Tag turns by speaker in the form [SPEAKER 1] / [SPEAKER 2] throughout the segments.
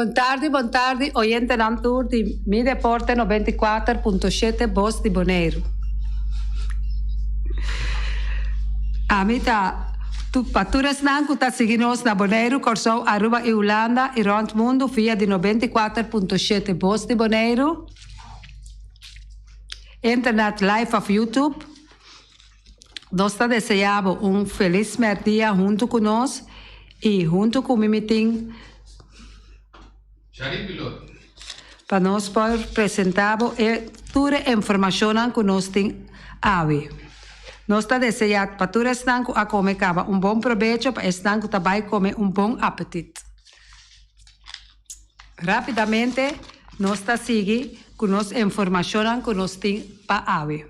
[SPEAKER 1] Bon tardi, bon tardi, oyentenan tur di Mi Deporte 94.7 Bos di Boneiru. Ami ta tu pa tur esnan ku ta sigui nos na Boneiru, Kòrsou, Aruba i Hulanda i rònt mundu via di 94.7 Bos di Boneiru, Internet live òf YouTube. Nos ta desea bo un felis mèrdia huntu ku nos i huntu ku mi mi tin pa nos por presenta bo e tur e informashonnan ku nos tin awe. Nos ta desea pa tur esnan ku a kome kaba un bon probecho pa esnan ku ta bai kome un bon apetit. Rapidamente nos ta sigui ku nos informashonnan ku nos tin pa awe.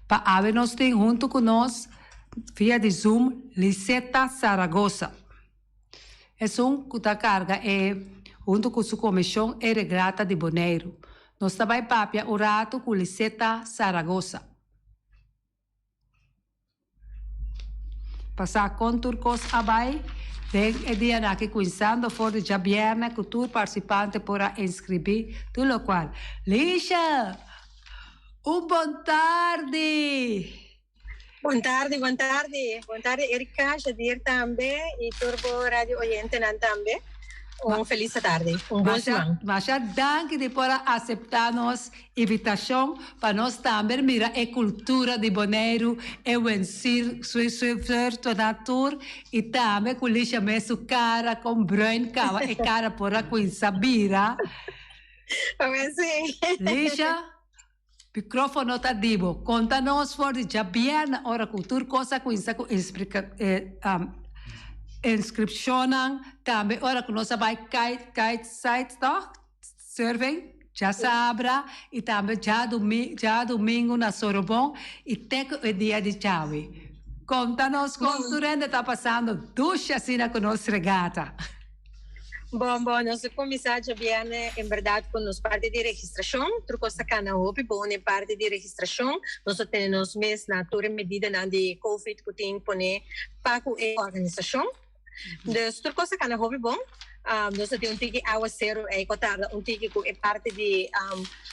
[SPEAKER 1] Pa awe nos tin huntu ku nos via di Zoom Lisetta Zaragoza, esun ku ta karga e huntu ku su komishon e regrata di Boneiru. Nos ta bai papia un ratu ku Lisetta Zaragoza. Pa sa kon tur kos a bai den e dianan aki kuinsando for di djabièrnè ku tur partisipante por a inskribí tur lokual. Lisha! Un bon tardi!
[SPEAKER 2] Bon tardi, bon tardi. Bon tardi Erika, Jadir tambe y tur bo radio oyentenan tambe. Un feliz tardi, un bon siman.
[SPEAKER 1] Masha danki di por a acepta nos Invitashon pa nos tambe mira e kultura di Boneiru, e wensir swimsuit tur i tambe ku Lisha mes su kara kon bruin kaba e kara por a kuinsa bira. Lisha, mikrofono ta di bo. Konta nos for di djabièrnè ora ku tur kos a kuinsa ku inskripshonnan, tambe ora ku nos a bai kite kite site tòg? Surfing djasabra y tambe djadumingu na Sorobon y te cu e dia di djawe. Conta nos con tur hende ta pasando dushi asina cu nos regata.
[SPEAKER 2] Bon bon, nos a cuminsa djabierne en berdad cu nos parti di registracion. Tur cos ta cana hopi bon den parti di registracion. Nos a tene nos mes na tur e medidanan di covid cu tin pone pa cu e organisacion. Dus tur kos a kana hopi bon. Nos a tin un tiki awaseru ei ku a tarda un tiki ku e parti di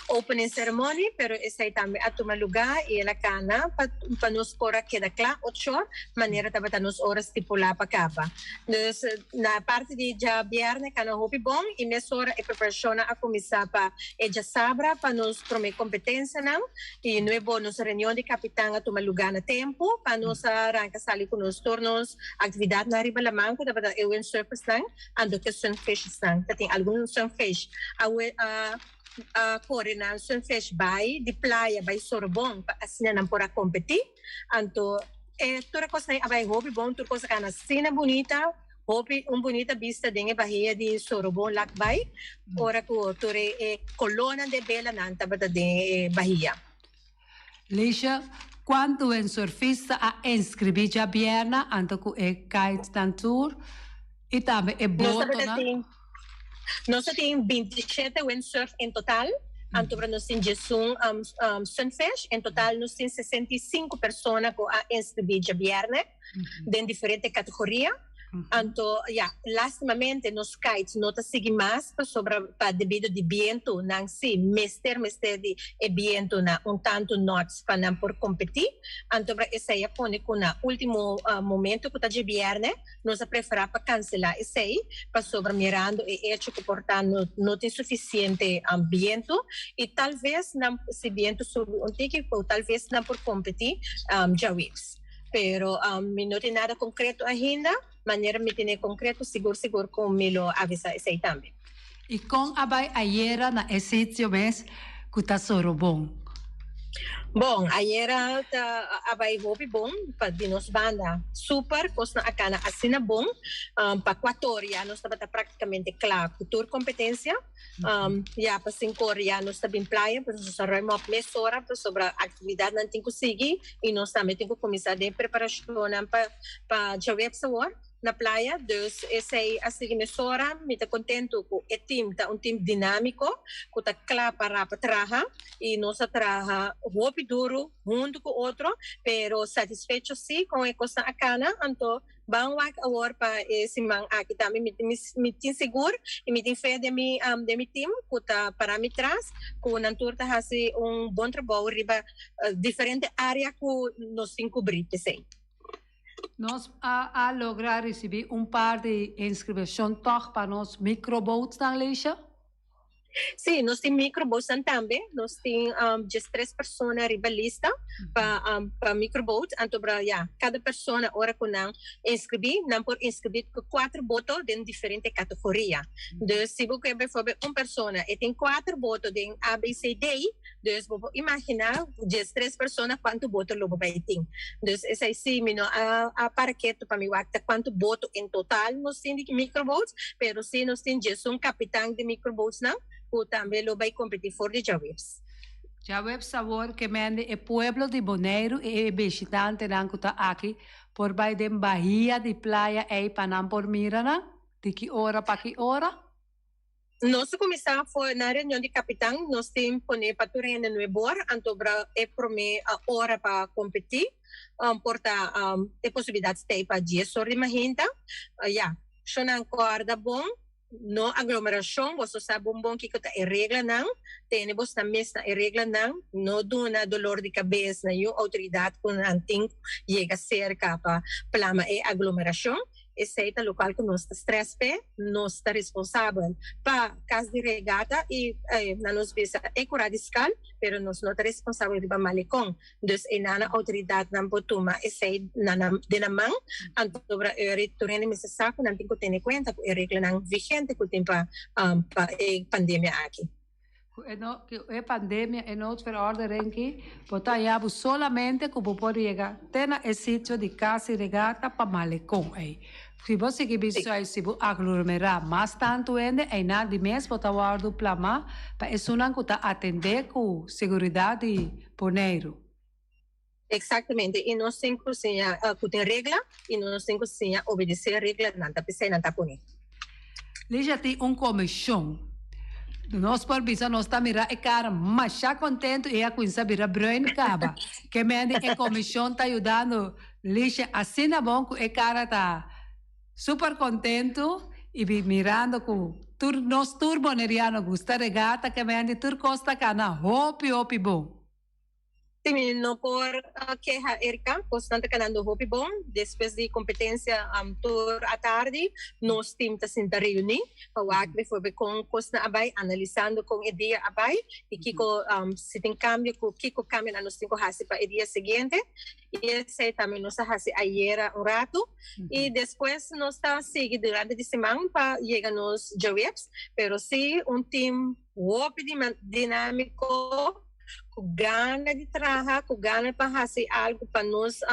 [SPEAKER 2] opening ceremony, pero esei tambe a tuma lugá i el a kana pa pa nos por a keda kla ocho manera tabata nos ora stipulá pa kaba. Dus na parti di djabièrnè kana hopi bon i mesora e preparashonnan a kuminsá pa e djasabra pa nos promé kompetensianan i nuebo nos reunion di kapitan a tuma lugá na tempu pa nos a ranka sali ku nos tur nos Actividadnan riba laman cu tabata e windsurfersnan anto cu e sunfishesnan. Ta tin algun sunfish a a core nan sunfish bay di playa bay Sorobon pa asina nan por a competi. Anto e tur e cosnan a bay hopi bon, tur cos a cana asina bunita, hopi un bunita bista den e bahia di Sorobon lak bay ora cu tur e colonan de belanan tabata den e bahia.
[SPEAKER 1] Lisha, Kuantu windsurfista a inskribí djabièrnè anto ku e kitenan tur i tambe e botonan?
[SPEAKER 2] Nos ta tin 27 windsurf en total, anto pero nos tin 11 sunfish. En total nos tin 65 persona ku a inskribí djabièrnè den diferente kategoria. Anto ya, lastimamente nos kites no ta sigui mas pasobra pa debido di bientu nan si mester mester di e bientu na un tantu knots pa nan por competi. Anto bra esey a pone cu na ultimo momento cu ta djebierne nos a prefera pa cancela esey pasobra mirando e hecho cu por ta no no tin suficiente bientu y tal vez nan si bientu subi un tiki cu tal vez nan por competi djaweps. Pero mi no tin nada concreto ainda. Manera mi tene concreto, sigur sigur cu mi lo avisa esey tambe.
[SPEAKER 1] Y con a bay ayera na e sitio mes cu ta Sorobon?
[SPEAKER 2] Bon, ayera ta a bay hopi bon pa di nos banda. Super, cosnan a cana asina bon. Pa cuator ya nos tabata practicamente cla cu tur competencia. Ya pa sinkor ya nos ta bin playa, pues nos a ruim op mesora pasobra actividadnan tin cu sigui y nos tambe tin cu cuminsa den preparacionnan pa pa djaweps awor. na playa, dus esei a sigui mesora. Mi ta kontentu ku e tim ta un tim dinámiko ku ta kla pará pa traha i nos a traha hopi duru huntu ku otro, pero satisfecho sí kon e kosnan a kana. Anto ban wak awor pa e siman aki tambe. Mi mi tin sigur i mi tin fe den mi den mi tim ku ta pará mi tras ku nan tur ta hasi un bon trabou riba diferente área ku nos tin kubrí p'esei.
[SPEAKER 1] Nos a a logra ricibi un par di inscripcion toch pa nos microboatsnan, Leisha?
[SPEAKER 2] Sí, nos tin microboatsnan tambe. Nos tin 13 persona riba lista pa microboat. Anto bra, ya, cada persona ora cu nan inscribi, nan por inscribi cu cuatro boto den diferente categoria. Dus si bo ke bijvoorbeeld un persona e tin cuatro boto den A, B, C, D, Dus bo por imaginá 13 persona kuantu boto lo bo bai tin. Dus esei sí mi no a a para ketu pa mi wak ta kuantu boto en total nos tin di microboats, pero sí nos tin 11 kapitan di microboatsnan ku tambe lo bai kompetí for di djaweps.
[SPEAKER 1] Djaweps awor ke mende e pueblo di Boneiru i e bishitantenan ku ta aki por bai den bahia di playa ei pa nan por mira nan? Di ki ora pa ki ora?
[SPEAKER 2] Nos a kuminsá for na reunion di kapitan, nos tin pone pa tur hende nuebor, anto bra e promé ora pa kompetí, por ta e posibilidat stay pa dies or di mahinta. Ya, shonnan kòrda bon, no aglomerashon, boso sa bon bon kiko ta e reglanan, tene bosnan mes na e reglanan, no duna dolor di kabes na niun outoridat ku nan tin yega serka pa plama e aglomerashon. Esei ta lokual ku nos ta strès p'e, nos ta responsabel pa kas di regata i na nos bisa e kura di skal, pero nos no ta responsabel riba malekon. Dus e nana outoridatnan por tuma esei na nan den nan man, anto obra eri tur hende mester sa ku nan tin ku tene kuenta ku e reglanan vigente ku tin pa pa e pandemia aki.
[SPEAKER 1] Ku e no ku e pandemia e noodverordening ki bo ta haña bo solamente ku bo por yega te na e sitio di kas i regata pa malekon ei. Si bo sigui bisto ei si bo aglomerá mas tantu hende einan di mes bo ta wòrdu plamá pa esunnan ku ta atendé ku seguridat di Boneiru.
[SPEAKER 2] Exactamente, y nos tin cu siña cu tin regla y nos tin cu siña obedece reglanan, ta p'esei nan ta pone.
[SPEAKER 1] Licia tin un comision. Nos por bisa nos ta mira e cara masha contento y a cuminsa bira bruin caba. Ke mende e comision ta yudando Licia asina bon cu e cara ta super contento y bi mirando cu tur nos tur Boneriano gusta regata ke mende tur cos ta cana hopi hopi bon.
[SPEAKER 2] Sí, mi no por keha Erika, cosnan ta canando hopi bon. Despues di competencia tur atardi nos team ta sinta reuni pa wak bijvoorbeeld con cosnan a bay, analisando con e dia a bay y kico si tin cambio cu kico cambionan nos tin cu haci pa e dia siguiente. Y esey tambe nos a haci ayera un rato y despues nos ta sigui durante di siman pa yega nos djaweps, pero sí un team hopi dinamico. Ku gana di traha, ku gana pa hasi algu pa nos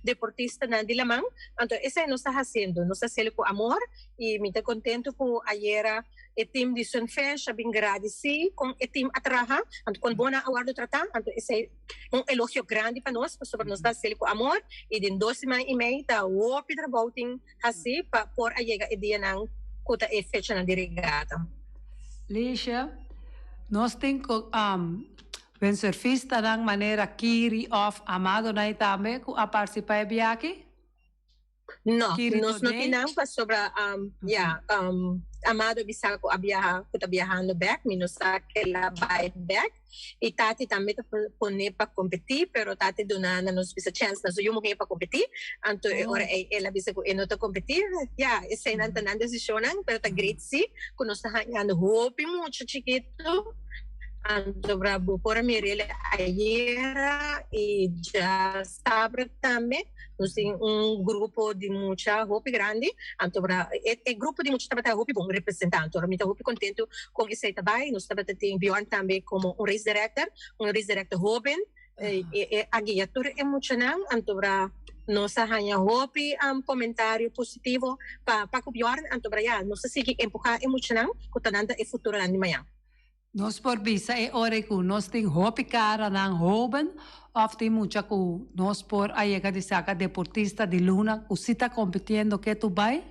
[SPEAKER 2] deportistanan di laman. Anto esei nos ta hasiendo, nos ta hasiel ku amor i mi ta kontentu ku ayera e tim di Sunfish a bin gradisí kon e tim a traha, anto kon bo nan a wòrdu tratá. Anto esei un elogio grandi pa nos pasobra nos ta hasiel ku amor i den dos siman i mei ta hopi trabou tin hasi pa por a yega e dianan ku ta e fechanan di regata.
[SPEAKER 1] Lisha, Nos tin ku windsurfistanan manera Kiri òf Amado nan ei tambe ku a partisipá e biaha?
[SPEAKER 2] No, nos no tin nan pasobra ya Amado bisa ku a biaha ku ta biahando bèk, mi no sa ke el a bai bèk. I Tati tambe ta pone pa kompetí, pero Tati duna na nos bisa chèns na su yu muhé pa kompetí. Anto e ora ei el a bisa ku e no ta kompetí. Ya, eseinan ta nan desishonnan, pero ta great sí ku nos ta hañando hopi mucha chikitu. Anto bo por a mir'el ayera i djasabra tambe. Nos tin un grupo di mucha hopi grandi, anto e e grupo di mucha tabata hopi bon representá, anto mi ta hopi contento con esey ta bay. Nos tabata tin Bjorn tambe como un race director, un race director hoben, e e a guia tur e muchanan, anto nos a haña hopi comentario positivo pa pa cu Bjorn, anto ya nos ta sigui empuha e muchanan cu ta nan ta e futuronan di mañan.
[SPEAKER 1] Nos por bisa e ora ku nos tin hopi karanan hoben òf tin mucha ku nos por a yega di saka deportista di luna ku si ta kompitiendo ketu bai?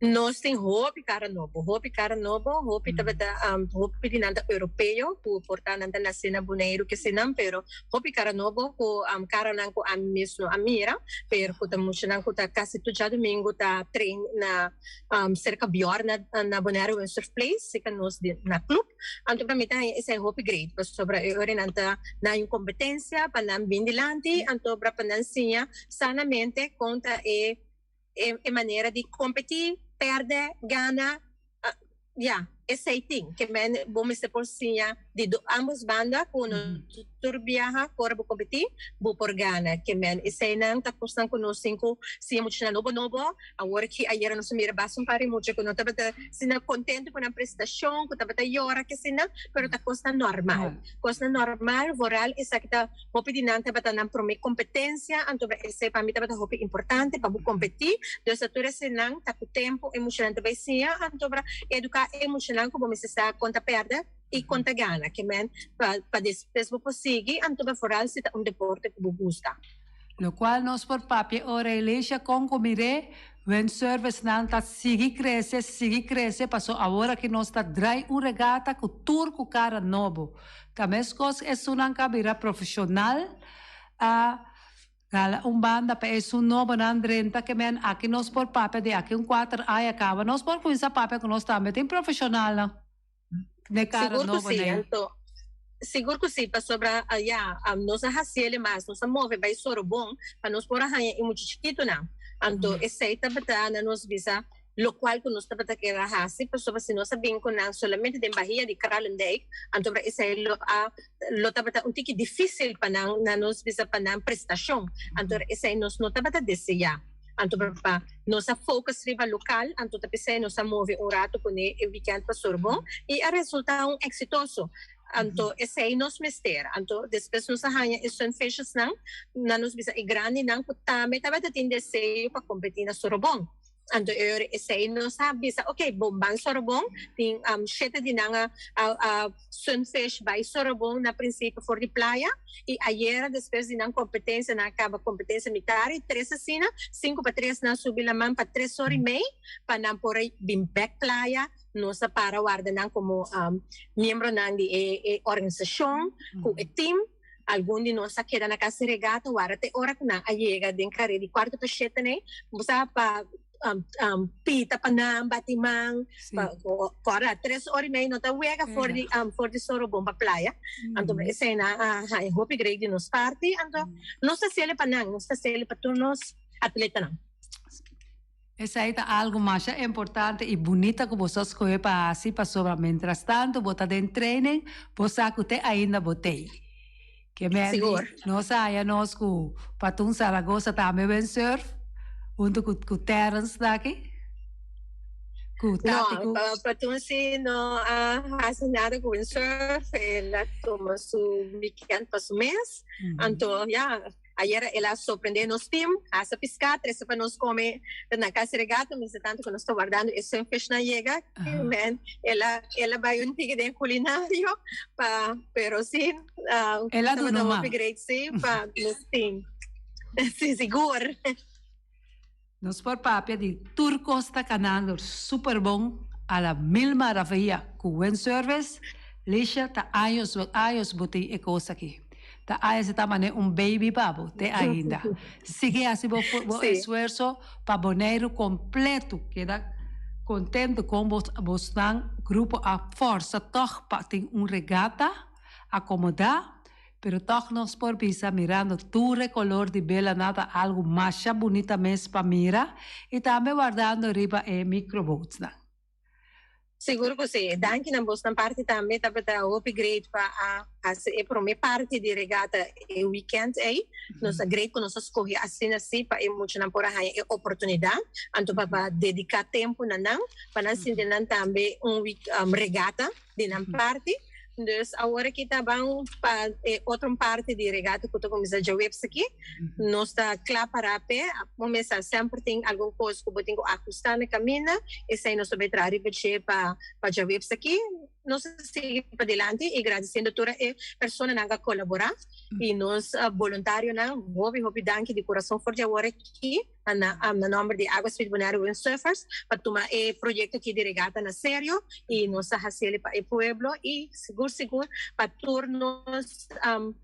[SPEAKER 2] Nos tin hopi kara nobo, hopi kara nobo, hopi tabata hopi di nan ta europeo ku por ta nan ta nase na Boneiru kesenan pero hopi kara nobo ku karanan ku ami mes no a mira pero ku ta muchanan ku ta kasi tur djadumingu ta train na serka Bjorn na Bonaire Windsurf Place serka nos na club anto pa mi ta haña esei hopi great pasobra e ora nan ta nan un kompetensia pa nan bin dilanti anto pa nan siña sanamente kon ta e e manera di kompetí, pèrdè, gana, ya, esei tin. Ke men bo mester por siña di ambos banda ku no tur biaha ku ora bo kompetí bo por gana. Ke men eseinan ta kosnan ku nos tin ku siña muchanan nobo nobo. Awor ki ayera nos a mira basta un par di mucha ku no tabata asina kontentu ku nan prestashon, ku tabata yora kesina, pero ta kosnan normal. Kosnan normal, vooral esaki ta. Hopi di nan tabata nan promé kompetensia, anto esei pa mi tabata hopi importante pa bo kompetí. Dus ta tur esenan ta ku tempu e muchanan ta bai siña, anto pa eduká e muchanan ku bo mester sa kon ta pèrdè i kon ta gana. Ke men pa pa despues bo por sigui, anto pa foral si ta un deporte ku bo gusta.
[SPEAKER 1] Lokual nos por papia ora Elisha kon ku mir'é, windsurfersnan ta sigui krese, sigui krese, paso awor aki nos ta drai un regata ku tur ku kara nobo. Ta meskos esunnan ka bira profeshonal a gala un banda pa esun nobonan drenta ke men aki nos por papia di aki un kuater aña kaba nos por kuminsa papia ku nos tambe tin profeshonalnan ne kara
[SPEAKER 2] Sigur ku
[SPEAKER 1] nobo
[SPEAKER 2] si,
[SPEAKER 1] nei.
[SPEAKER 2] anto sigur ku si pasobra ya nos a hasiel e mas nos a move bai Sorobon pa nos por a haña e mucha chikitunan anto esei tabata na nos bisa Locual cu nos tabata kere a haci, pasobra si nos a bin cu nan solamente den bahia di Kralendijk, anto esey lo a lo tabata un tiki dificil pa nan, na nos bisa pa nan prestacion. Anto esey nos no tabata desea. Anto pa nos a focus riba local, anto ta pesey nos a move un rato cune e weekend pa Sorbon y a resulta un exitoso. Anto esey nos mester. Anto despues nos a haña e sunfishesnan, na nos bisa e grandinan cu tambe tabata tin deseo pa competi na Sorobon. Anto e ora esei nos a bisa, ok, bon ban Sorobon, tin shete di nan a a sunfish bai Sorobon na prinsipio for di playa, i ayera despues di nan kompetensia nan a kaba kompetensia mitari tres asina, sinku pa tres nan subi laman pa tres ora i mei pa nan por a bin bek playa, nos a para warda nan komo miembronan di e organisashon ku e tim. Algun di nos a keda na kas di regata wara te ora ku nan a yega den kare di kuarto pa shete nei. Bo sa pa pita pa nan, bati man, pa kòrda tres ora i mei no ta wega for di for di Sorobon pa playa. Anto esei nan a haña hopi grei di nos parti. Anto nos ta sele pa nan, nos ta sele pa tur nos atletanan.
[SPEAKER 1] Esei ta algu masha importante i bunita ku bo sa skohe pa hasi pasobra mientrastantu bo ta den training bo sa ku te ainda bo tei. Ke men di nos a haña nos ku Patun Zaragoza tambe windsurf huntu ku ku Terrence ta aki
[SPEAKER 2] ku Tati ku. No, Patun si no a hasi nada ku windsurf el a tuma su weekend pa su mes anto ya. Ayera el a sorprende nos team, hasa piská, trese pa nos kome na Casa di Regato, mientras tanto ku nos ta wardando e sunfishnan yega, men el a el a bai un tiki den kulinario pa pero si
[SPEAKER 1] El a duna
[SPEAKER 2] tabata hopi great si pa nos team. Si sigur.
[SPEAKER 1] Nos por papia di tur kos ta kanando super bon a la mil maravilla ku windsurfers, Lisha ta años años bo tin e kos aki. Ta años e ta mane un baby pa bo te ainda. Sigui hasi bo bo esfuerso pa Boneiru kompleto keda kontento kon bo bosnan grupo a forsa tòg pa tin un regata akomodá. Pero tòg nos por bisa mirando tur e kolor di bela na ta algu masha bunita mes pa mira i tambe wardando riba e microboatsnan.
[SPEAKER 2] Sigur ku si. Danki na bosnan parti tambe. Tabata hopi great pa a hasi e prome parti di regata e weekend ei. Nos a great ku nos a skohe asina si pa e muchanan por a haña e oportunidat anto pa pa dediká tempu na nan pa nan sinti nan tambe un week regata di nan parti. Dus awor aki ta ban pa e otro parti di regata ku ta kuminsá djaweps aki. Nos ta kla pará p'e. Bo mester semper tin algun kos ku bo tin ku ahustá na kaminda. Esei nos ta bai traha riba dje pa pa djaweps aki. Nos ta sigui padilanti y gradiciendo tur e personanan cu a colabora y nos boluntarionan. Hopi hopi danki di curason for di awor aki na na nomber di Agua Street Bonaire Windsurfers pa tuma e proyecto aki di regata na serio y nos ta haciele pa e pueblo y sigur sigur pa tur nos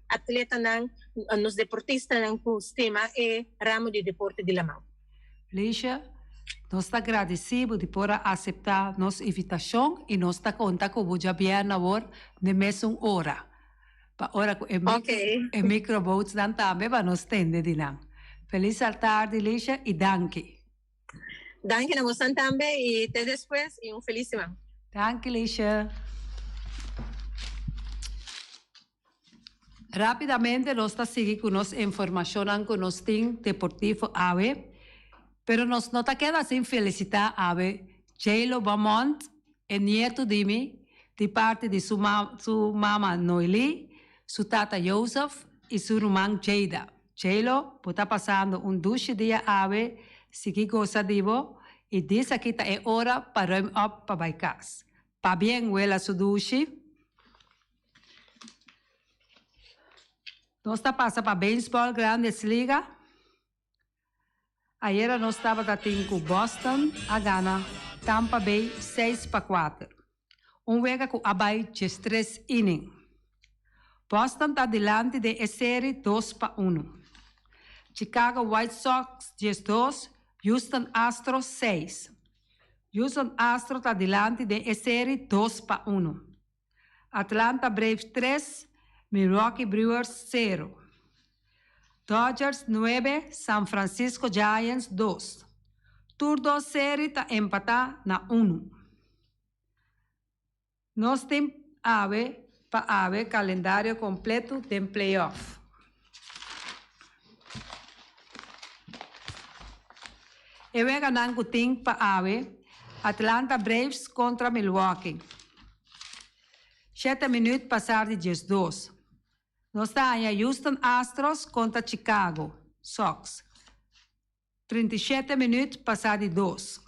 [SPEAKER 2] atletanan, nos deportistanan cu stima e ramo di deporte di laman.
[SPEAKER 1] Lisha, Nos ta gradisí bo di por a aseptá nos invitashon i nos ta konta ku bo djabièrnè awor n'e mesun ora, pa ora ku e e microboatsnan tambe pa nos tende di nan. Felis altardi, Lisha, i danki.
[SPEAKER 2] Danki na bosan tambe i te despues i un felis siman.
[SPEAKER 1] Danki, Lisha. Rápidamente nos ta sigui ku nos informashonnan ku nos tin deportivo awe, pero nos no ta keda sin felisitá awe Jaylo Beaumont, e nietu di mi, di parti di su su mama Noely, su tata Joseph i su ruman Jada. Jaylo, bo ta pasando un dushi dia awe, sigui gosa di bo i disaki ta e ora pa ruim op pa bai kas. Pabien wela su dushi. Nos ta pasa pa Beisbòl Grandes Liga. Ayera nos tabata tin ku Boston a gana Tampa Bay 6-4. Un wega ku a bai 13 inning. Boston ta dilanti den e seri 2-1. Chicago White Sox 12, Houston Astros 6. Houston Astros ta dilanti den e seri 2-1. Atlanta Braves 3, Milwaukee Brewers 0. Dodgers 9, San Francisco Giants 2. Tur dos seri ta empatá na unu. Nos tin awe pa awe kalendario kompletu den playoff. E weganan ku tin pa awe, Atlanta Braves kontra Milwaukee. Shete minüt pasar di 12. Nos ta haña Houston Astros kontra Chicago Sox. 37 minüt pasá di dos.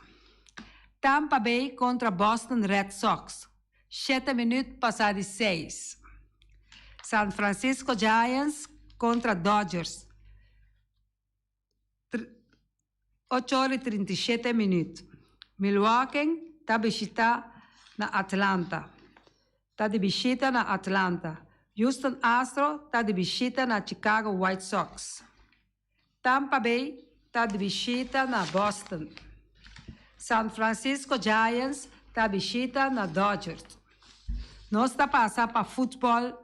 [SPEAKER 1] Tampa Bay kontra Boston Red Sox. Shete minüt pasá di seis. San Francisco Giants kontra Dodgers. Ocho ora i 37 minüt. Milwaukee ta bishitá na Atlanta. Ta di bishita na Atlanta. Houston Astro ta di bishita na Chicago White Sox. Tampa Bay ta di bishita na Boston. San Francisco Giants ta bishita na Dodgers. Nos ta pasa pa futbòl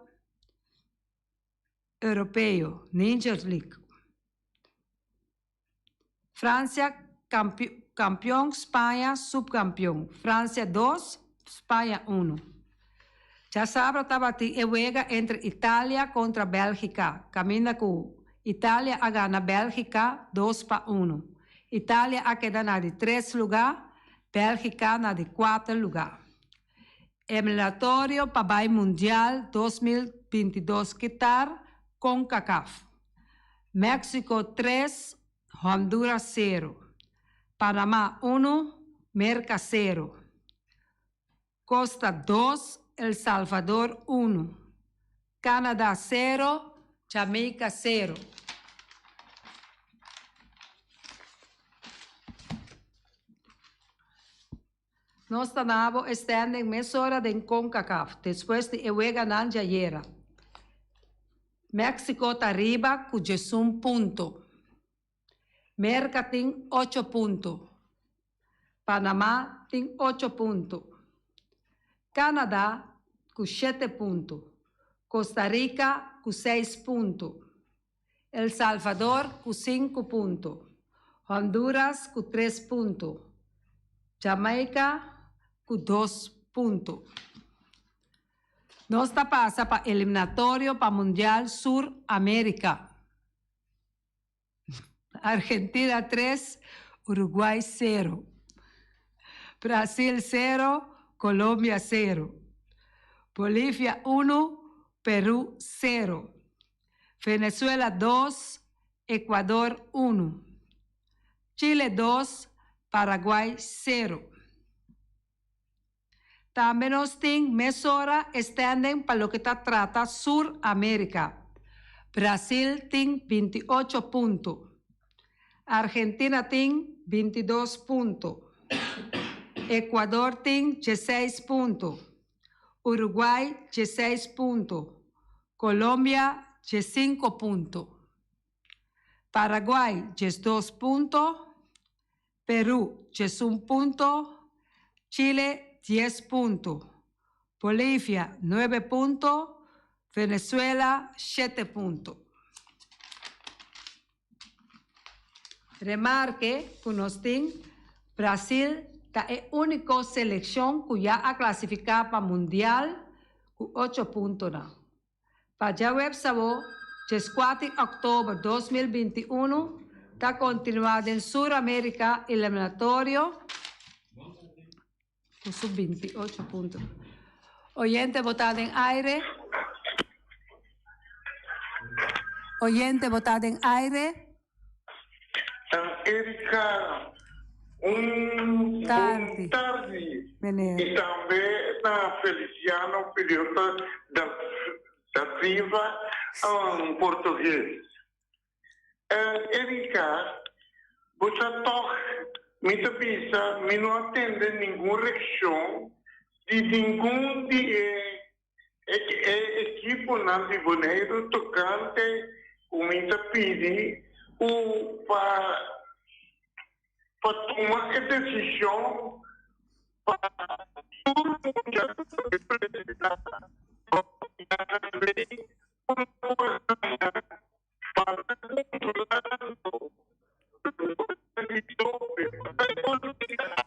[SPEAKER 1] Europeo, Nations League. Francia kampion, Spaña supkampion. Francia dos, Spaña uno. Djasabra tabatin e wega entre Italia kontra Bèlgika, kaminda ku Italia a gana Bèlgika dos pa uno. Italia a keda na di tres lugá, Bèlgika na di kuater lugá. Eliminatorio pa bai Mundial 2022 Qatar, Concacaf. Mexico tres, Honduras sero. Panama uno, Merka sero. Costa dos, El Salvador uno. Canada sero, Jamaica sero. Nos ta na bo standing mesora den Concacaf despues di e weganan djayera. Mexico ta riba ku 11 punto. Merka tin ocho punto. Panama tin ocho punto. Canada ku shete punto. Costa Rica ku seis punto. El Salvador ku sinku punto. Honduras ku tres punto. Jamaica ku dos punto. Nos ta pasa pa eliminatorio pa Mundial Sur America. Argentina tres, Uruguay sero. Brasil sero, Colombia sero. Bolivia uno, Peru sero. Venezuela dos, Ecuador uno. Chile dos, Paraguay sero. Tambe nos tin mesora e standing pa loke ta trata Sur America. Brasil tin 28 punto. Argentina tin 22 punto. Ecuador tin 16 punto. Uruguay 16 punto. Colombia 15 punto. Paraguay 12 punto. Peru 11 punto. Chile 10 punto. Bolivia 9 punto. Venezuela 7 punto. Remarke ku nos tin, Brasil ta e úniko selekshon ku ya a klasifiká pa Mundial ku ocho puntonan. Pa djaweps awó, 14 di òktober 2021, ta kontinuá den Sur Amérika eliminatorio ku su 28 punto. Oyente bo ta den aire? Oyente bo ta den aire?
[SPEAKER 3] Erika, un
[SPEAKER 1] Tardi.
[SPEAKER 3] bon tardi.
[SPEAKER 1] Meneer.
[SPEAKER 3] I tambe na Feliciano Piriota da, da Silva, un portugues. Erika, bo sa toch, mi ta bisa, mi no a tende ningun reakshon di ningun di e, e, e ekiponan di Boneiru tokante ku mi ta pidi ku pa pa tuma e desishon pa tur mucha presentá pa ku no por haña pa ta kontrolando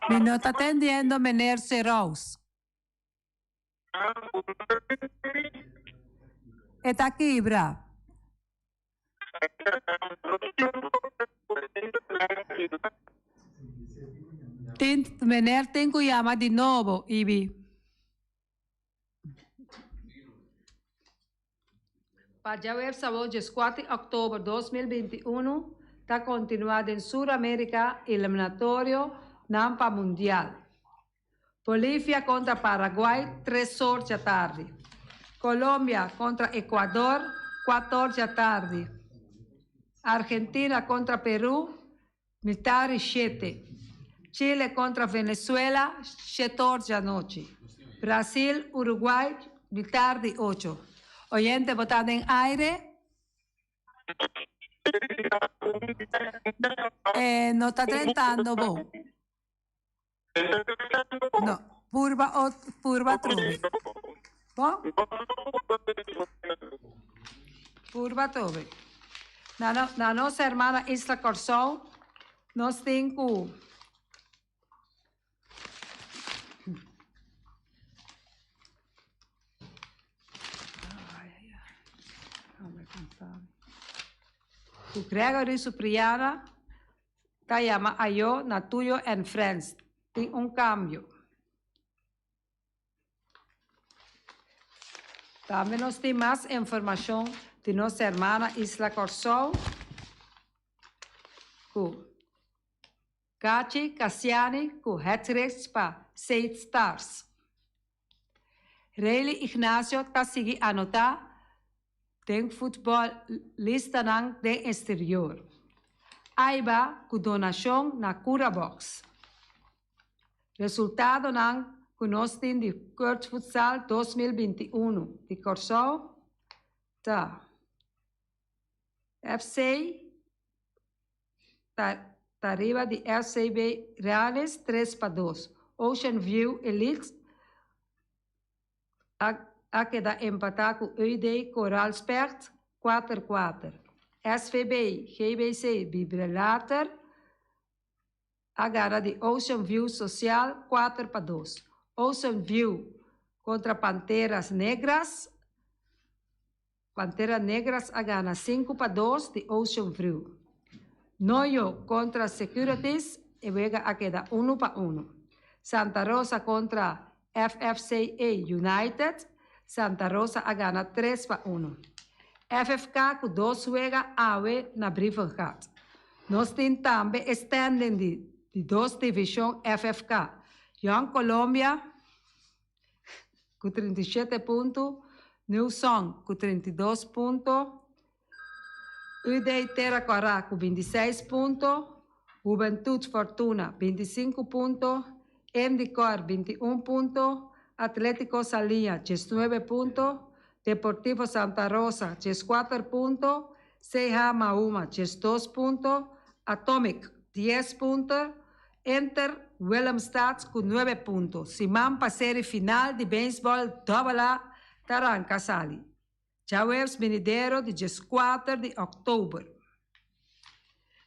[SPEAKER 1] Mi no ta tendiendo, meneer Serous. E ta kibra. Tin, meneer tin ku yama di nobo, Ibi. Pa djaweps awor 14 di òktober 2021 ta kontinuá den Sur Amerika eliminatorio nan pa Mundial. Bolivia kontra Paraguay 3 or djatardi. Colombia kontra Ecuador 4 or djatardi. Argentina kontra Peru mitar i shete. Chile kontra Venezuela 7 or djanochi. Brasil, Uruguay mitar di 8. Oyente bo ta den aire? No ta drentando bo. No, purba ot, purba atrobe. Bon? Purba atrobe. Na, no, na nos hermana Isla Kòrsou, nos tin ku ku Gregory Supriana ta yama Ayo na Tuyo and Friends. Tin un kambio. Tambe nos tin mas informashon di nos hermana Isla Kòrsou ku Gachi Cassiani ku hat-tricks pa Seis Stars. Rayleigh Ignacio ta sigui anotá den futbòl listanan den eksterior. Aiba ku donashon na Curabox. Resultadonan ku nos tin di Kurt Futsal 2021 di Kòrsou ta FC ta ta riba di FCB Reales 3-2. Ocean View Elite a a keda empatá ku UD Coral Specht 4-4. SVB GBC Bibrelater a gana di Ocean View Social 4-2. Ocean View kontra Panteras Negras. Pantera Negras a gana 5-2 di Ocean View. Noyo kontra Securities e wega a keda 1-1. Santa Rosa kontra FFCA United. Santa Rosa a gana 3-1. FFK ku dos wega awe na Brievengat. Nos tin tambe standing di, di dos divishon FFK. Young Colombia. ku 37 punto, New Song ku 32 punto, UD Tera Kòrá ku 26 punto, Hubentut Fortuna 25 punto, Endicor 21 punto, Atletico Saliña 19 punto, Deportivo Santa Rosa 14 punto, CH Mahuma 12 punto, Atomic 10 punto, Inter Willemstad ku 9 punto. Siman pa seri final di beisbòl Dòbel A ta ranka sali djaweps binidero di 14 di òktober.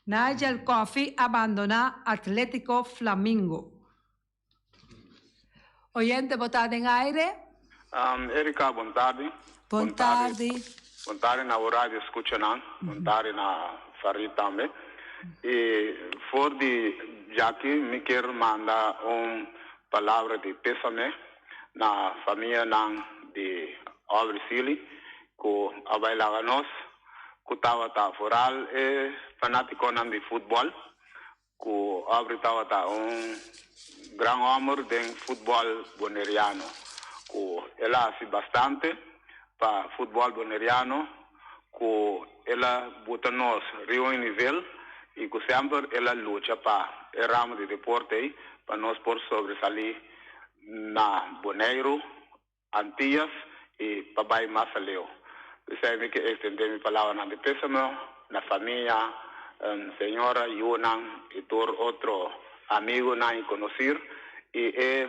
[SPEAKER 1] Nigel Coffey a bandoná Atletico Flamingo. Oyente bo ta den aire?
[SPEAKER 4] Erika, bon tardi.
[SPEAKER 1] Bon tardi.
[SPEAKER 4] Bon tardi na bo radio scuchanan. Bon tardi na Farid tambe. Y for di djaki mi kier manda un palabra di pesame na famianan di Aubrey Sealy cu a bay laga nos cu tabata vooral e fanaticonan di futbol Ku Aubrey tabata un gran hòmber den futbòl boneriano, ku el a hasi bastante pa futbòl boneriano, ku el a buta nos riba un nivel i ku semper el a lucha pa e ramo di deporte ei pa nos por sobresalí na Boneiru. Antillas y pa bay mas aleu. P'esey mi ke extende mi palabranan di pesame na famia, señora, yunan y tur otro amigonan y conocir y e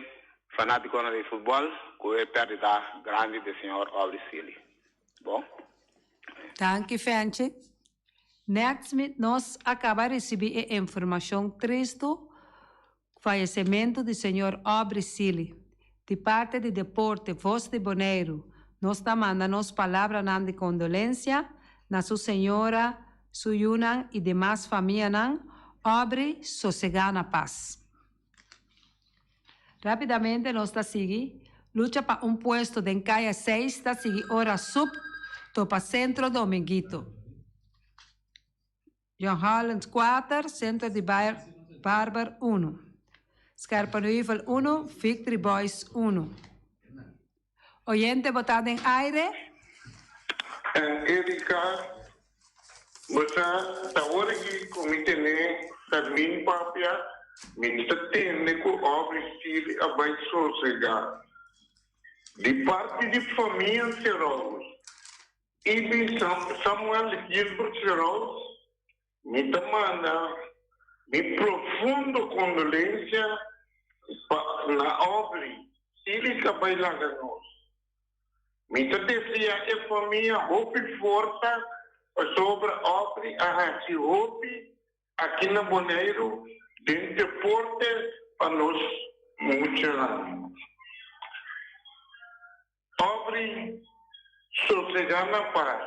[SPEAKER 4] fanaticonan di futbol cu e perdida grandi di señor Aubrey Sealy. Bon.
[SPEAKER 1] Danki Fenchi. Next mi nos a caba ricibi e informacion tristo Fayesimentu di señor Aubrey Sealy. Di parte di Deporte Voz di Boneiru nos ta manda nos palabranan di kondolensia na su señora, su yunan i demas famianan. Aubrey sosegá na pas. Rápidamente nos ta sigui lucha pa un puesto den Kaya seis ta sigui ora Sub topa Centro Dominguito. Jong Holland kuater, Centro di Barber unu. Scherpenheuvel unu, Victory Boys unu. Oyente bo ta den aire?
[SPEAKER 3] Erika, bo sa ta ora ki ku mi tene Fermin papia, mi ta tende ku Aubrey Steele a bai sosega. Di parti di famia Serous, Ibi Samuel Gilbert Serous, mi ta manda mi profundo kondolensia pa na Aubrey Sili ka bai laga nos. Mi ta desea e famia hopi forsa pasobra Aubrey a haci hopi aki na Boneiru den deporte pa nos muchanan. Aubrey sosegá na pas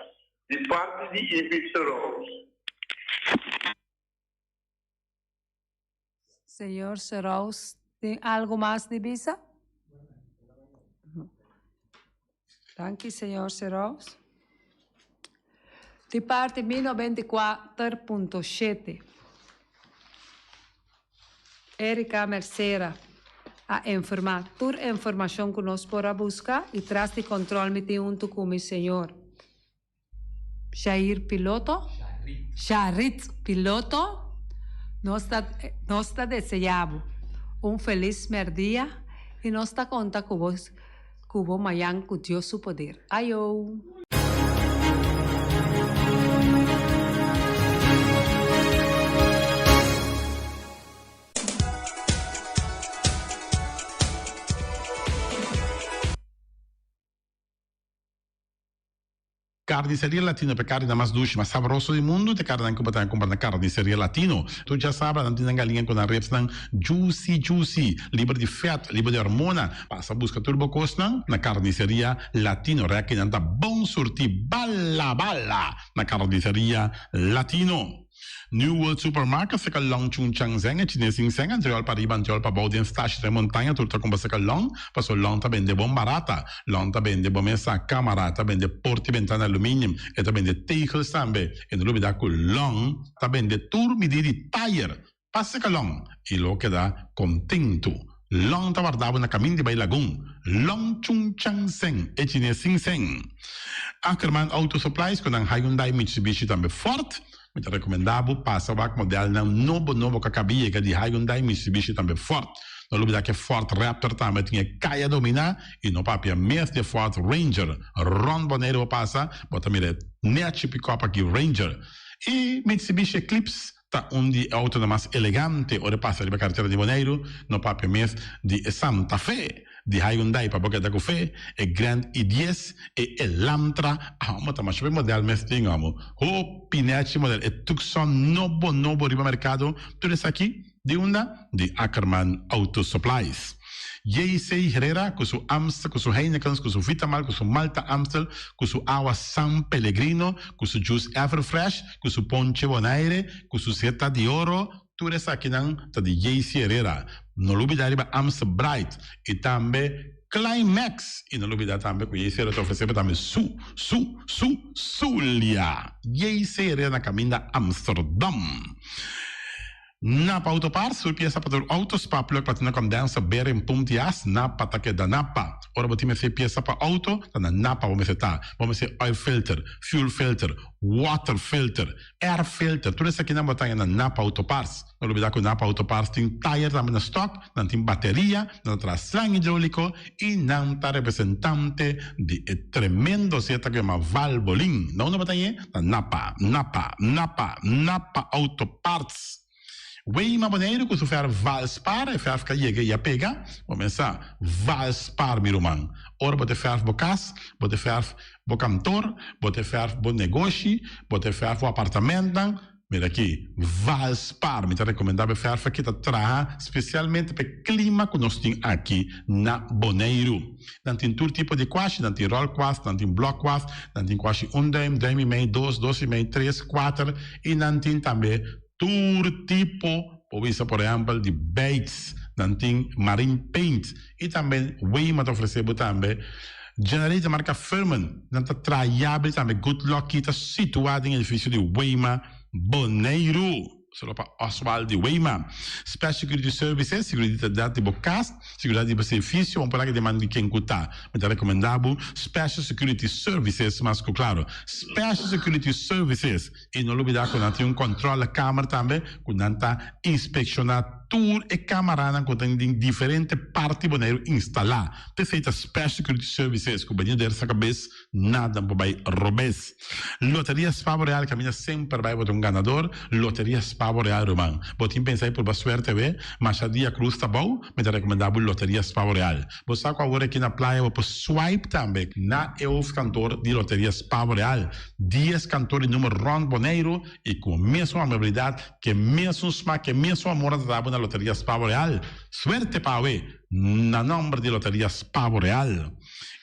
[SPEAKER 3] di parti di Ibi Serous.
[SPEAKER 1] Señor Serous tin algo mas di bisa? Danki señor Serous. Di parti mi 94.7. Erika Mercera a informa tur informacion cu nos por a busca y tras di control mi tin hunto cu mi señor Shair Piloto, Sharit Piloto, nos ta nos ta desea bo un feliz merdia y nos ta conta cu bo cu bo mayan cu Dios su poder. Ayo!
[SPEAKER 5] Carniceria Latino pa e carninan mas dushi, mas sabroso di mundu ta e carninan cu bo ta cumpra na Carniceria Latino. Tur djasabra nan tin nan galiña cu nan ribsnan juicy juicy, liber di vet, liber di hormona. Pasa busca tur bo cosnan na Carniceria Latino. Rekinan ta bon surti bala bala na Carniceria Latino. New World Supermarket seka Long Chun Chang Zeng e chines sin seng antriol pariba antriol pabou den stashi den montaña tur ta kumpra seka Long paso Long ta bende bon barata Long ta bende bo mesa kamara ta bende porti bentana aluminium e ta bende tegels tambe e no lubida ku Long ta bende tur midi di tayer pa seka Long i lo keda kontentu. Long ta warda bo na kamin di bai Lagun. Long Chung Chang Seng, e chines sin seng. Ackerman Auto Supplies ku nan Hyundai, Mitsubishi tambe Ford. Mi ta rekomendá bo pasa wak modelnan nobo nobo ku a kabi yega di Hyundai, Mitsubishi tambe Ford. No lubidá ku e Ford Raptor tambe tin e kaya dominá i no papia mes di e Ford Ranger. Rònt Boneiru bo pasa, bo ta mira e nèchi pikòp aki Ranger. I Mitsubishi Eclipse ta un di e outonan mas elegante ora e pasa riba karetera di Boneiru, no papia mes di e Santa Fe di Hyundai pa bo keda ku fe, e Grand i dies, e Elantra, amo ta masha hopi model mes tin amo, hopi nechi model, e Tucson nobo nobo riba merkado, tur esaki di unda? Di Ackerman Auto Supplies. JC Herrera ku su Amstel, ku su Heinekens, ku su Vitamal, ku su Malta Amstel, ku su awa San Pellegrino, ku su juice Everfresh, ku su ponche Bonaire, ku su seta di oro, tur esakinan ta di JC Herrera. No lubida riba Amstel Bright i tambe Climax. I no lubida tambe ku JC Herrera ta ofresé bo tambe su, su, su, Zulia. JC Herrera na kaminda Amsterdam. Napa Auto Parts, tur piesa pa tur auto, spa, plug, platina, condenser, bearing, pump di as, Napa ta keda Napa. Ora bo tin mester piesa pa auto, ta na Napa bo mester ta. Bo mester oil filter, fuel filter, water filter, air filter, tur esakinan bo ta haña na Napa Auto Parts. No lubida ku Napa Auto Parts tin tayer tambe na stock, nan tin bateria, nan ta traha slang hidrolico y nan ta representante di e tremendo zeta ku yama Valvoline. Na unda bo ta hañ'e? Na Napa, Napa, Napa, Napa Auto Parts. Weima Boneiru ku su fèrf Valspar, e fèrf ka yega i a pega. Bo mester sa, Valspar mi ruman. Ora bo ta fèrf bo kas, bo ta fèrf bo kantor, bo ta fèrf bo negoshi, bo ta fèrf bo apartamentnan, Mira aki, Valspar, mi ta rekomendá bo e fèrf aki ta traha spesialmente pa e klima ku nos tin aki na Boneiru. Nan tin tur tipo di kuashi, nan tin ròl kuas, nan tin blòk kuas, nan tin kuashi un dùim, dùim i mei, dos, dos i mei, tres, kuater i nan tin tambe tur tipo, por bisa por ehèmpel di beits, nan tin marine paint i tambe Weima ta ofresé bo tambe Generator marka Firman, nan ta traha yabri tambe Good Lucky ta situá den edifisio di Weima, Boneiru. Solo pa Oswald di Weima. Special Security Services, seguridat di bo kas, seguridat di bo servisio, un por aki den man di ken ku ta. Mi ta rekomendá bo Special Security Services mas ku klaro. Special Security Services i no lubidá ku nan tin un kòntròle kamer tambe ku nan ta inspekshoná Tur e camaranan cu ta den diferente parti Boneiru instala. P'esey ta Special Security Services cu bania der sa cabes nada por bay robes. Loteria Spa Boreal caminda semper bay bo ta un ganador. Loteria Spa Boreal ruman. Bo tin pensa y purba suerte we? Masha dia cruz ta bou, mi ta recomenda bo Loteria Spa Boreal. Bo sa cu awor aki na playa bo por swipe tambe na e hoofdkantoor di Loteria Spa Boreal. Dies kantoor di numero rond Boneiru y cu mesun amabilidad Ke mesun smak, ke mesun amor a ta dabo na Loteria Spavo Real. Suerte pa awe, na nomber di Loteria Spavo Real.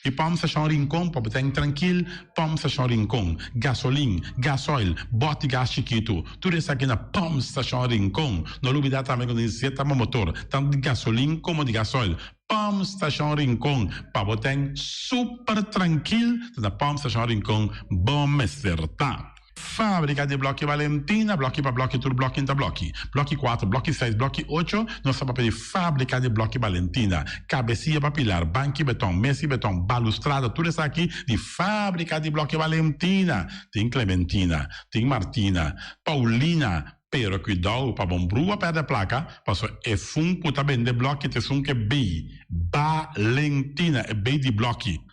[SPEAKER 5] I Pump Station Rincon pa bo ten trankil, Pump Station Rincon, gasolin, gasoil, bòt di gas chikitu, tur esaki na Pump Station Rincon. No lubida tambe ku nos zeta bo motor, tantu di gasolin komo di gasoil. Pump Station Rincon pa bo ten super trankil, ta na Pump Station Rincon bo mester ta. Fábrika di blòki Valentina, blòki pa blòki tur blòki ta blòki. Blòki kuater, blòki seis, blòki ocho, nos ta papia di fábrika di blòki Valentina. Kabesia pa pilar, banki beton, mesi beton, balustrada, tur esaki di fábrika di blòki Valentina. Tin Clementina, tin Martina, Paulina, pero kuidou pa bon brua pèrdè plaka, pasobra e fun ku ta bende blòki ta esun ku e bei Valentina, e bei di blòki.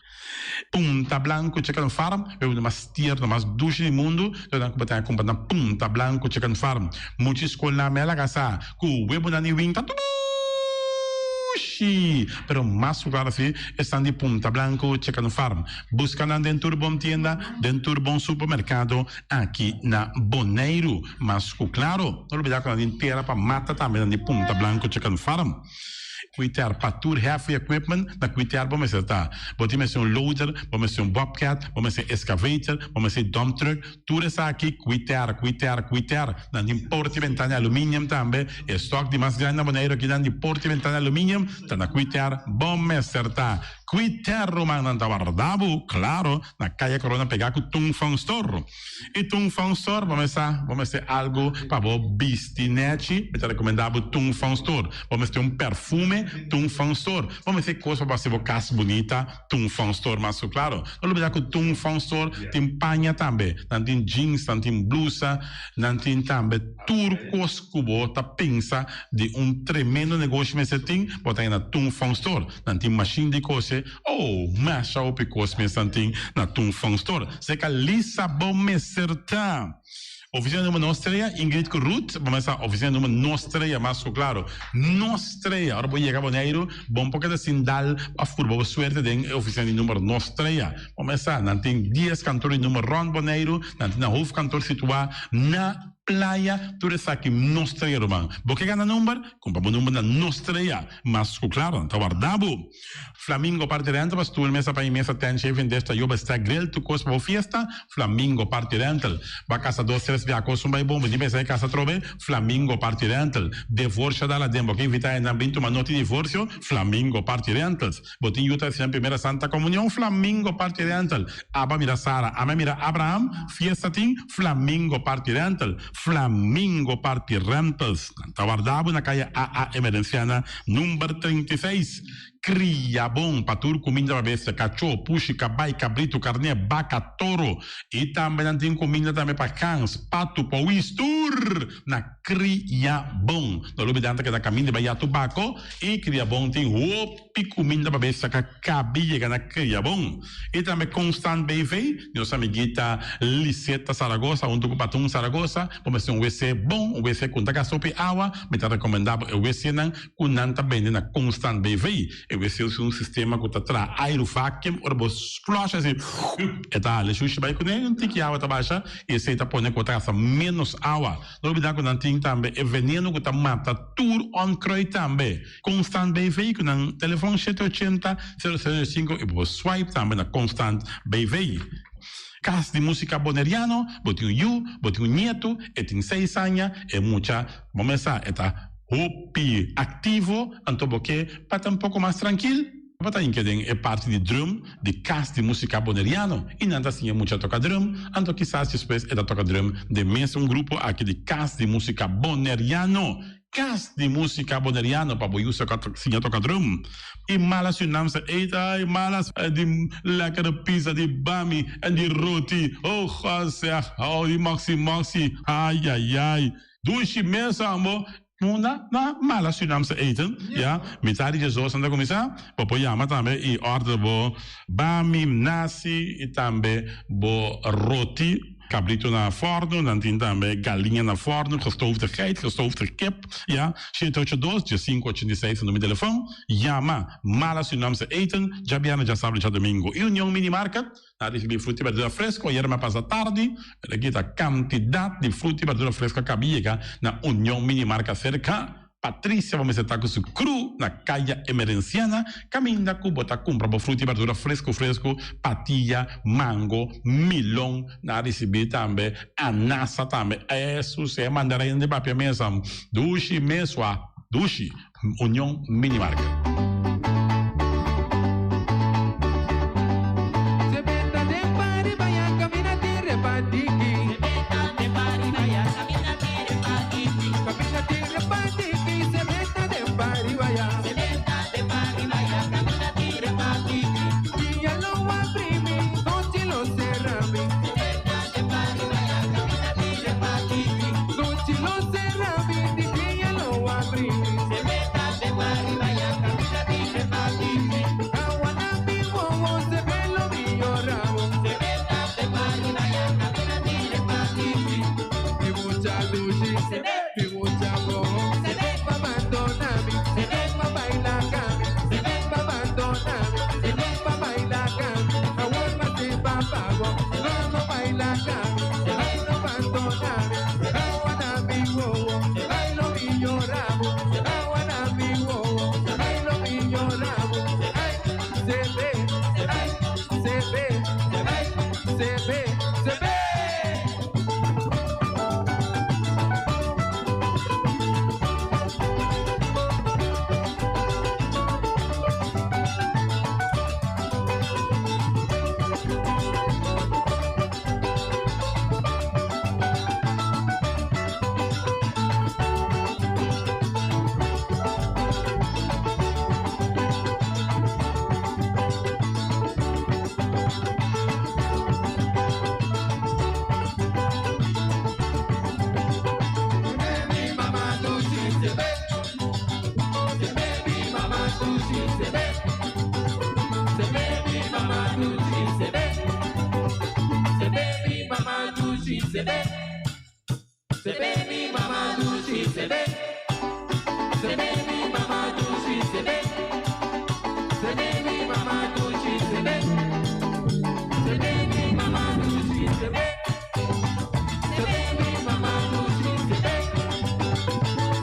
[SPEAKER 5] Punta Blanco Chicken Farm, e un di mas tierno, mas dushi di mundu, lo nan ku bo ta kumpra na Punta Blanco Chicken Farm. Mucha skolnan me a laga sa ku webunan di win ta dushi, pero mas ku klaro si esnan di Punta Blanco Chicken Farm. Buska nan den tur bon tienda, den tur bon supermerkado aki na Boneiru. Mas ku klaro, no lubida ku nan tin tera pa mata tambe nan di Punta Blanco Chicken Farm. Kuiter pa tur heavy equipment na kuiter bo mester ta. Bo tin mester un loader, bo mester un bobcat, bo mester excavator, bo mester dump truck, tur esaki kuiter, kuiter, kuiter. Nan tin porta y ventana aluminium tambe. E stock di mas grandi na Boneiru aki nan di porta y ventana aluminium ta na kuiter bo mester ta. Kuiter ruman nan ta warda bo, claro, na Kaya Corona pega ku Tung Fong Store. I Tung Fong Store bo mester bo mester algu pa bo bisti nechi, mi ta rekomendá bo Tung Fong Store. Bo mester un perfume, kuné? Tung Fong Store. Bo mester kos pa hasi bo kas bunita, Tung Fong Store mas ku klaro. No lubida ku Tung Fong Store tin paña tambe. Nan tin jeans, nan tin blusa, nan tin tambe tur kos ku bo ta pensa di un tremendo negoshi mester tin, bo ta haña na Tung Fong Store. Nan tin mashin di kose, oh, masha hopi kos mes nan tin na Tung Fong Store. Seka Lisa bo mester ta. Oficina number nos trea, Ingrid ku Ruth, bo mester sa oficina number nos trea mas ku klaro. Nos trea, ora bo yega Boneiru, bon por keda sin dal òf purba bo suerte den e oficina di number nos trea. Bo mester sa, nan tin dies kantor di number rònt Boneiru, nan tin nan hoofdkantoor situá na Playa, tur esaki nos trea ruman. Bo ke gana number? Kumpra bo number na nos trea. Mas ku klaro, nan ta warda bo. Flamingo Party Rental pa stoel, mesa pa i mesa, tent, shaving dish, tayoba, stack, grill, tur kos pa bo fiesta. Flamingo Party Rental. Bo a kasa dos, tres bia kos un bai bon, bo tin pensa e kasa atrobe? Flamingo Party Rental. Devorsio dal aden, bo ke invita hendenan bin tuma noti divorsio? Flamingo Party Rentals. Bo tin yu ta hasi nan primera Santa Comunion? Flamingo Party Rental. Aba mira Sara, ame mira Abraham, fiesta tin? Flamingo Party Rental. Flamingo Party Rentals. Nan ta warda bo na kaya AA Emerenciana number 36. Kria bon pa tur kuminda pa bestia, kachó, pushi, kabai, kabritu, karné, baka, toro. I tambe nan tin kuminda tambe pa gans, patu, powis, tur na Kria Bon. No lubida nan ta keda kaminda bai ya tubako i Kria Bon tin hopi kuminda pa bestia ka kabi yega na Kria Bon. I tambe Constant BV, nos amiguita Liseta Saragoza huntu ku Patun Saragoza, bo mester un wc bon, un wc ku no ta gasta hopi awa, mi ta rekomendá bo e wcnan ku nan ta bende na Constant BV. E wc usa un sistema ku ta traha airu vacuum, ora bo flush asi e ta hala e shushi bai kuné, un tiki awa ta basha i esei ta pone ku bo ta gasta ménos awa. No olbida ku nan tin tambe e veneno ku ta mata tur onkruid tambe. Constant BV ku nan telefon shete ochenta, sero sero sinku i bo por swipe tambe na Constant BV. Kas di Musika Boneriano, bo tin un yu, bo tin un nietu, e tin seis aña, e mucha, bo mesa e ta hopi aktivo, anto bo ke pa ta un poko mas trankil, bo ta hinke den e parti di drum di Kas di Musika Boneriano i nan ta siña mucha toka drum, anto kisas despues e ta toka drum den mes un grupo aki di Kas di Musika Boneriano. Kas di Musika Boneriano pa bo yu siña toka drum. I mala Surinaamse eten, ai mala di lekkere pizza, di bami en di roti, oh God zeg, oh di moxi moxi, ai ai ai, dushi mes ambo. Munda na mala Surinaamse eten, ya, mitad di djesdos nan ta kuminsá, bo por yama tambe i order bo bami, nasi i tambe bo roti. Cabrito na forno, nan tin tambe galiña na forno, gestoofde geit, gestoofde kip, ya, shete ocho dos, diesinco ochenta i seis ta numero di telefon, yama Mala Surinaamse Eten, djabièrnè, djasabra, djadomingo. I Union Mini Market, nan a ricibi fruta i berdura fresco, ayera mi a pasa tardi, pero aki ta cantidad di fruta i berdura fresco a caba yega na Union Mini Market cerca. Patricia bo mester ta ku su kru na Kaya Emerenciana kaminda ku bo ta kumpra bo fruta i berdura fresku fresku, patia, mango, milon, nan a risibí tambe anasa tambe, esus e mandarin di papia mesa dushi mesua dushi, Union Mini Market.
[SPEAKER 6] sebe. Sebe mi mama dushi sebe. Sebe mi mama dushi sebe. Sebe mi mama dushi sebe. Sebe mi mama dushi sebe. Sebe mi mama dushi sebe.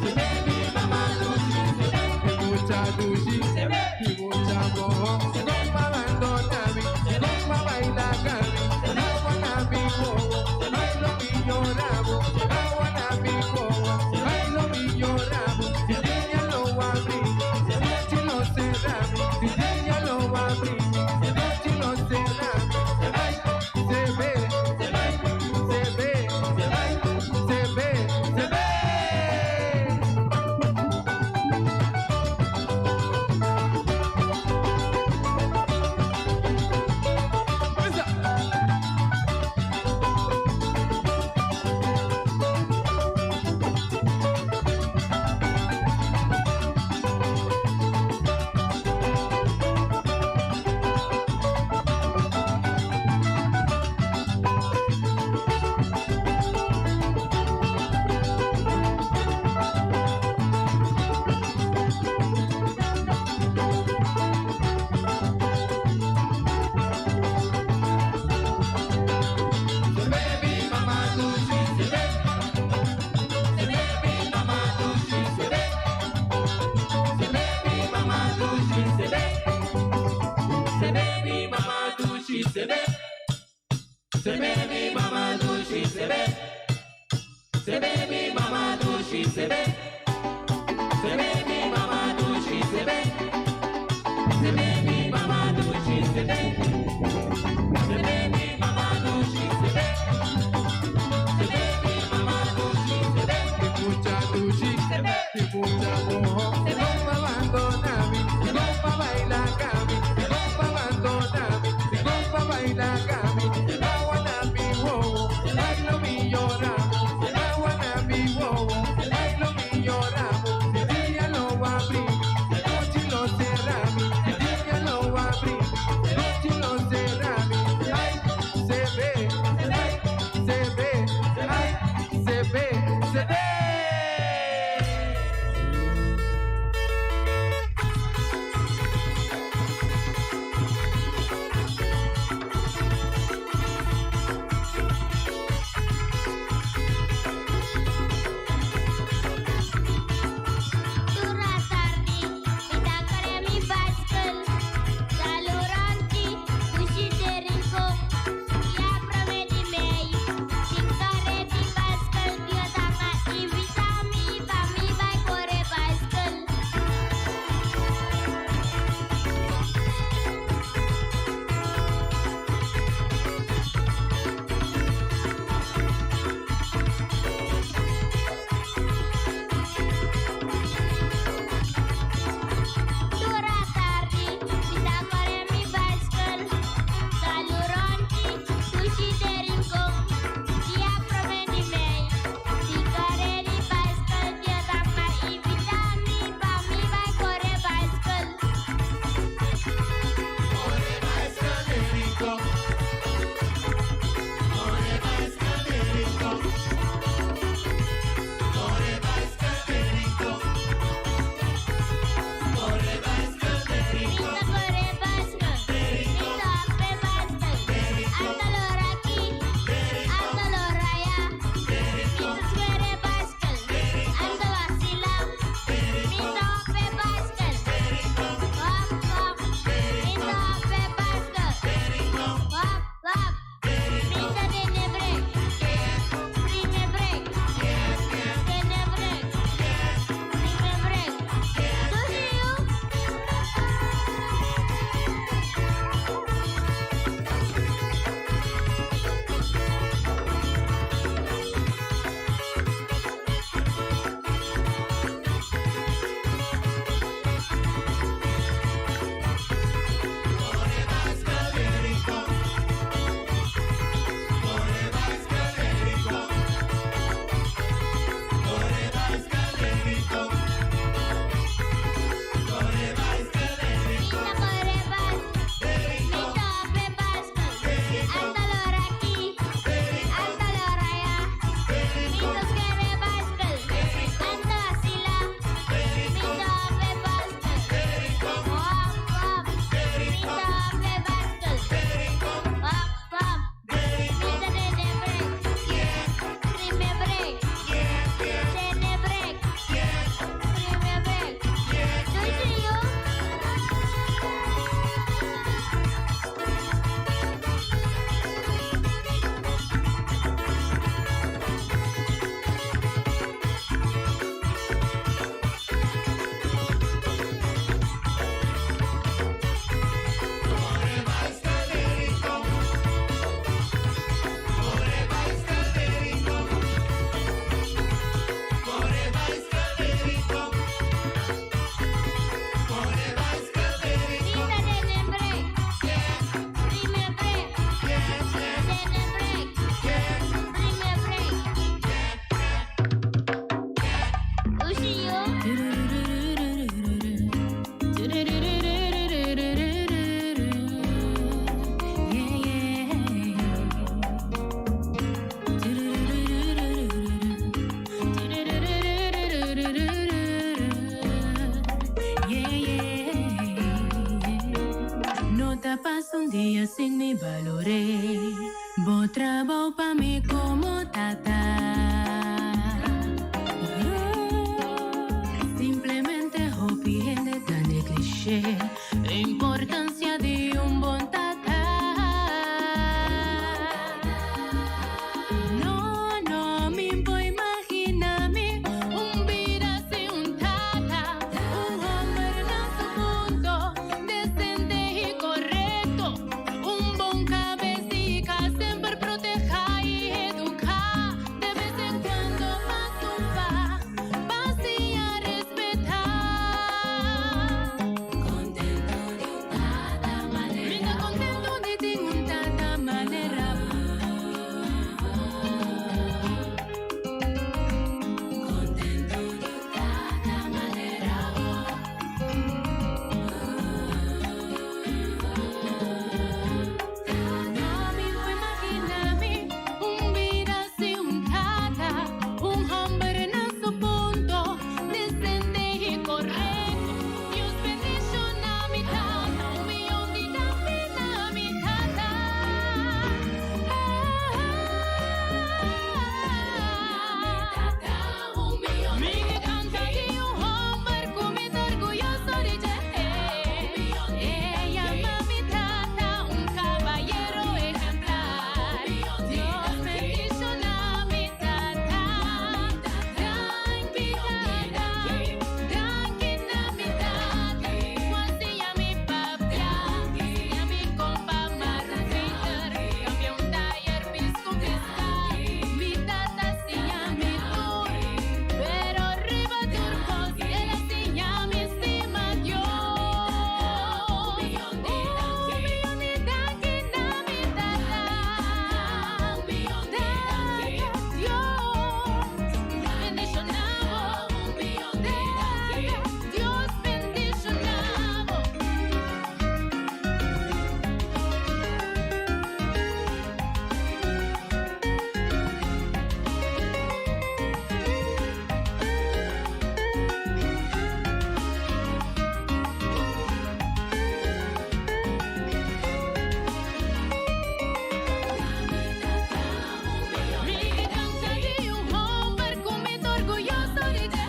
[SPEAKER 6] Sebe mi mama dushi sebe. Mucha dushi sebe. Mucha boho. Sebe pa abandonami. Sebe pa bailar kami. Sebe pa mi bobo. Bailo mi llorabo. Aguana mi bobo. Bailo mi llorabo. Si ella lo abrí. Si lo cerrami. Si ella lo abrí. Si lo cerrami. Ay, se ve. Se ve. Se ve. Se ve. Se ve. Sebe mi mama dushi sebe. Sebe mi mama dushi sebe. Sebe mi mama dushi sebe. Sebe mi mama dushi sebe. Sebe mi mama dushi sebe. Sebe mi mama dushi sebe. Sebe mi mama dushi sebe. Sebe mi mama dushi sebe. Sebe mi mama dushi sebe. Sebe mi mama dushi sebe. Mucha dushi sebe. Mucha boho. Sebe pa abandonami. Sebe pa bailar kami. Sebe pa abandonami. Sebe pa bailar kami. Aguana mi wowo. Bailo mi lloramo. Aguana mi
[SPEAKER 7] dia sin mi balor'é. Bo trabou pa mi komo tata. Simplemente hopi hende ta neglish'é. Importancia di un bon tata. No, no mi por imagina mi un bida sin un tata. Un homber na su punto, decente y correcto. Un bon cabes di cas, semper proteha y educa. De bes en cuando mas un pa, pa siña respeta. Contento di un tata manera. Mi ta contento di tin un tata manera. Contento di un tata manera. No mi por imagina mi un bida sin un tata, un homber na su punto, decente y correcto. Dios bendiciona mi tata, un miyon di danki na mi tata. Mi ke canta di un homber cu mi ta orguyoso di dje. E yama mi tata, un caballero ejemplar. Dios bendiciona mi tata. Danki tata, danki na mi tata. Cu a siña mi papia, siña mi con pa mara Peter. Cambia un tayer, pisca un pisca. Mi tata siña mi tur, pero riba tur cos el a siña mi stima Dios. Un miyon di danki na mi tata. Tata, Dios bendiciona bo. Tata, Dios bendiciona bo. Mi ke canta di un homber cu mi ta orguyoso di dje.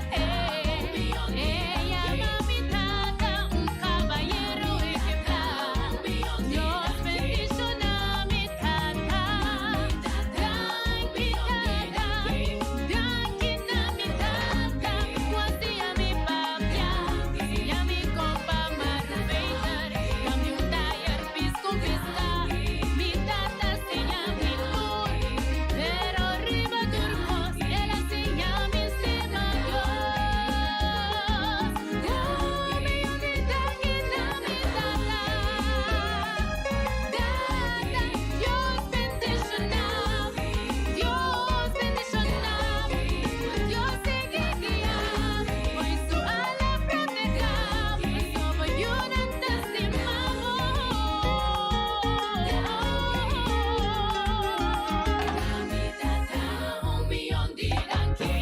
[SPEAKER 7] E yama mi tata, un caballero ejemplar. Dios bendiciona mi tata. Danki tata, danki na mi tata. Cu a siña mi papia, siña mi con pa mara Peter. Cambia un tayer, pisca un pisca. Mi tata siña mi tur, pero riba tur cos el a siña mi stima Dios. Un miyon di danki na mi tata. Tata, Dios bendiciona. Dios bendiciona. Dios sigui guia. Pone su ala proteha. Paso bo yiunan ta stima bo. Mi tata, un miyon di danki.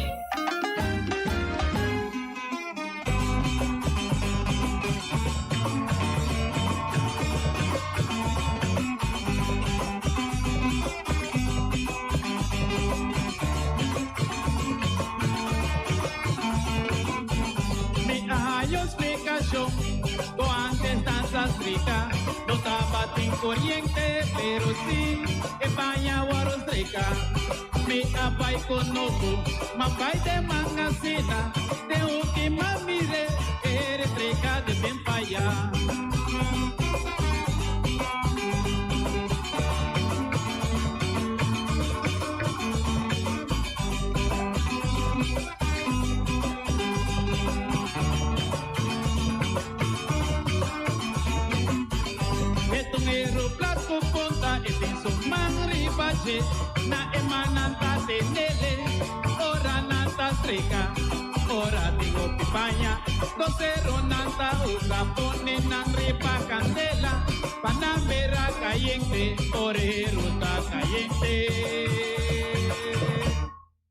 [SPEAKER 6] Mi a haya explicacion cu antes nan sa strica no tabatin coriente pero si e paña a wordo strica mi a bay cunucu m'a bay den mangasina den huki m'a mire e strica de bin paya. E ta un heru plat ku punta e tin su man riba dje na e mannan ta tenele ora nan ta strika ora tin hopi paña dos herunan ta usa pone nan riba kandela pa nan bira kayente ora e heru ta kayente.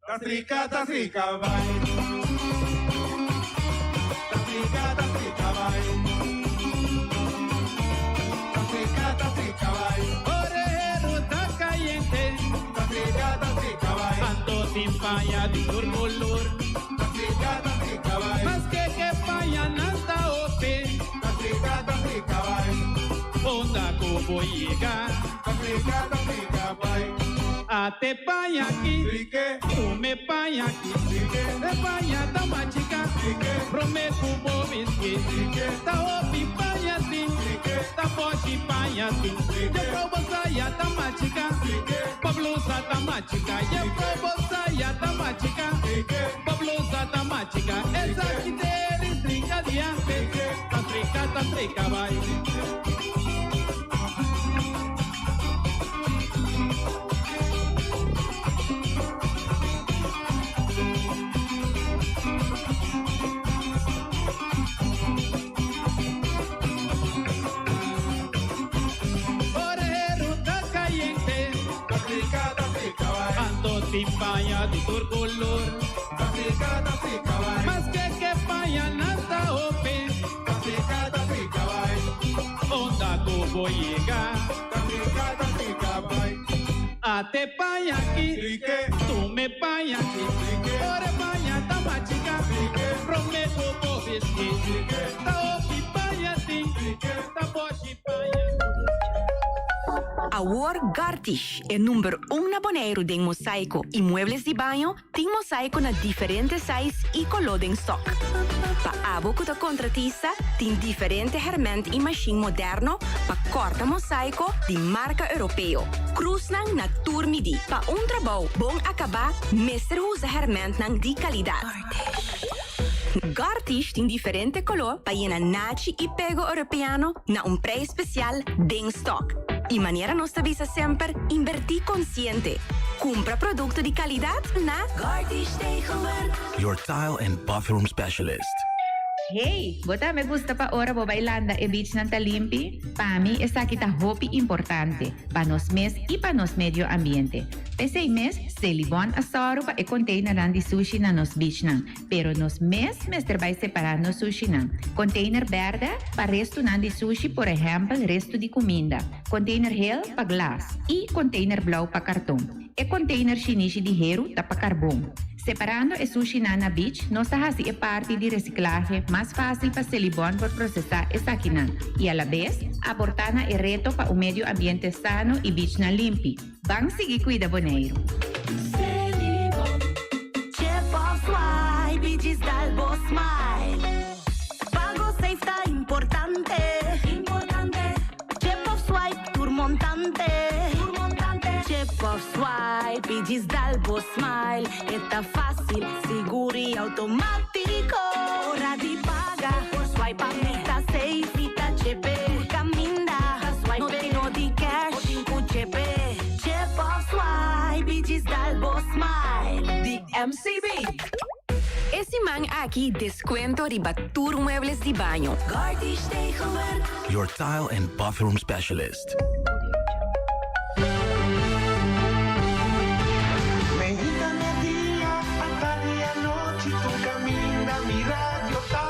[SPEAKER 6] Ta strika, ta strika bai. Ta strika, ta strika bai. Ta strika, ta strika. Orejero ta caliente. Anto tin paña di tur color. Maske ke paña nan ta hopi. Unda ku bo yega. Ate paña aki. Tume paña aki. E paña ta machica. Prome ku bo bisti. Ta hopi paña tin. Ta boshi paña tin. Juffrouw bo saya ta machica. Bo blusa ta machica. Juffrouw bo saya ta machica. Bo blusa ta machica. Esaki te ristrica di antes. Ta strica, ta strica bai. Orejero ta cayente. Anto tin paña di tur color. Maske ke paña nan ta hopi. Unda ku bo yega. Ate paña aki. Tume paña aki. Ora e paña ta machica. Prome ku bo bisti. Ta hopi paña tin. Ta boshi paña.
[SPEAKER 8] Awor Gartish, e number un na Boneiru den mosaiko i muebles di baño, Tin mosaiko na diferente size i koló den stok. Pa abo ku ta kontratista, tin diferente hèrmènt i mashin moderno pa kòrta mosaiko di marka europeo. Krusnan na tur midí. Pa un trabou bon akabá mester usa hèrmèntnan di kalidat. Gartish tin diferente koló pa yena nachi i pego europeano na un prijs spesial den stok. I manera nos ta bisa semper, inbertí konsiente. Kumpra produkto di kalidat na Gartish Tegelwerk.
[SPEAKER 9] Your tile and bathroom specialist.
[SPEAKER 10] Hey, bo tambe gusta pa ora bo bai landa e beachnan ta limpi? Pa mi esaki ta hopi importante, pa nos mes i pa nos medio ambiente. P'esei mes, Selibon a sòru pa e konteinernan di sushi na nos beachnan. Pero nos mes mester bai separá nos sushinan. Container bèrdè pa restunan di sushi, por ehèmpel restu di kuminda, container hel pa glas i container blou pa karton. E container shinishi di heru ta pa karbon. Separando e sushinan na beach nos ta hasi e parti di resiklahe mas fásil pa Selibon por prosesá esakinan i alabes aportá na e reto pa un medio ambiente sano i beachnan limpi. Ban sigui cuida Boneiru.
[SPEAKER 8] Chep of swipe, djis dal bo smile. Di MCB. E siman aki descuento riba tur muebles di baño. Gartish Tegelwerk.
[SPEAKER 9] Your tile and bathroom specialist.
[SPEAKER 11] Meinta, merdia, atardi, anochi, tur kaminda mi radio ta.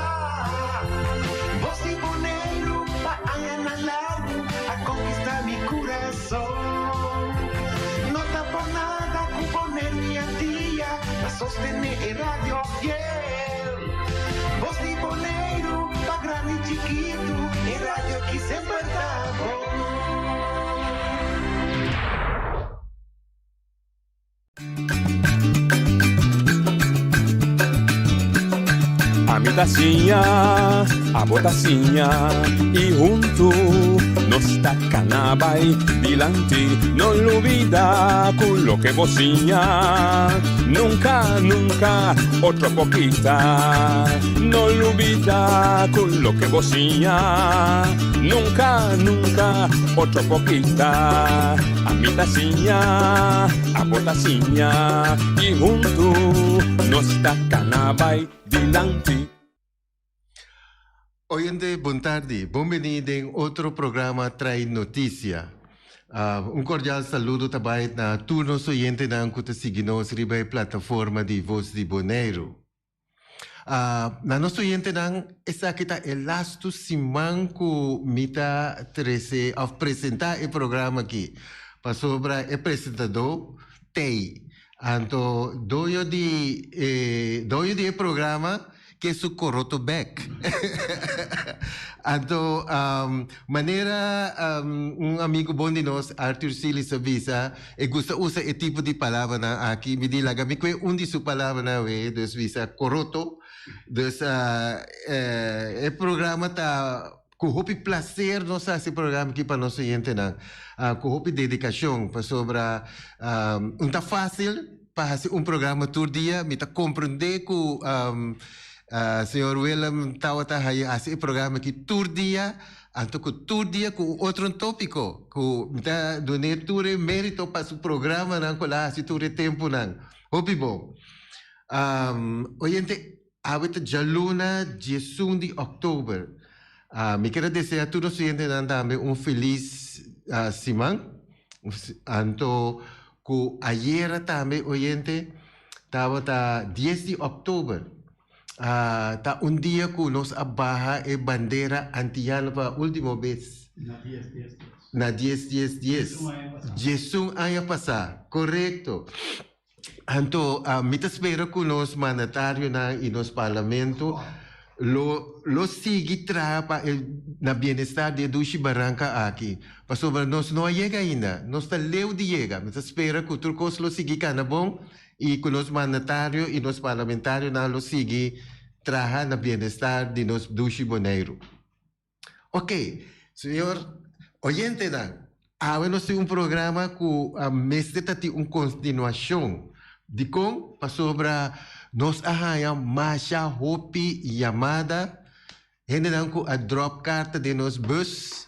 [SPEAKER 11] Bos di Boneiru pa añanan largu a konkistá mi kurason. No ta por nada ku Boneiru i Antia ta sostené e radio fiel. Bos di Boneiru pa grandi i chikitu, e radio ki semper ta bon.
[SPEAKER 12] Ami ta siña, abo ta siña i huntu nos ta kana bai dilanti. No lubida ku loke bo siña nunka, nunka otro por kita. No lubida ku loke bo siña nunka, nunka otro por kita. Ami ta siña, abo ta siña i huntu nos ta kana bai dilanti.
[SPEAKER 13] Oyente bon tardi, bon bini den otro programa Trae Noticia. Un cordial saludo ta bai na tur nos oyentenan cu ta sigui nos riba e plataforma di Voz di Boneiru. Uh, na nos oyentenan, esaki ta e lastu siman ku mi ta trese of presentá e programa aki. Pasobra e presentadó t'ei. Anto doño di e doño di e programa ke su koroto bek. Anto manera un amigo bon di nos Arthur Silis a bisa e gusta usa e tipo di palabranan aki mi di laga mi kue un di su palabranan awe dus bisa koroto dus e programa ta ku hopi placer nos a hasi e programa aki pa nos oyentenan ku hopi dedikashon pasobra un ta fasil Pa hasi un programa tur dia mi ta comprende cu señor Willem tawata haya hasi e programa aki tur dia, anto cu tur dia cu un otro topico cu mi ta dun'e tur e merito pa su programanan cu el a hasi tur e temponan. Hopi bon. Oyente, awe ta djaluna diesun di october. Mi kier a desea tur nos oyentenan tambe un feliz siman. Anto Ku ayera tambe oyente tabata dies di òktober ta un dia ku nos a baha e bandera antiyano pa ultimo bes.
[SPEAKER 14] Na dies dies dies.
[SPEAKER 13] Na dies dies dies. Diesun aña pasá. Korekto. Anto mi ta spera ku nos mandatarionan i nos parlamento Lo lo sigui traha pa e na bienestar di e dushi baranka aki, pasobra nos no a yega ainda, nos ta leu di yega. Mi ta spera ku tur kos lo sigui kana bon i ku nos mandatario i nos parlamentarionan lo sigui traha na bienestar di nos dushi Boneiru. Ok, señor oyentenan, awe nos tin un programa ku mester ta tin un kontinuashon. Dikon? Pasobra nos a haña masha hopi yamada, hendenan ku a dròp karta den nos bus,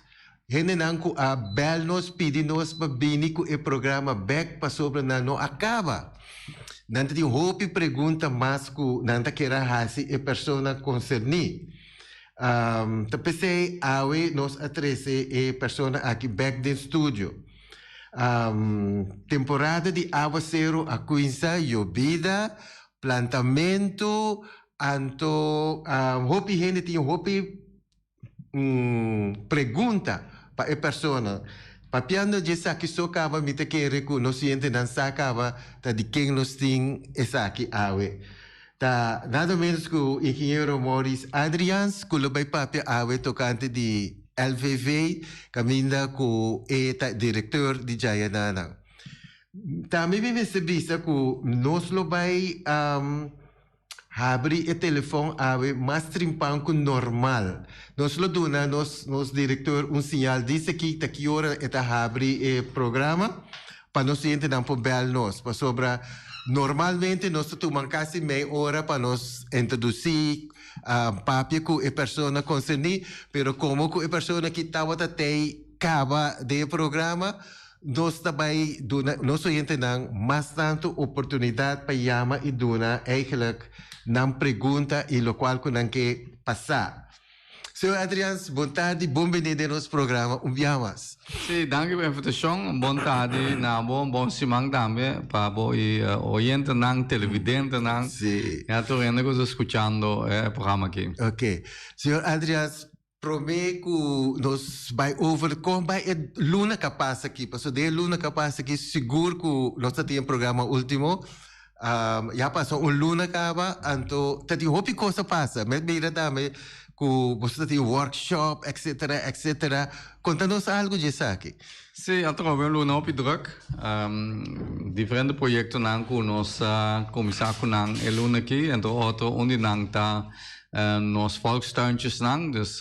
[SPEAKER 13] hendenan ku a bèl nos pidi nos pa bini ku e programa bèk pasobra nan no a kaba. Nan ta tin hopi pregunta mas ku nan ta kere hasi e persona konserní. Ta p'esei awe nos a trese e persona aki bèk den studio. Temporada di awaseru a kuinsa, yobida, plantamentu, anto hopi hende tin hopi pregunta pa e persona. Papiando dje esaki so kaba mi ta kere ku nos sientenan sa kaba ta di ken nos tin esaki awe. Ta nada menos ku Ingeniero Maurice Adriaans ku lo bai papia awe tokante di LVV kaminda ku e ta direkteur di Djayanana. Tambe mi mester bisa ku nos lo bai habri e telefòn awe mas trimpan ku normal. Nos lo duna nos nos direkteur un siñal dice ki ta ki ora e ta habri e programa. Pa nos clientenan por bel nos, pasobra normalmente nos ta tuma casi mei ora pa nos introduci, papia cu e persona concerni, pero como cu e persona ki tabata tey caba den e programa, nos ta bay duna nos oyentenan mas tanto oportunidad pa yama y duna eigenlijk nan pregunta y locual cu nan ke pasa. Señor Adriaans, bon tardi, bon bini den nos programa un biaha mas.
[SPEAKER 15] Sí, danki pa invitacion. Bon tardi na bo, bon siman tambe pa bo y oyentenan, televidentenan.
[SPEAKER 13] Sí.
[SPEAKER 15] Y a tur hende cu ta scuchando e programa aki.
[SPEAKER 13] Ok. Señor Adriaans, prome cu nos bay over con bay e luna ca pasa aki, pasobra den e luna ca pasa aki sigur cu nos ta tin e programa ultimo. Ya pasa un luna caba, anto ta tin hopi cos a pasa. Mi a mira tambe cu boso ta tin workshop, etcetera, etcetera. Conta nos algo di esaki.
[SPEAKER 15] Sí, atrobe un luna hopi druk. Diferente proyectonan cu nos a cuminsa cu nan e luna aki. Entre otro, un di nan ta nos volkstuintjesnan. Dus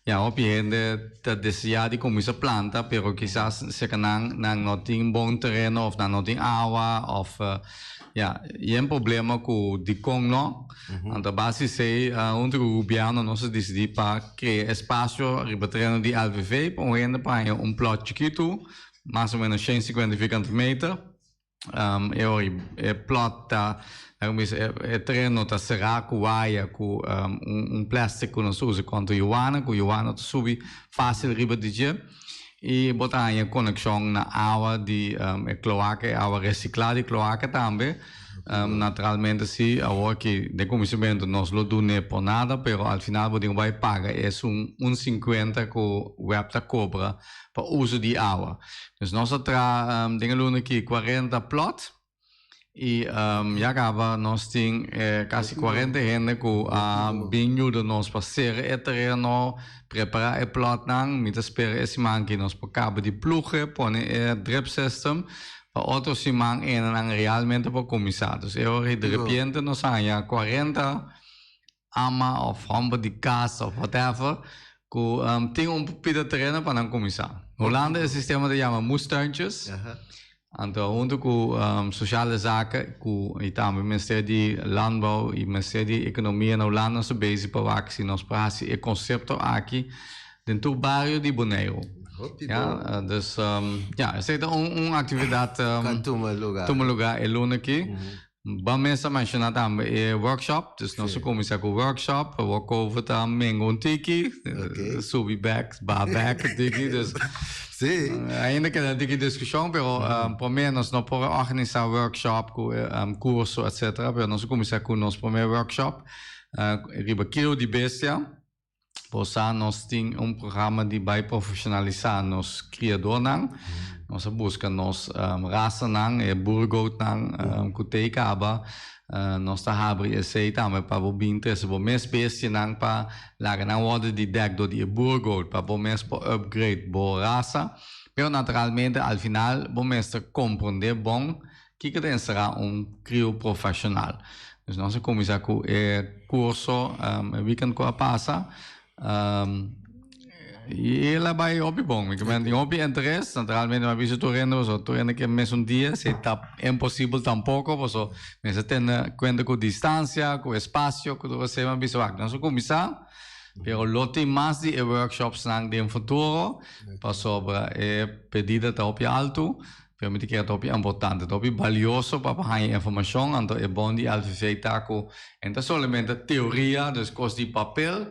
[SPEAKER 15] ya, hopi hende ta desea di cuminsa planta, pero kisas cerca nan, nan no tin bon tereno of nan no tin awa of ya, yen problema cu dicon no. Anto base esey, hunto cu gobierno nos a dicidi pa crea espacio riba tereno di LVV pa un hende pa haña un plot chikitu, mas o menos 150 vierkante meter. E ora e plot ta, laga mi bisa, e tereno ta será ku waya, ku un plastic ku nos usa kontra yuana, ku yuana ta subi fásil riba di dje. I bo ta haña konekshon na awa di e kloaka, e awa resiklá di kloaka tambe. Naturalmente si awor aki den kuminsamentu nos lo dun'é por nada, pero al final bo tin ku bai paga esun un sinkuenta ku web ta kobra pa uso di awa. Dus nos a traha den e luna aki kuarenta plòt i ya kaba nos tin kasi kuarenta hende ku a bin yuda nos pa sera e tereno, prepará e plòtnan. Mi ta spera e siman aki nos por kaba di plug e, pone e drip system Pa otro siman enanan realmente por kuminsá. Dus e ora ei direpiente nos haña kuarenta ama òf hòmber di kas òf whatever ku tin un pida tereno pa nan kuminsá. Hulanda e sistema ta yama moestuintjes. Anto huntu ku Sociale Zaken ku i tambe Ministerio di Landbouw i Ministerio di Ekonomia na Hulanda nos ta bezig pa wak si nos por hasi e konsepto aki Den tur bario di Boneiru.
[SPEAKER 13] Hopi
[SPEAKER 15] Ja,
[SPEAKER 13] bon.
[SPEAKER 15] dus ja, esei ta un un actividad
[SPEAKER 13] Kan tuma lugar.
[SPEAKER 15] tuma lugar e luna aki. Ban mes a menciona tambe e workshop, dus nos a cuminsa cu workshop, awor COVID ta menga un tiki, subi bek, baha bek un tiki, dus ainda keda un tiki discusion, pero prome nos no por a organisa workshop cu curso etcetera, pero nos a cuminsa cu nos prome workshop riba kilo di bestia. Bo sa nos tin un programa di bai profesionalisá nos kriadornan. Nos a buska nos rasanan, e boerengootnan ku tei kaba. Nos ta habri esei tambe pa bo bin trese bo mes bestianan pa laga nan wòrdu di dèk dor di e boerengoot pa bo mes por upgrade bo rasa. Pero naturalmente al final bo mester komprondé bon Kiko ta enserá un krio profeshonal? Dus nos a kuminsá ku e kurso e weekend ku a pasa i el a bai hopi bon. Mi tin hopi interes, naturalmente mi a bisa tur hende pasobra tur hende ke mesun dia, si ta imposibel tampoko pasobra mester tene kuenta ku distansia, ku espasio, ku tur esei. Mi a bisa wak nos a kuminsá pero lo tin mas di e workshopsnan den futuro pasobra e pedida ta hopi altu. Pero mi ta kere ta hopi importante, ta hopi balioso pa haña informashon, anto e bon di LVV ta ku e no ta solamente teoria, dus kos di papel,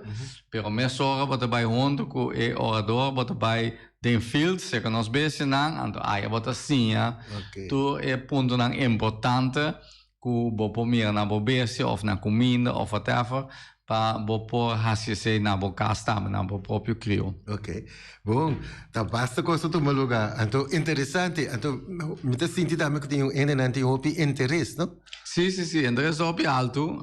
[SPEAKER 15] pero mesora bo ta bai huntu ku e orador, bo ta bai den field serka nos bestianan, anto aya bo ta siña tur e puntonan importante ku bo por mira na bo bestia òf na kuminda òf whatever pa bo por hasi esei na bo kas tambe, na bo propio krio.
[SPEAKER 13] Ok. Bon, ta basta kos ta tuma lugá. Anto, interesante. Anto, mi ta sinti tambe ku tin un hendenan tin hopi interes, no?
[SPEAKER 15] Sí, sí, sí. Interes ta hopi altu.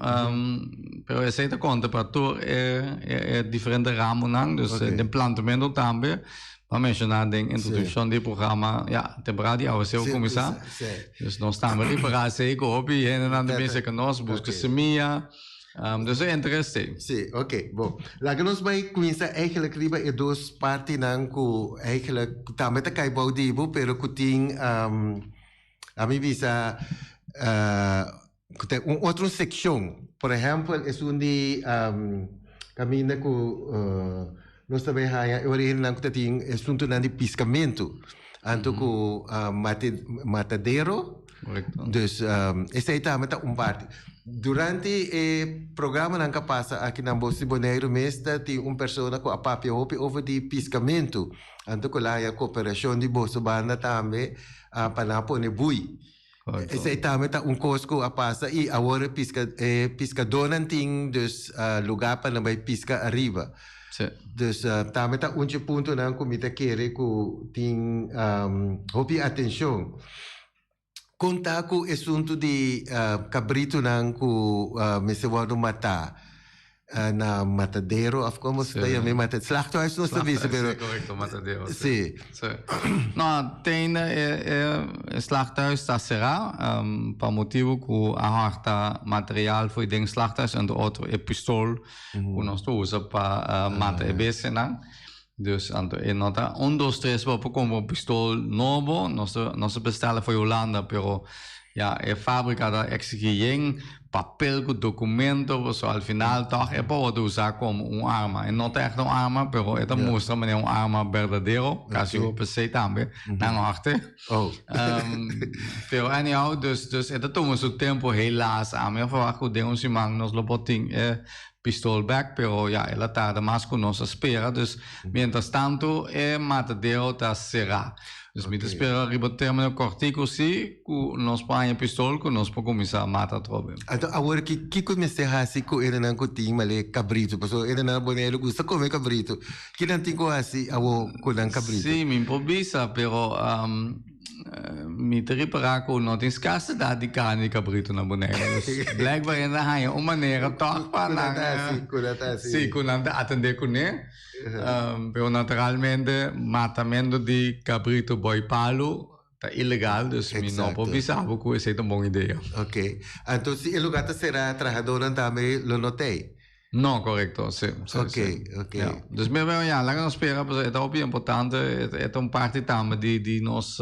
[SPEAKER 15] Pero esei ta konta pa tur e e diferente ramonan. Dus den plantamento tambe. Bo a menshoná den introdukshon di e programa, ya, temporada di awaseru kuminsá. Dus nos tambe ripará esei ku hopi hendenan ta bin serka nos buska semia. Dus e interes t'ei.
[SPEAKER 13] Sí, oké, bon. Laga nos bai kuminsá eigenlijk riba e dos partinan ku eigenlijk tambe ta kai bou di bo, pero ku tin, ami bisa, ku ta un otro sekshon. Por ehèmpel, esun di kaminda ku nos ta bai haña e origennan ku ta tin asuntunan di piskamentu, anto ku matadero. Dus esei tambe ta un parti. Durante e programanan ku a pasa aki na Bos di Boneiru mes ta tin un persona ku a papia hopi over di piskamentu, anto ku la haña koperashon di boso banda tambe pa nan a pone bui. Esei tambe ta un kos ku a pasa i awor e piska e piskadónan tin dus lugá pa nan bai piska ariba. Dus tambe ta un dje puntonan ku mi ta kere ku tin hopi atenshon. Kon ta ku esuntu di kabritunan ku mester wòrdu matá? Na matadero of como se ta yama e mata slachthuis nos ta bisa pero
[SPEAKER 15] Sí, correcto, matadero.
[SPEAKER 13] Sí.
[SPEAKER 15] Sí. No, te ainda e, e slachthuis ta será pa motibo cu a horta material fo'i den slachthuis, entre otro e pistol cu nos ta usa pa mata e bestianan. Dus anto e no ta un dos tres bo por compra un pistol nobo, nos ta nos ta bestela fo'i Hulanda pero ya e fabrica ta exigi yen. papel ku dokumento, pasobra al final tòg e por wòrdu usá komo un arma. E no ta ègt un arma, pero e ta mustra manera un arma berdadero, kasi ku p'esei tambe nan hòrte. Pero anyhow, dus dus e ta tuma su tempu helaas. Ami a verwagt ku den un siman nos lo por tin e pistol bèk, pero ya el a tarda mas ku nos a spera. Dus mientras tantu e matadero ta será. Dus mi ta spera riba término kòrtiku sí ku nos por haña pistol ku nos por kuminsá mata atrobe.
[SPEAKER 13] Anto awor ki kiko mester hasi ku enenan ku tin male kabritu? Pasobra enenan Boneiru gusta kome kabritu. Ki nan tin ku hasi awor ku nan kabritu?
[SPEAKER 15] Sí, mi por bisa, pero mi ta ripará ku no tin skarsedat di karni di kabritu na Boneiru. Dus blijkbaar hende a haña un manera tòg pa nan.
[SPEAKER 13] Ku nan ta hasi.
[SPEAKER 15] Sí, ku nan ta atendé kuné. Pero naturalmente matamento di cabrito boy palu ta ilegal, dus mi no por bisa bo cu esey ta un bon idea.
[SPEAKER 13] Ok. Anto si e lugar ta cera trahadornan tambe lo no tey?
[SPEAKER 15] No, corecto, si, si,
[SPEAKER 13] Ok,
[SPEAKER 15] si.
[SPEAKER 13] ok.
[SPEAKER 15] Ja. Dus mi a ya, laga nos spera, pasobra e ta hopi importante, e ta un parti tambe di di nos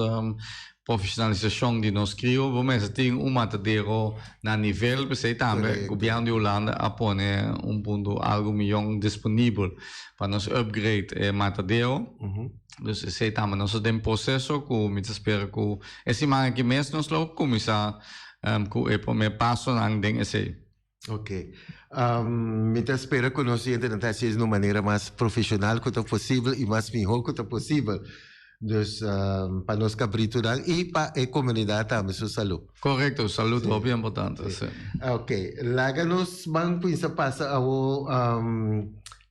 [SPEAKER 15] Profesionalisacion di nos crio, bo mester tin un matadero na nivel, p'esey tambe gobierno di Hulanda a pone un punto algo miyon disponibel pa nos upgrade e matadero. Dus esey tambe nos ta den proceso cu mi ta spera cu e siman aki mes nos lo cuminsa cu e prome pasonan den esey.
[SPEAKER 13] Ok. Mi ta spera cu nos hendenan ta haci es na un manera mas profesional cu ta posibel y mas miho cu ta posibel. Dus pa nos cabritonan y pa e comunidad tambe su salud.
[SPEAKER 15] Correcto, salud ta hopi importante, si.
[SPEAKER 13] Ok, laga nos ban cuminsa pasa awo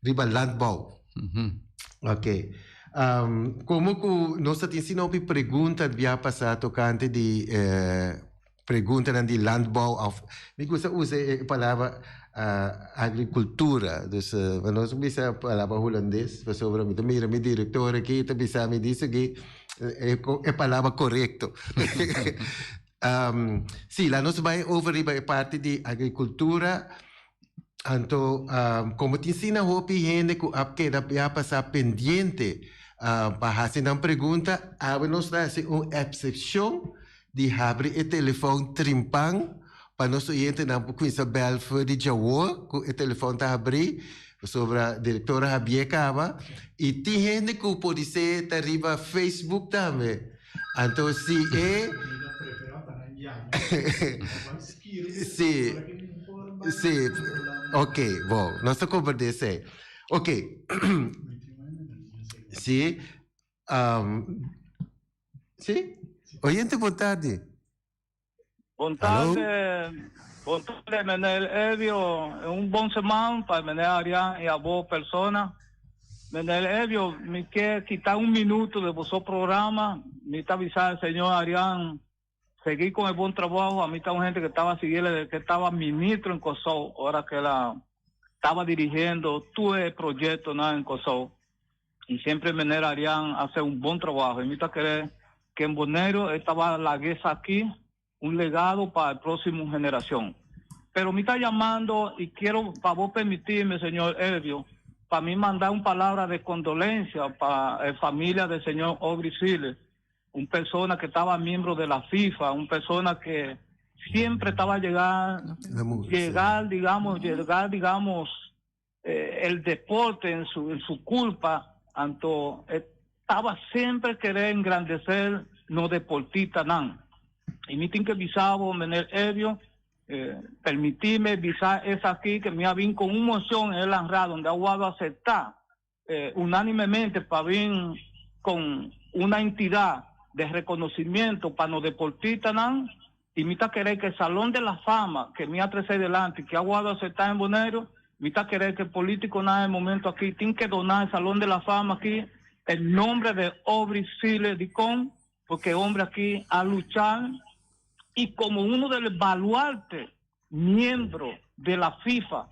[SPEAKER 13] riba landbouw. Ok. Como cu nos ta tin asina hopi pregunta bia pasa tocante di Preguntanan di landbouw of mi gusta usa e palabra agricultura, dus pa nos bisa palabra hulandes pasobra mi ta mira mi director aki ta bisa mi dice aki e palabra corecto. Si, laat nos bai over riba e parti di agricultura, anto como tin asina hopi hende cu a keda ya pasa pendiente pa haci nan pregunta, awe nos ta haci un excepcion di habri e telefòn trimpan pa nos oyentenan por kuminsá bèl for di djawor ku e telefòn ta habrí, pasobra direktor a habié kaba i tin hende ku podisé ta riba Facebook tambe. Anto si e Si, si, ok, bon, nos ta komprendé esei. Ok, si. Sí? Oyente, bon tardi.
[SPEAKER 14] Bon tarde, bon tarde, meneer Evio. Un bon semana pa meneer Arián y a bo persona. Meneer Evio, mi ke kita un minuto de boso programa. Mi ta avisa el señor Arián seguir con el bon trabajo. A mí está un gente que estaba siguiendo desde que estaba ministro en Kosovo, ahora que la estaba dirigiendo todo el proyecto ¿no? en Kosovo. Y siempre meneer Arián hace un buen trabajo. Y me querer que en Bonero estaba la guesa aquí, un legado para la próxima generación. Pero me está llamando y quiero, para vos permitirme, señor Elvio, para mí mandar una palabra de condolencia para la familia del señor Aubrey Siles, una persona que estaba miembro de la FIFA, una persona que siempre estaba llegar, llegar, digamos, llegar, digamos, eh, el deporte en su, en su culpa, anto, estaba siempre querer engrandecer no deportista nan. Y mi tin que visabo, meneer Evio, eh, permitime visar esa aquí, que me ha con una moción en el ANRA, donde ha jugado a aceptar eh, unánimemente para bien con una entidad de reconocimiento para los deportistas nan, y mi ta querer que el Salón de la Fama, que mi ha delante, que ha jugado a aceptar en Bonero, mi ta querer que el político nada el momento aquí, tiene que donar el Salón de la Fama aquí, el nombre de Obri Sile Dicón, porque hombre aquí a luchar y como uno de los baluartes miembro de la FIFA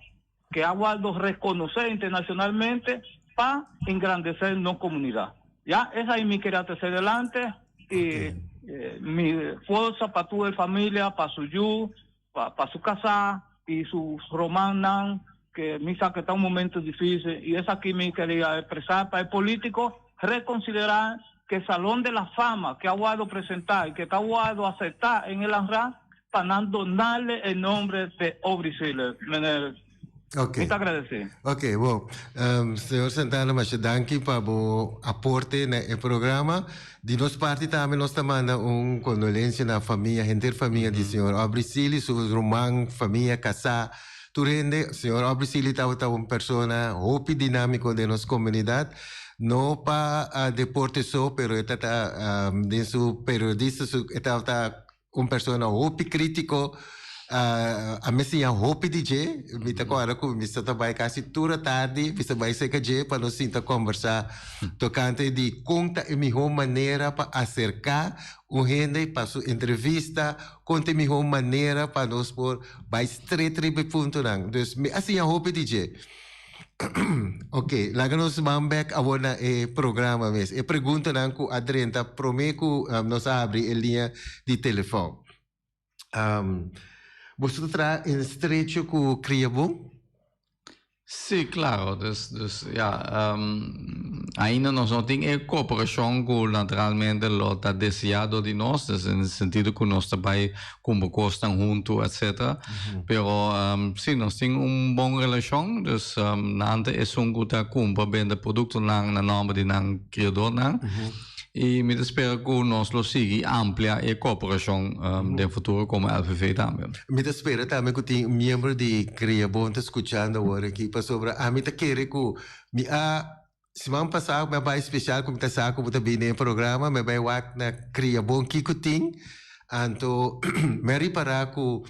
[SPEAKER 14] que ha guardado reconocer internacionalmente para engrandecer no comunidad. Ya, esa es mi quería hacer delante y eh, mi fuerza para tu familia, para su yu, para su casa y sus romanan, que misa que está un momento difícil y es aquí mi quería expresar para el político reconsiderar que el Salón de la Fama que ha guardado presentar y que está guardado aceptar en el ANRA. Pa nan donarle e nombre de Aubrey Sealer, meneer.
[SPEAKER 13] Ok.
[SPEAKER 14] Mi ta agradeci.
[SPEAKER 13] Ok, bon. Um, señor Santana, masha danki pa bo aporte na e programa. Di nos parti tambe nos ta manda un condolencia na famia, henter famia di señor Aubrey Sealy, su ruman, famia, casá, tur hende. Señor Aubrey Sealy tabata un persona hopi dinámico den nos comunidad. No pa uh, deporte so, pero e tata um, den su periodista, su, e tabata Un persona hopi critico a mi siña hopi di dje. Mi ta corda cu mi sa ta bay casi tur atardi, mi sa bay cerca dje pa nos sinta combersa tocante di con ta e miho manera pa acerca un hende pa su entrevista, con ta e miho manera pa nos por bay straight riba e puntonan. Dus mi a siña hopi di dje. Ok, laga nos ban bek awor na e programa mes. E preguntanan ku a drenta promé ku um, nos a habri e liña di telefòn. Um, boso ta traha en estrecho ku Kriabon?
[SPEAKER 15] Sí, claro. Dus, dus ja, um, ainda nos no tin e cooperacion cu naturalmente lo ta desea door di nos, dus in sentido cu nos ta bay cumpra cosnan hunto, etcetera. Pero um, sí, nos tin un bon relacion, dus um, nan ta esun cu ta cumpra bende productonan na nomber di nan criadornan. Y mi ta spera cu nos lo sigui amplia e cooperacion um, den futuro como LVV tambe.
[SPEAKER 13] Mi ta spera tambe cu tin miembro di Criabon ta scuchando awor aki, pasobra ami ta kere cu mi a Siman pasá mi a bai spesial ku mi ta sa ku bo ta bini den e programa, mi a bai wak na Kria Bon kiko tin. Anto mi a ripará ku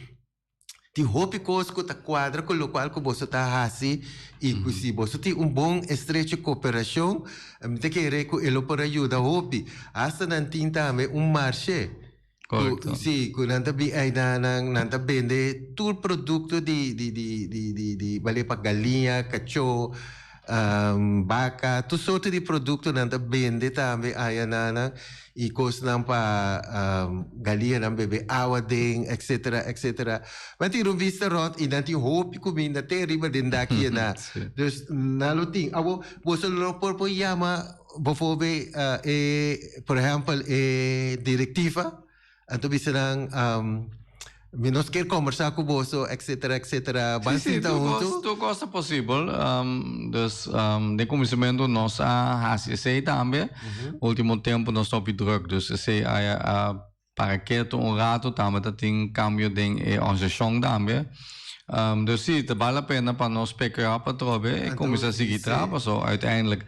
[SPEAKER 13] tin hopi kos ku ta kuadra ku lokual ku boso ta hasi i ku si boso tin un bon estrecho koperashon, mi ta kere ku e lo por a yuda hopi. Asta nan tin tambe un marshe.
[SPEAKER 15] Korekto.
[SPEAKER 13] Si, ku nan ta bin einan, nan nan ta bende tur produkto di di di di di di bale pa galiña, kachó, baka, tur sorto di produkto nan ta bende tambe aya nan i kosnan pa galiñanan bebe awa den, etcetera, etcetera. Mi a tira un bista rònt i nan tin hopi kuminda te riba den daki ena. Dus nan lo tin. Awor, boso lo por por yama Bijvoorbeeld, e, por ehempel, e directiva, anto bisa nan, um, mi nos kier conversa cu boso, etcetera, etcetera. Ban
[SPEAKER 15] Sí, sí,
[SPEAKER 13] sinta
[SPEAKER 15] tur
[SPEAKER 13] hunto.
[SPEAKER 15] cos, tur cos ta posibel. Um, dus, um, den comensamento nos a haci esey tambe. Ultimo tempo nos ta hopi druk, dus esey a, a para keto un rato tambe ta tin cambio den e organisacion tambe. Um, dus sí, ta bal la pena pa nos pick up atrobe e cuminsa sigui traha, paso uiteindelijk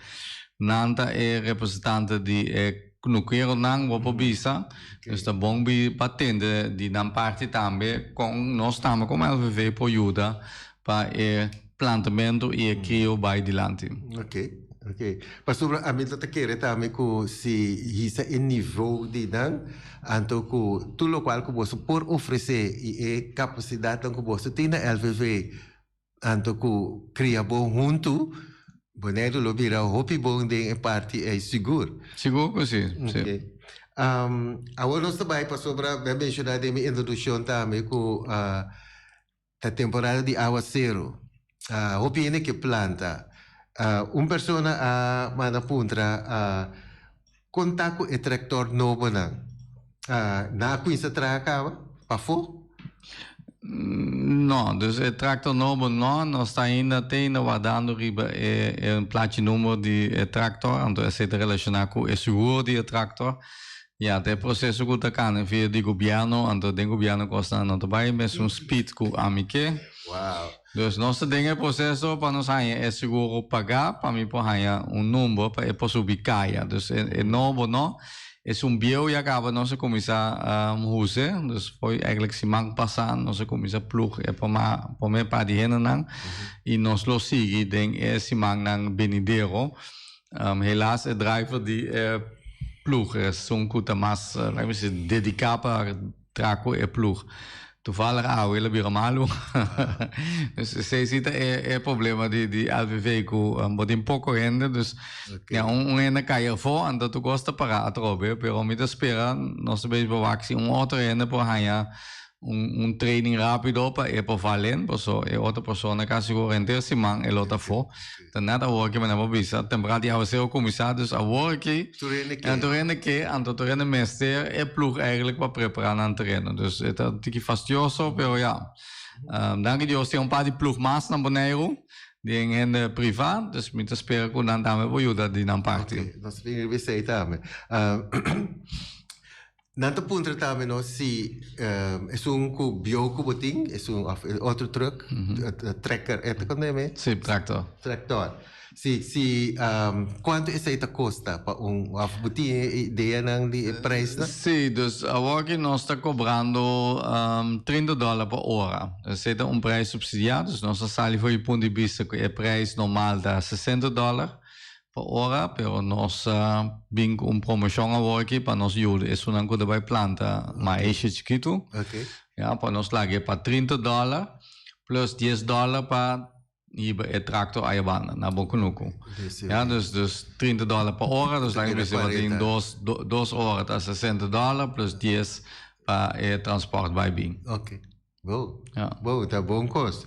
[SPEAKER 15] nan ta e representante di e knukeronan, bo por bisa. Dus ta bon bi pa tende di nan parti tambe con nos tambe como LVV por yuda pa e plantamento y e crio bay dilanti.
[SPEAKER 13] Ok, ok. Pasobra ami ta ta kere tambe ku si hisa e nivo di nan, anto ku tur lokual ku boso por ofresé i e kapasidatnan ku boso tin na LVV, anto ku kria bon huntu, Boneiru lo bira hopi bon den e parti ei sigur.
[SPEAKER 15] Sigur ku si, si.
[SPEAKER 13] Ok. Awor nos ta bai pasobra mi a menshoná den mi introdukshon tambe ku Ta temporada di awaseru. Hopi hende ke planta. Un persona a manda puntra kon ta ku e tractor nobonan. Nan a kuinsa traha kaba pafó?
[SPEAKER 15] No, dus e tractor nobo no. Nos ta ainda te ainda wardando riba e e plachi number di e tractor, anto esei ta relaciona ku e seguro di e tractor. Ya, ta e proceso cu ta cana via di gobierno, anto den gobierno cosnan no ta bay mesun speed cu ami ke.
[SPEAKER 13] Wow.
[SPEAKER 15] Dus nos ta den e proceso pa nos haya e seguro paga pa mi por haya un number pa e por subi caya. Dus e e nobo no, esun bieu ya caba nos a cuminsa huse, dus foi eigenlijk siman pasa nos a cuminsa ploeg e proma prome par di hendenan y nos lo sigui den e simannan benidero. Helaas e driver di e ploeg esun ku ta mas laga mi si dediká pa traha ku e ploeg. Toevallig awe el a bira malu. Dus esei si ta e problema di di LVV ku bo tin poko hende dus ya un hende kai afó anto tur kos ta pará atrobe pero mi ta spera nos ta bezig pa wak si un otro hende por haña. Un un training rápido pa e por val in, paso e otro persona kasi ku henter siman e lo ta afó. Ta nèt awor ke mi por bisa, temporada di awasero kuminsá, dus awor aki
[SPEAKER 13] Tur hende ke.
[SPEAKER 15] Tur hende ke, anto tur hende mester e ploeg eigenlijk pa prepará nan tereno. Dus e ta un tiki fastioso, pero ya. Danki Dios tin un par di ploeg mas na Boneiru den hende privá, dus mi ta spera ku nan tambe por yuda di nan parti.
[SPEAKER 13] Oké, nos ta bini riba esei tambe. Nan ta puntra tambe no si esun ku biou ku bo tin, esun of e otro truck, trekker, e ta kende me?
[SPEAKER 15] Si, tractor.
[SPEAKER 13] Tractor. Si, si kuantu esei ta kosta pa un, of bo tin e ideanan di e prijsnan?
[SPEAKER 15] Si, dus awor aki nos ta kobrando 30 dòler pa ora. Esei ta un prijs supsidiá, dus nos ta sali for di punt di bista ku e prijs normal ta 60 dòler. Pa ora, pero nos a bin ku un promoshon awor aki pa nos yuda esunnan ku ta bai planta maisha chikitu. Ya, pa nos laga e pa 30 dòler plus 10 dòler pa hiba e traktor aya banda na bo kunuku. Ya, dus dus 30 dòler pa ora, dus laga bisa bo tin dos dos ora ta 60 dòler plus 10 pa e transport bai bin.
[SPEAKER 13] Oké. Bo, bo, ta bon kos.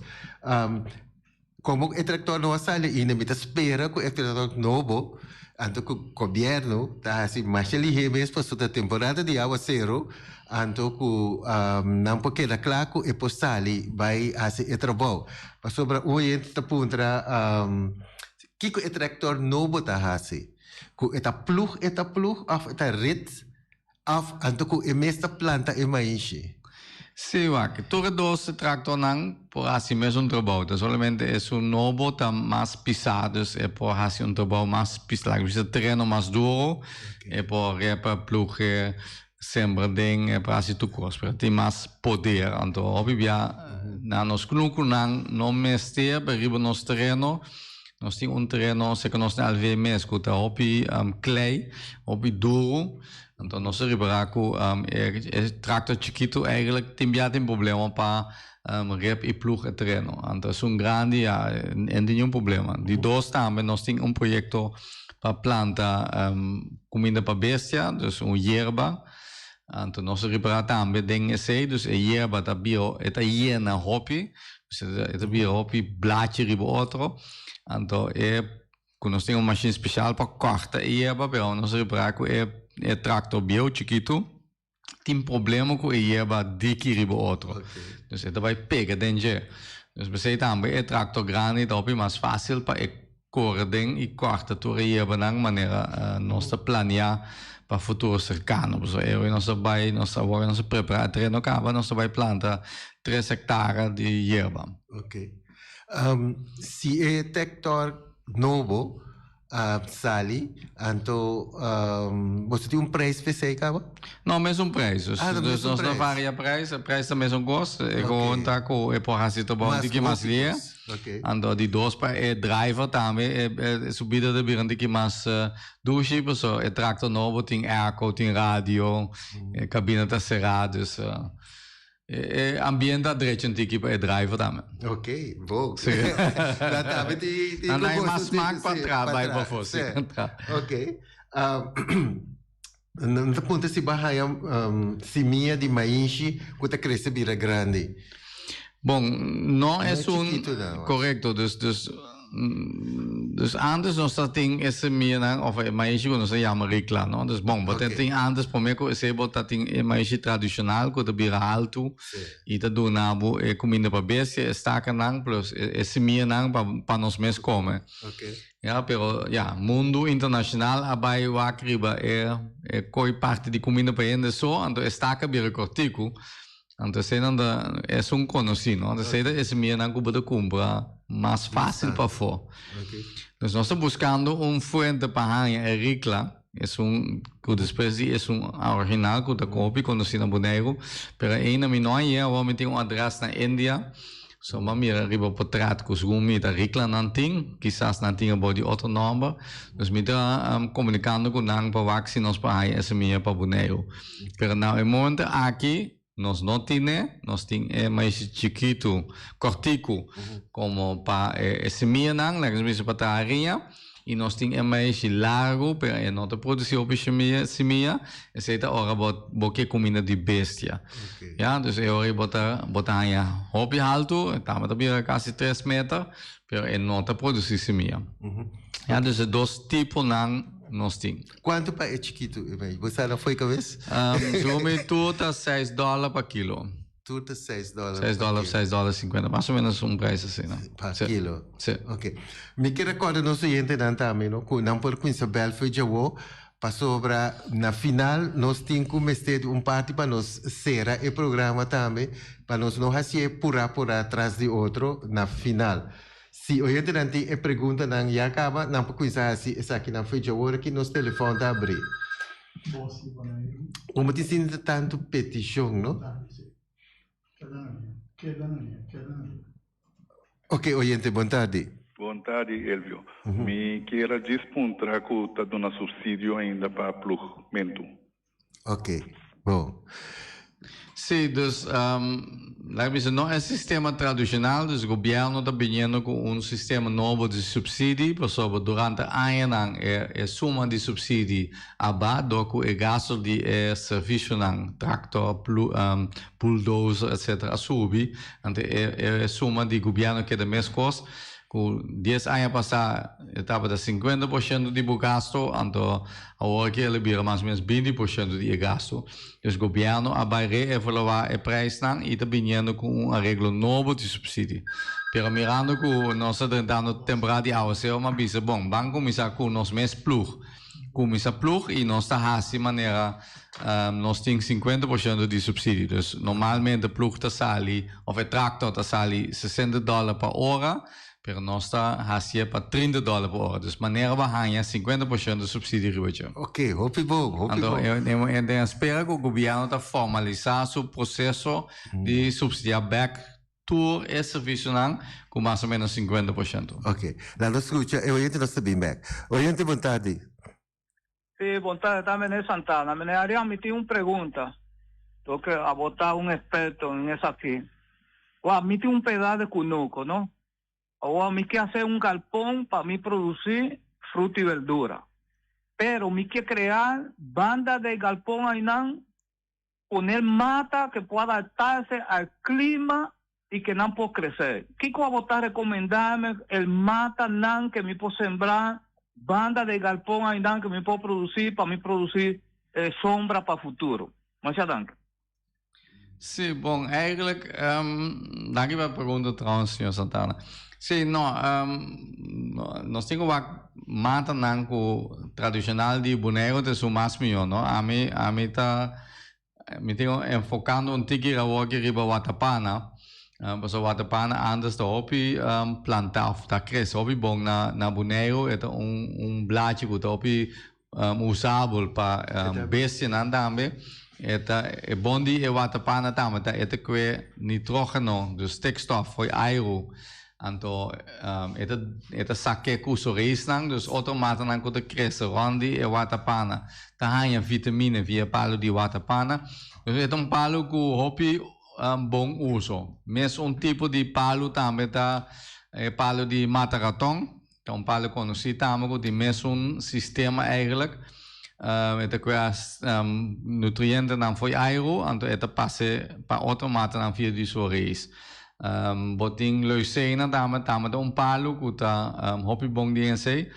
[SPEAKER 13] Komo e traktor no a sali ainda, mi ta spera ku e traktor nobo, anto ku gobièrnu ta hasi masha lihé mes pasobra ta temporada di awaseru, anto ku nan por keda kla ku e por sali bai hasi e trabou. Pasobra un oyente ta puntra kiko e traktor nobo ta hasi, ku e ta plug e ta plug òf e ta rit Af anto ku e mes ta planta e maishi.
[SPEAKER 15] Sí, wak. Tur e dos traktornan por hasi mesun trabou. Ta solamente esun nobo ta mas pisá, dus e por hasi un trabou mas pisá, laga bisa tereno mas duro, e por repa, ploege, sembra den, e por hasi tur kos, pero tin mas poder. Anto hopi bia na nos kunukunan no mester, pero riba nos tereno nos tin un tereno serka nos na LV mes ku ta hopi klei, hopi duro. Anto nos a ripará ku e traktor chikitu eigenlijk tin bia tin problema pa rep i plug e tereno. Anto esun grandi ya e no tin niun problema. Di dos tambe nos tin un proyekto pa planta kuminda pa bestia, dus un yerba. Anto nos a ripará tambe den esei, dus e yerba ta bira e ta yena hopi, dus e ta bira hopi blachi riba otro. Anto e Ku nos tin un mashin spesial pa kòrta e yerba, pero nos a repará ku e e traktor bieu chikitu tin problema ku e yerba diki riba otro. Dus e ta bai pega den dje. Dus p'esei tambe e traktor grandi ta hopi mas fásil pa e kore den i kòrta tur e yerbanan manera nos ta planeá pa futuro serkano. Pasobra e ora nos ta bai nos awor nos a prepará e tereno kaba nos ta bai planta tres hektara di yerba.
[SPEAKER 13] Si e tector nobo a sali, anto boso tin un prijs p'esei caba?
[SPEAKER 15] No, mesun prijs. Dus,
[SPEAKER 13] Ah, ta
[SPEAKER 15] dus
[SPEAKER 13] mesun
[SPEAKER 15] nos no
[SPEAKER 13] prijs.
[SPEAKER 15] varia prijs, e prijs ta mesun kos. E gewoon ta ku e por hasi trabou un
[SPEAKER 13] Mas
[SPEAKER 15] tiki mas
[SPEAKER 13] hopi
[SPEAKER 15] lihe.
[SPEAKER 13] kos. Oké.
[SPEAKER 15] Anto di dos pa e driver tambe, e, e su bida ta bira un tiki mas dushi, paso e tractor nobo tin airco, tin radio, e cabina ta será, dus E ambiente a drecha un tiki pa e driver tambe.
[SPEAKER 13] Ok, bon.
[SPEAKER 15] Sí.
[SPEAKER 13] Dan tambe ti ti
[SPEAKER 15] Dan hay
[SPEAKER 13] gosto
[SPEAKER 15] mas smaak pa
[SPEAKER 13] sí,
[SPEAKER 15] tra bai
[SPEAKER 13] tra,
[SPEAKER 15] pa fo, sí.
[SPEAKER 13] sí. Ok. Um, nan ta punta si ba haya um, simia di maishi ku ta krese bira grandi.
[SPEAKER 15] Bon, no
[SPEAKER 13] No
[SPEAKER 15] es un
[SPEAKER 13] chiquito dan,
[SPEAKER 15] correcto, dus dus Dus antes nos ta tin e semianan of e maishi ku nos ta yama rikla, no? Dus bon, bo ta tin antes promé ku esei bo ta tin e maishi tradishonal ku ta bira haltu i ta duna bo e kuminda pa bestia, e stakanan plus e semianan pa pa nos mes kome. Ya, pero ya, mundu internashonal a bai wak riba e e koi parti di kuminda pa hende so, anto e staka bira kòrtiku. Anto eseinan ta esun konosí, no? Anto esei ta e semianan ku bo ta kumpra mas fásil pafó. Dus nos ta buskando un fuente pa haña e rikla, esun ku despues di esun original ku ta hopi konosí na Boneiru, pero ainda mi no hañ'é, awor mi tin un adrès na India, so mi a mira riba potret ku segun mi ta rikla nan tin, kisas nan tin abou di otro nòmber, dus mi ta komunikando ku nan pa wak si nos por haña e semia pa Boneiru. Pero na e momento aki nos no tine, nos tin e maishi chikitu, kortiku, komo pa e semianan, laga nos bisa pa traha hariña, I nos tin e maishi largu, pero e no ta produsí hopi shemia, simia. Esei ta ora bo, bo ke kuminda di bestia. Ya, dus e ora ei bo ta, bo ta haña hopi haltu, e tambe ta bira kasi tres meter, pero e no ta produsí simia. Ya, dus e dos tiponan nos tin.
[SPEAKER 13] Kuantu pa e chikitu e maishi? Bo sa na fo'i kabes?
[SPEAKER 15] Segun mi tur ta seis dòler pa kilo.
[SPEAKER 13] Tur ta seis dòler
[SPEAKER 15] Seis
[SPEAKER 13] pa
[SPEAKER 15] dòler,
[SPEAKER 13] kilo.
[SPEAKER 15] seis dòler sinkuenta, mas o menos un prijs asina.
[SPEAKER 13] Pa
[SPEAKER 15] Sí.
[SPEAKER 13] kilo.
[SPEAKER 15] Sí.
[SPEAKER 13] Ok. Mi ke rekòrda nos oyentenan tambe no ku nan por kuminsá bèl for djawo pasobra na final nos tin ku mester di un parti pa nos sera e programa tambe pa nos no hasié purá purá tras di otro na final. Si oyentenan tin e preguntanan ya kaba nan por kuminsá hasi esakinan for djawo ora ki nos telefòn ta abrí. Como tin sinti tanto peticion, no? Ok, oyente, bon tardi.
[SPEAKER 16] Bon tardi, Elvio. Mi kier a djis puntra cu ta duna subsidio ainda pa plugmentu.
[SPEAKER 13] Ok, bon.
[SPEAKER 15] Sí, dus laga bisa no e sistema tradicional, dus gobierno ta biniendo cu un sistema nobo di subsidi, pasobra durante añanan e e suma di subsidi a ba dor cu e gasto di e servicionan, tractor, bulldozer etcetera a subi, anto e e suma di gobierno keda mescos. Ku dies aña pasá e tabata sinkuenta por shento di bo gasto, anto awor aki el a bira mas o menos binti por shento di e gasto. Dus gobièrnu a bai reevaluá e preisnan i ta biniendo ku un areglo nobo di supsidi. Pero mirando ku nos ta drentando temporada di awasero m'a bisa, bon, ban kuminsá ku nos mes plug. Kuminsá plug i nos ta hasi manera nos tin sinkuenta por shento di supsidi. Dus normalmente plug ta sali òf e traktor ta sali sesenta dòler pa ora, pero nos ta hasié pa trinta dòler pa ora. Dus manera bo haña sinkuenta por shento supsidi riba dje.
[SPEAKER 13] Oké, hopi bon, hopi
[SPEAKER 15] Anto
[SPEAKER 13] bon.
[SPEAKER 15] e den spera ku gobièrnu ta formalisá su proseso di supsidiá bèk Tur e servicionan cu mas o menos 50 por ciento.
[SPEAKER 13] Ok. Laat nos scucha e oyente nos ta bin bek. Oyente bon tardi.
[SPEAKER 14] Sí, bon tardi, ta meneer Santana. Meneer Arian, mi tin un pregunta. Toke abo ta un experto en esaki. Wak, mi tin un peda de cunuco, no? Awor mi ke hacer un galpon pa mi produci fruta y verdura. Pero mi ke crea banda de galpon ainan Poner mata que por adaptarse al clima y que nan por crecer. Kiko abo ta recomendame el mata nan que mi por sembra banda de galpon ainan que mi por produci pa mi produci sombra pa futuro? Masha danki.
[SPEAKER 15] Sí, bon, eigenlijk, danki pa e pregunta trouwens, señor Santana. Sí, no, nos tin ku wak matanan ku tradishonal di Boneiru ta esun mas mihó, no? Ami, ami ta, mi tin enfokando un tiki awor aki riba watapana, pasobra watapana antes ta hopi plantá òf ta krese hopi bon na na Boneiru, e ta un un blachi ku ta hopi usabel pa bestianan tambe. E ta e bon di e watapana tambe ta e ta kue nitrógeno, dus stikstof, fo'i airu. Anto e ta e ta sak'é ku su reisnan, dus otro matanan ku ta krese rònt di e watapana ta haña vitamina via e palu di watapana. Dus e ta un palu ku hopi bon uso. Mes un tipo di palu tambe ta e palu di mataraton. Ta un palu konosí tambe ku tin mesun sistema eigenlijk. E ta krea nutrientenan fo'i airu, anto e ta pase pa otro matanan via di su reis. Bo tin leucena tambe, tambe ta un palu ku ta hopi bon di esei.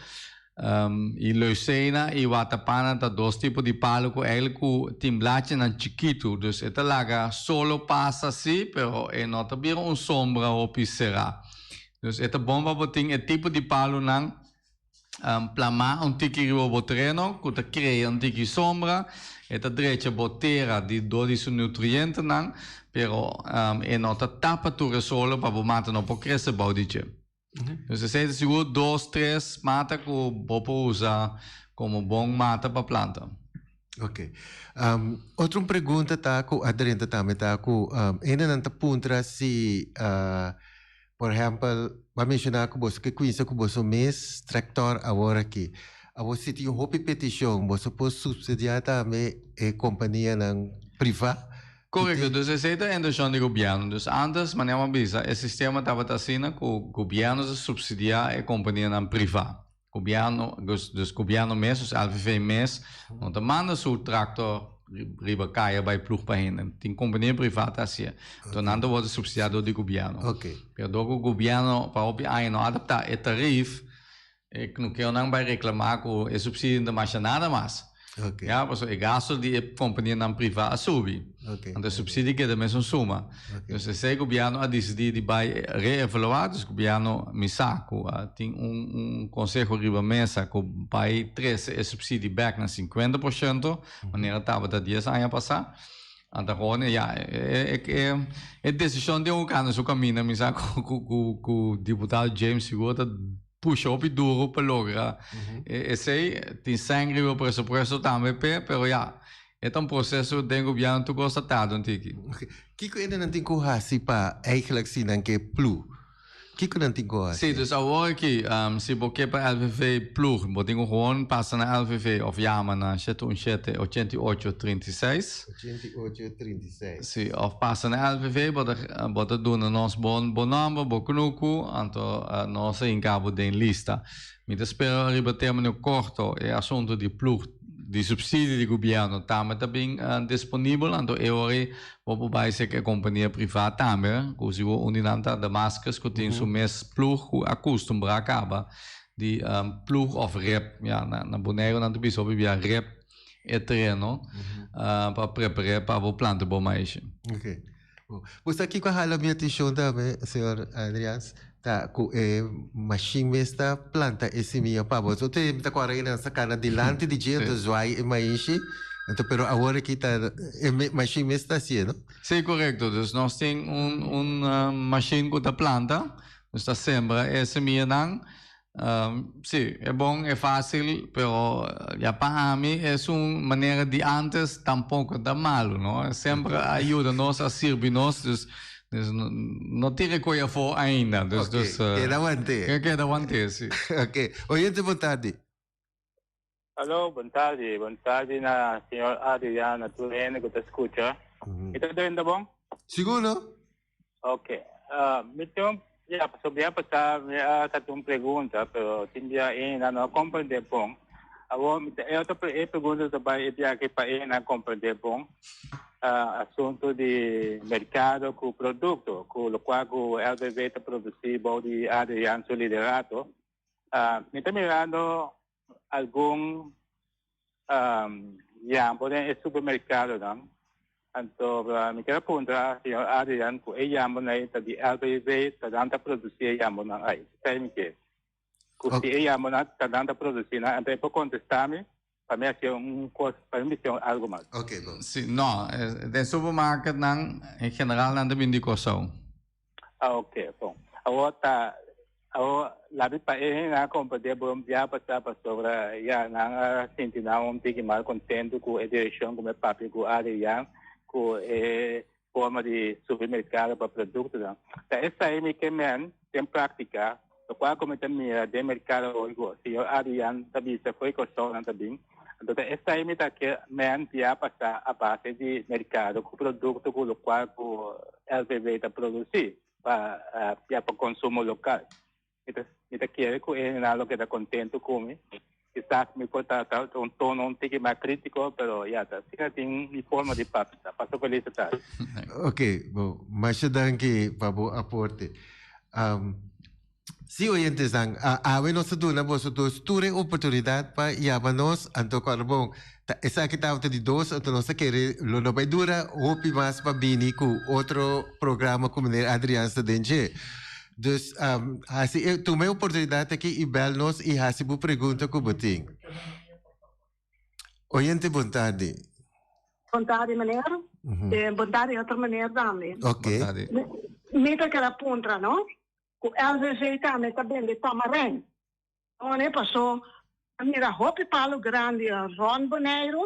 [SPEAKER 15] I leucena i watapana ta dos tipo di palu ku eigenlijk ku tin blachinan chikitu, dus e ta laga solo pasa si, pero e no ta bira un sombra hopi será. Dus e ta bon pa bo tin e tipo di palunan plamá un tiki riba bo tereno ku ta krea un tiki sombra, e ta drecha bo tera di dor di su nutrientenan, pero e no ta tapa tur e solo pa bo mata no por krese bou di dje. Dus esei ta sigur dos, tres mata ku bo por usa komo bon mata pa planta.
[SPEAKER 13] Ok. Um, otro un pregunta ta ku a drenta tambe ta ku um, hendenan ta puntra si uh, por ehempel, ba menciona ku boso ke kuinsa ku boso mes tractor awor aki. Awor si tin hopi peticion, boso por subsidia tambe e companianan priva?
[SPEAKER 15] Correcto, dus esei ta intencion di gobierno. Dus antes, manera mi a bisa, e sistema tabata asina ku gobierno ta subsidia e companianan priva. Gobierno, dus, dus gobierno mes, dus LVV mes, no ta manda su tractor riba kaya bai ploeg pa hende. Tin compania priva ta hacié. Enton nan ta wordo subsidia door di gobierno. Pero door cu gobierno pa hopi aña no adapta e tarief, e knukeonan bai reclama cu e subsidio no ta masha nada mas. Ya, pasobra e gasto di e companianan priva a subi. Anto e subsidio keda mesun suma. Dus esei gobierno a dicidi di bai reevaluá. Dus gobierno mi sa cu tin un un conseho riba mesa cu bai trece e subsidio bek na 50%, manera tabata dies aña pasá. Anto gewoon ya e e e decision tin un cana su caminda mi sa cu cu cu diputado James sigur ta pusha hopi duro pa logra esey. Tin sangre riba presupuesto tambe p'e, pero ya, e ta un proceso den gobierno tur cos ta tarda un tiki.
[SPEAKER 13] Kiko e nan tin ku hasi pa eigenlijk si nan ke plu? Kiko nan tin ku hasi?
[SPEAKER 15] Sí, dus awor aki, si bo ke pa LVV ploeg, bo tin ku gewoon pasa na LVV of yama na shete un shete, 88, 36.
[SPEAKER 13] 88, 36.
[SPEAKER 15] Sí, of pasa na LVV, bo ta bo ta duna nos bo bo nomber, bo kunuku, anto nos a hinka bo den lista. Mi ta spera riba termino korto e asunto di ploeg di subsidio di gobierno tambe ta bin disponibel, anto e ora ei bo por bai serka e kompania privá tambe, ku sigur un di nan ta Damascus ku tin su mes ploeg ku a kustumbrá kaba di ploeg òf rep, ya na Boneiru nan ta bisa hopi bia rep e tereno pa prepar'é pa bo planta bo maishi.
[SPEAKER 13] Ok. Bo sa kiko a hala mi atenshon tambe, señor Adriaans? Ta ku e mashin mes ta planta e simia pa bo. So te mi ta kòrda e nan saka na dilanti di dje, anto zwaai e maishi. Anto pero awor aki ta e mashin mes ta hasié, no?
[SPEAKER 15] Sí, korekto. Dus nos tin un un mashin ku ta planta, nos ta sembra e simianan. Sí, e bon, e fácil, pero ya pa ami es un manera di antes tampoco ta malo, no? Semper a yuda nos, a sirbi nos, dus, dus no tira koe afó ainda. Dus,
[SPEAKER 13] Ok,
[SPEAKER 15] dus,
[SPEAKER 13] keda want'é.
[SPEAKER 15] Keda want'é, sí.
[SPEAKER 13] Ok, oyente bon tardi.
[SPEAKER 17] Aló, bon tardi, bon tardi na señor Adrian, na tur hende ku ta skucha. Mi ta drenta bon?
[SPEAKER 13] Sigur no?
[SPEAKER 17] Ok. Mi tin un, ya, pasobra bia pasá mi a hasi un pregunta, pero tin bia ena no a komprendé bon. Awor, mi ta, e otro, e pregunta ta bai e bia aki pa ena komprendé bon. Asuntu di merkado ku produkto, ku lokual ku LVV ta produsí bou di Adrian su liderato. Mi ta mirando algun yambo den e supermercadonan. Anto mi kier a puntra señor Adrian cu e yambonan ey ta di LBV ta nan ta produci e yambonan ay. Esey mi kier. Cu si e yambonan ta nan ta produci nan anto e por contesta mi pa mi haci un cos pa mi bisa algo mas.
[SPEAKER 13] Ok bon.
[SPEAKER 15] Si, no, den supermarketnan en general nan ta bini di Corsou.
[SPEAKER 17] Ah, ok, bon. Awor ta, awor labi pa e hende a comprende bon bia pasá pasobra ya nan a sinti nan un tiki mal contento cu e direccion cu mi papia cu Adrian cu e forma di subi mercado pa productonan. Ta esai mi ke men den practica, locual cu mi ta mira den mercado hoy cu señor Adrian ta bisa fo'i Corsou nan ta bin, anto ta esai mi ta ke men bia pasá a base di mercado cu producto cu locual cu LVV ta produci pa ya pa consumo local. Mi ta mi ta kere cu e hendenan lo keda contento cu mi. Kisas mi por ta ta un tono un tiki mas critico, pero ya ta asina tin mi forma di papia. Pasa feliz tarde.
[SPEAKER 13] Ok, bo, masha danki pa bo aporte. Sí, oyentesnan, awe nos ta duna boso dos tur e oportunidat pa yama nos, anto kòrda bon, ta esaki tabata di dos, anto nos ta kere lo no bai dura hopi mas pa bini ku otro programa ku meneer Adriaans ta den dje. Dus, hasi e, tuma e oportunidat aki i bèl nos i hasi bo pregunta ku bo tin. Oyente, bon tardi.
[SPEAKER 18] Bon tardi, meneer. Bon tardi otro meneer tambe.
[SPEAKER 13] Ok.
[SPEAKER 18] Mi ta keda puntra, no? Ku LVV tambe ta bende tamarijn. One paso a mira hopi palu grandi rond Boneiru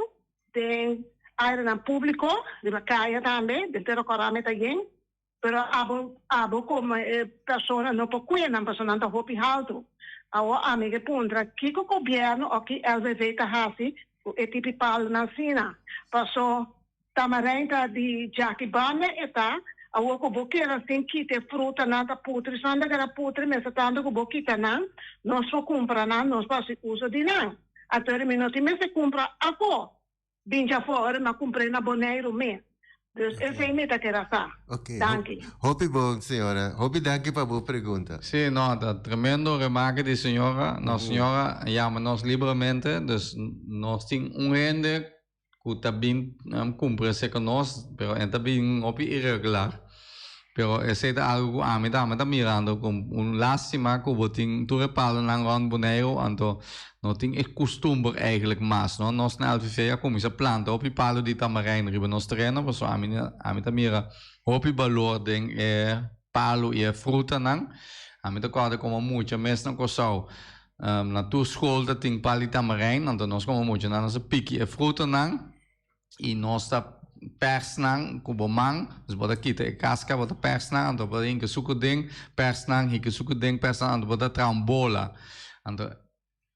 [SPEAKER 18] den areanan publico, riba kaya tambe, den Tero Kòrá mi ta yen, pero abo abo komo e persona no por kuya nan pasobra nan ta hopi haltu. Awor ami ke puntra kiko gobièrnu òf ki LVV ta hasi ku e tipi palunan asina? Paso Tamarijn ta di Jackie Banda e ta. Awor ku bo keda sin kita e frutanan ta putri, esnan ta keda putri mester tantu ku bo kita nan, nos por kumpra nan, nos por hasi uso di nan. Ato mi no tin mester kumpra afó, bin djafó, ora mi a kumpr'é na Boneiru mes. Dus esei mi ta keda sa.
[SPEAKER 13] Ok.
[SPEAKER 18] Danki.
[SPEAKER 13] Hopi bon, señora. Hopi danki pa bo pregunta.
[SPEAKER 15] Sí, no, ta tremendo remarke di señora. No, señora yama nos libremente, dus nos tin un hende ku ta bin kumpra esei ku nos, pero e ta bin hopi iregular. Pero esei ta algu ku ami tambe ta mirando ku un lástima ku bo tin tur e palonan rònt Boneiru, anto no tin e kustumber eigentlik mas, no. Nos na LVV a kuminsá planta hopi palo di tamarijn riba nos tereno, pasobra ami ami ta mira hopi balor den e palo i e frutanan. Ami ta kòrda komo mucha mes na Kòrsou Na tur skol ta tin pal di tamarijn, anto nos komo muchanan nos a piki e frutanan i nos ta pers nan ku bo man, dus bo ta kita e kaska, bo ta pers nan, anto bo ta hinka suku den, pers nan, hinka suku den, pers nan, anto bo ta traha un bola. Anto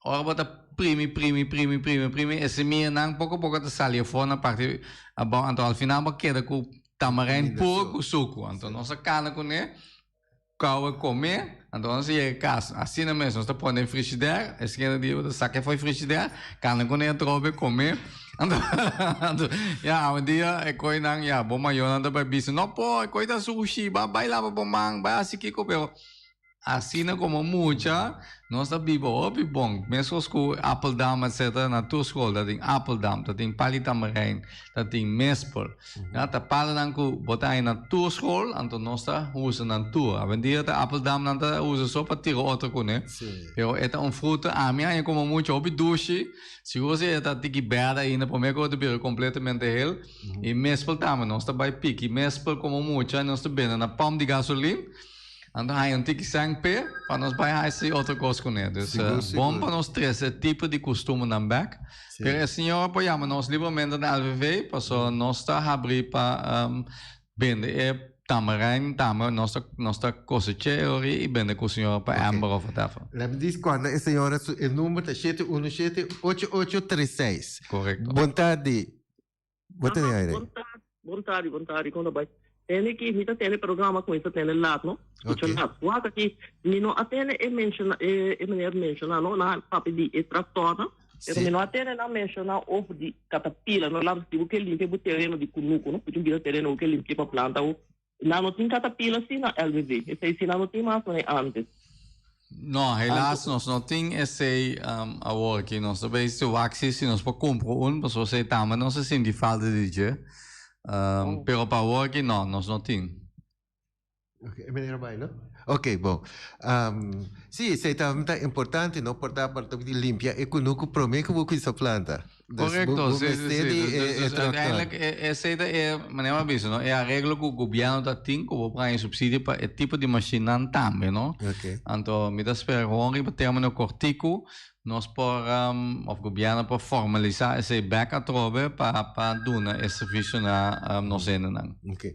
[SPEAKER 15] ora bo ta primi, primi, primi, primi, primi e semianan poko poko ta sali afó na parti abou, anto al final bo keda ku tamarijn puro ku suku. Anto nos a kana kuné. Kouwe kome, anto nos a yega kas, asina mes nos ta pone den frishider, e siguiente dia bo ta saka for e frishider, kanda ku nan atrobe kome, anto anto ya awendia e koinan ya bo mayornan ta bai bisa no por e koi ta sushi ba bai laba bo man bai hasi kiko pero asina komo mucha nos ta biba hopi bon meskos ku Appeldam etcetera na tur skol ta tin Appeldam ta tin Palitamrijn ta tin Mespel. Ya ta palanan ku bo ta haña na tur skol, anto nos ta usa nan tur. Awendia ta apeldam nan ta usa so pa tira otro kuné. Pero e ta un fruta, ami a haña komo mucha hopi dushi, sigur si e ta tiki bèrdè ainda promé ku e ta bira kompletamente hel. I mespel tambe, nos ta bai piki mespel komo mucha, nos ta bende na pòmp di gasolin. Anto haña un tiki sèn p'e pa nos bai hasi otro kos kuné. Dus bon pa nos trese e tipo di kustumbernan bèk. Pero e señora por yama nos libremente na LVV pasobra nos ta habrí pa bende e tamarijn tambe. Nos ta nos ta kosech'é e orí i bende ku señora pa ember of whatever.
[SPEAKER 13] Laat mi dis kuando e señora su e number ta shete uno shete ocho ocho tres seis.
[SPEAKER 15] Korekto.
[SPEAKER 13] Bon tardi. Bo tene aire.
[SPEAKER 19] Bon tardi, bon tardi, bon tardi, kon ta bai? Tene ki mi ta tene programa ku mi ta tene laat, no? Mucho laat. Wak aki, mi no a tene e menciona, e, e meneer menciona, no? Na papia di e tractornan. Pero mi no a tene nan menciona over di catapila, no? Laat di bo ke limpia bo tereno di kunuku, no? Bo tin tereno bo ke limpia pa planta o. Nan no tin katapila si na LVV. Esei si nan no tin mas manera antes.
[SPEAKER 15] No, helaas nos no tin esei awor aki. Nos ta bezig te wak si si nos por kumpra un, pasobra esei tambe nos a sinti falta di dje. Pero pa awor aki no, nos no tin.
[SPEAKER 13] Ok, e manera bai, no? Ok, bon. Sí, esei tambe ta importante, no? Por ta por ta di limpia e kunuku promé ku bo kuminsa planta.
[SPEAKER 15] Correcto, sí, sí, sí. Dus, dus uiteindelijk, esei ta e, manera mi a bisa, no? E areglo ku gobierno ta tin ku bo por haña subsidio pa e tipo di mashinnan tambe, no?
[SPEAKER 13] Ok.
[SPEAKER 15] Anto mi ta spera gewoon riba termino kortiku nos por, of gobierno por formalisá esei bèk atrobe pa pa duna e servisio na nos hendenan.
[SPEAKER 13] Ok.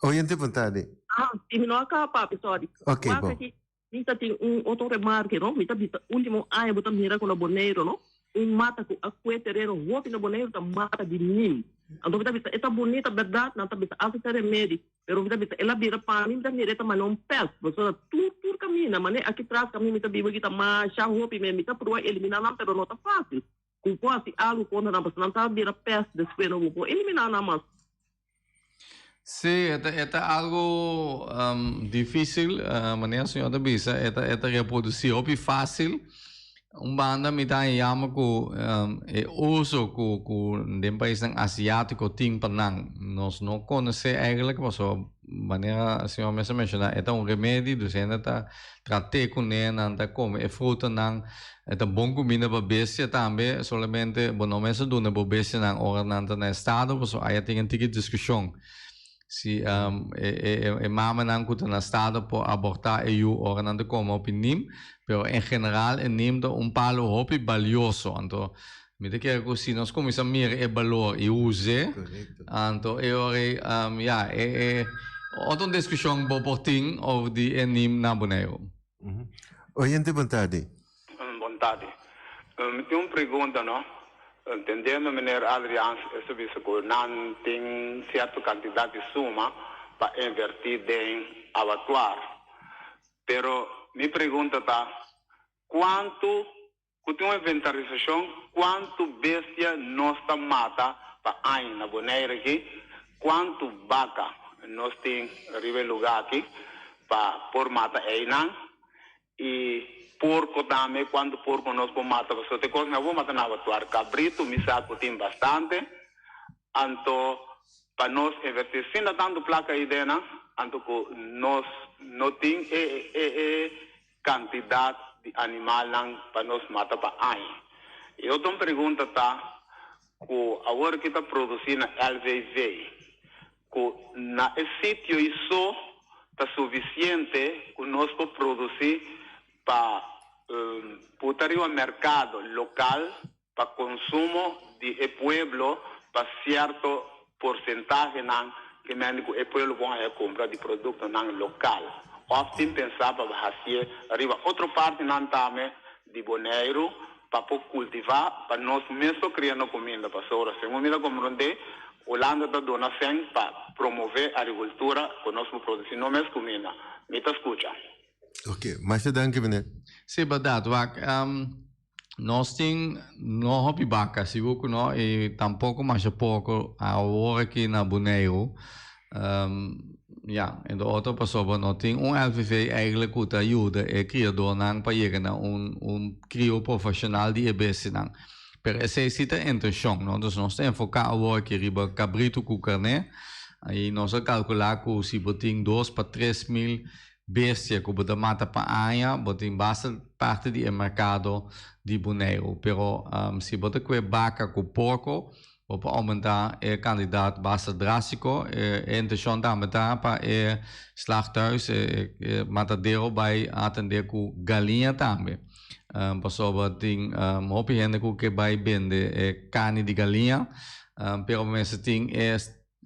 [SPEAKER 13] Oyente bon tardi.
[SPEAKER 19] Ah, si mi no a kaba papia, sorry.
[SPEAKER 13] Ok, bon.
[SPEAKER 19] Mi ta tin un otro remarke no, mi ta bisa ultimo aña bo ta mira ku na Boneiru no, un mata ku a kue tereno hopi na Boneiru ta mata di nim. Anto mi ta bisa e ta bunita bèrdat, nan ta bisa asi ta remedi, pero mi ta bisa el a bira pa mi, mi ta mira e ta mane un pèst, pasobra tur tur kaminda, mane aki tras kaminda mi ta biba aki ta masha hopi mi ta pruba eliminá nan pero no ta fásil. Ku por hasi algu kontra nan pasobra nan ta bira pèst despues no bo por eliminá nan mas.
[SPEAKER 15] Sí, e ta e ta algu difísil, manera señor ta bisa, e ta e ta reprodusí hopi fásil. Un banda mi ta haña yama ku e uso ku ku den paisnan asiátiko tin pa nan, nos no konosé eigentlik pasobra manera señor mes a menshoná e ta un remedi, dus hende ta trat'é kuné, nan ta kome e frutanan. E ta bon kuminda pa bestia tambe, solamente bo no mester duna bo bestianan ora nan ta na estado, pasobra aya tin un tiki diskushon si e mamanan ku ta na estado por abortá e yu ora nan ta kome hopi nim, pero en general e nim ta un palu hopi balioso, anto mi ta kere ku si nos kuminsá mira e balor i us'é, anto e ora ei ya e otro un diskushon bo por tin over di e nim na Boneiru.
[SPEAKER 13] Oyente bon tardi.
[SPEAKER 4] Bon tardi. Mi tin un pregunta no. Entendiendo meneer Adriaans e ta bisa cu nan tin cierto cantidad di suma. pa invertí den abatuar. Pero mi pregunta ta, kuantu ku tin un inventarisashon kuantu bestia nos ta mata pa aña na Bonaire aki, kuantu baka nos tin riba e lugá aki pa por mata einan i porko tambe kuantu porko nos por mata pasobra te kos mi a por mata na abatuar. Kabritu mi sa ku tin bastante anto pa nos invertí sinta tantu plaka ei den nan anto ku nos no tin e e Kantidat di animalnan pa nos mata pa aña. E otro pregunta ta ku awor ki ta produsí na LVV, ku na e sitio ei so ta sufisiente ku nos por produsí pa puta riba merkado lokal pa konsumo di e pueblo pa sierto porsentahenan ke mende ku e pueblo por haña kumpra di produktonan lokal òf tin pensá pa hasié riba otro partinan tambe di Boneiru pa por kultivá pa nos mes por kria no kuminda pasobra segun mi ta komprondé Hulanda ta duna sèn pa promové agrikultura ku nos por produsí no mes kuminda. Mi ta skucha.
[SPEAKER 13] Oke, masha danki meneer.
[SPEAKER 15] Sí, bèrdat. Wak, Nos tin no hopi baka, sigur ku no, i tampoko masha poko awor aki na Boneiru. Ya, entre otro pasobra no tin un LVV eigenlijk ku ta yuda e kriadornan pa yega na un un krio profeshonal di e bestianan. Pero esei si ta intenshon, no? Dus nos ta enfoká awor aki riba kabritu ku karné i nos a kalkulá ku si bo tin dos pa 3000 Bestia ku bo ta mata pa aña, bo tin basta parti di e merkado di Boneiru. Pero si bo ta kue baka ku porko, bo por oumentá e kantidat basta drástiko. E intenshon tambe ta pa e slachthuis, e matadero bai atendé ku galiña tambe. Pasobra tin hopi hende ku ke bai bende e karni di galiña, pero mester tin e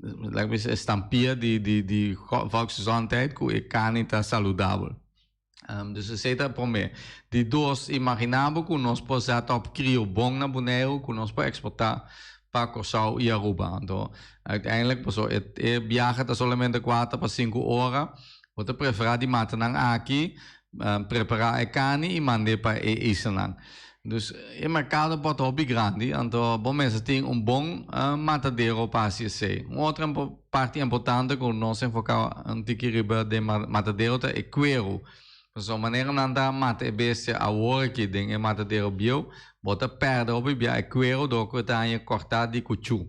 [SPEAKER 15] Laga mi bisa estampia di di di volksgezondheid ku e karni ta saludabel. Dus esei ta promé. Di dos, imaginá bo ku nos por zet op krio bon na Boneiru ku nos por eksportá pa Kòrsou i Aruba. Anto uiteindelijk paso e e biahe ta solamente kuater pa sinku ora, bo ta preferá di mata nan aki Prepará e karni i mand'é pa e islanan. Dus e merkado por ta hopi grandi, anto bo mester tin un bon matadero pa hasi esei. Un otro parti importante ku nos enfoká un tiki riba den matadero ta e kueru. Pasobra manera nan ta mata e bestia awor aki den e matadero bieu, bo ta pèrdè hopi bia e kueru dor ku e ta haña kòrtá di kuchú.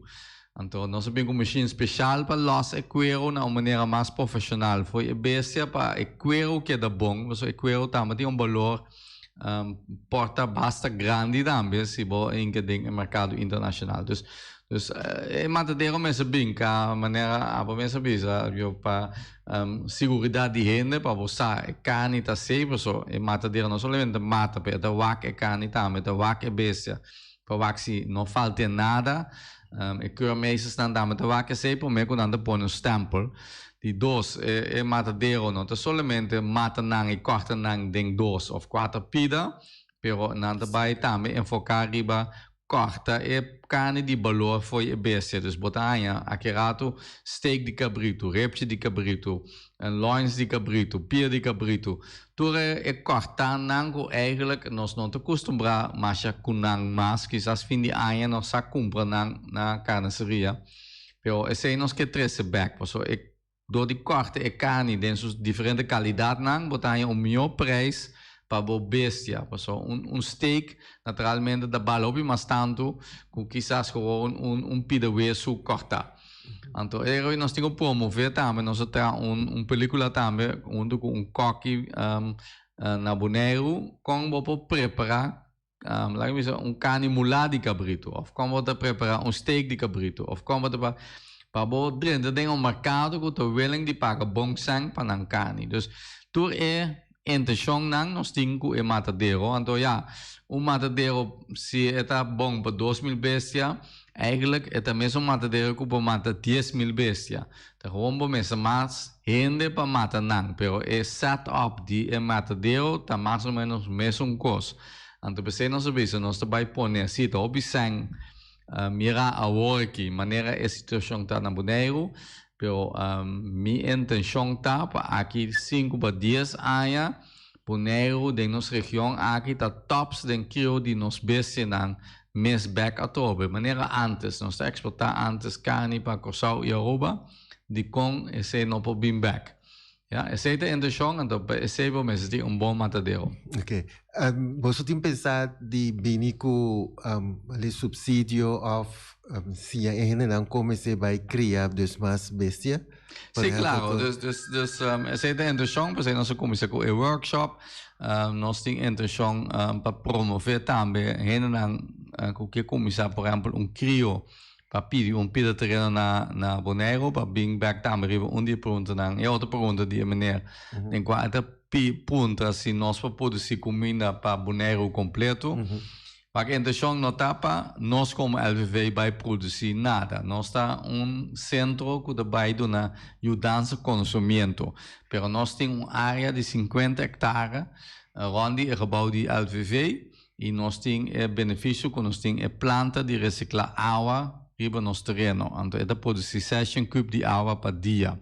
[SPEAKER 15] Anto nos a bin ku mashin speshal pa lòs e kueru na un manera mas profeshonal. Fo'i e bestia pa e kueru keda bon, pasobra e kueru tambe tin un balor por ta basta grandi tambe si bo hinka den e merkado internashonal. Dus dus e matadero mester bin ka manera abo mes a bisa yo pa siguridat di hende pa bo sa e karni ta safe pasobra e matadero no solamente mata pero e ta wak e karni tambe, e ta wak e bestia pa wak si no falt'e nada. E keurmeestersnan tambe ta wak esei promé ku nan ta pone un stèmpel. Di dos, e e matadero no ta solamente mata nan i kòrta nan den dos òf kuater pida, pero nan ta bai tambe enfoká riba kòrta e karni di balor fo'i e bestia. Dus bo ta haña aki ratu steak di kabritu, repchi di kabritu, loins di kabritu, pia di kabritu. Tur e e kòrtá nan ku eigenlijk nos no ta kustumbrá masha ku nan mas, kisas fin di aña nos sa kumpra nan na karneseria, pero esei nos ke trese bèk, pasobra e dor di kòrta e karni den su diferente kalidatnan bo ta haña un mihó preis pa bo bestia, pasobra un un steak naturalmente ta bal hopi mas tantu ku kisas gewoon un un pida wesu kòrtá. Anto e roi nos tin ku promové tambe, nos a traha un un pelikula tambe huntu ku un kòki na Boneiru kon bo por prepará laga mi bisa un karni mulá di kabritu òf kon bo ta prepará un steak di kabritu òf kon bo ta pa bo drenta den un merkado ku ta willing di paga bon sèn pa nan karni. Dus tur e intenshonnan nos tin ku e matadero. Anto ya, un matadero si e ta bon pa 2000 bestia, eigenlijk e ta mesun matadero ku por mata 10.000 bestia. Ta gewoon bo mester mas hende pa mata nan, pero e set up di e matadero ta mas o menos mesun kos. Anto p'esei nos a bisa nos ta bai pone si ta hopi sèn mira awor aki manera e situashon ta na Boneiru. Pero mi intenshon ta pa aki sinku pa dies aña Boneiru den nos region aki ta tops den krio di nos bestianan mes bek atrobe. Manera antes, nos ta eksportá antes karni pa Kòrsou i Aruba, dikon esei no por bin bek? Ya, esei ta e intenshon, anto pa esei bo mester tin un bon matadero.
[SPEAKER 13] Oké. Boso tin pensá di bini ku subsidio òf siña e hendenan kon mester bai kria dus mas bestia?
[SPEAKER 15] Sí, klaro. Dus, dus, dus esei ta e intenshon, p'esei nos a kuminsá ku e workshop. Nos tin intenshon pa promové tambe hendenan ku ke kuminsá, por ehèmpel, un krio pa pidi un pida tereno na na Boneiru pa bin bek tambe riba un di e preguntanan, e otro pregunta di e meneer, den kua e ta pi puntra si nos por produsi kuminda pa Boneiru kompleto. Wak e inteshon no ta pa nos komo LVV bai produsi nada. Nos ta un sentro ku ta bai duna yudansa konosomiento, pero nos tin un area di sinkuenta hektare rònt di e gebou di LVV I nos tin e benefisio ku nos tin e planta di resiklá awa riba nos tereno. Anto e ta produsí seshen kub di awa pa dia.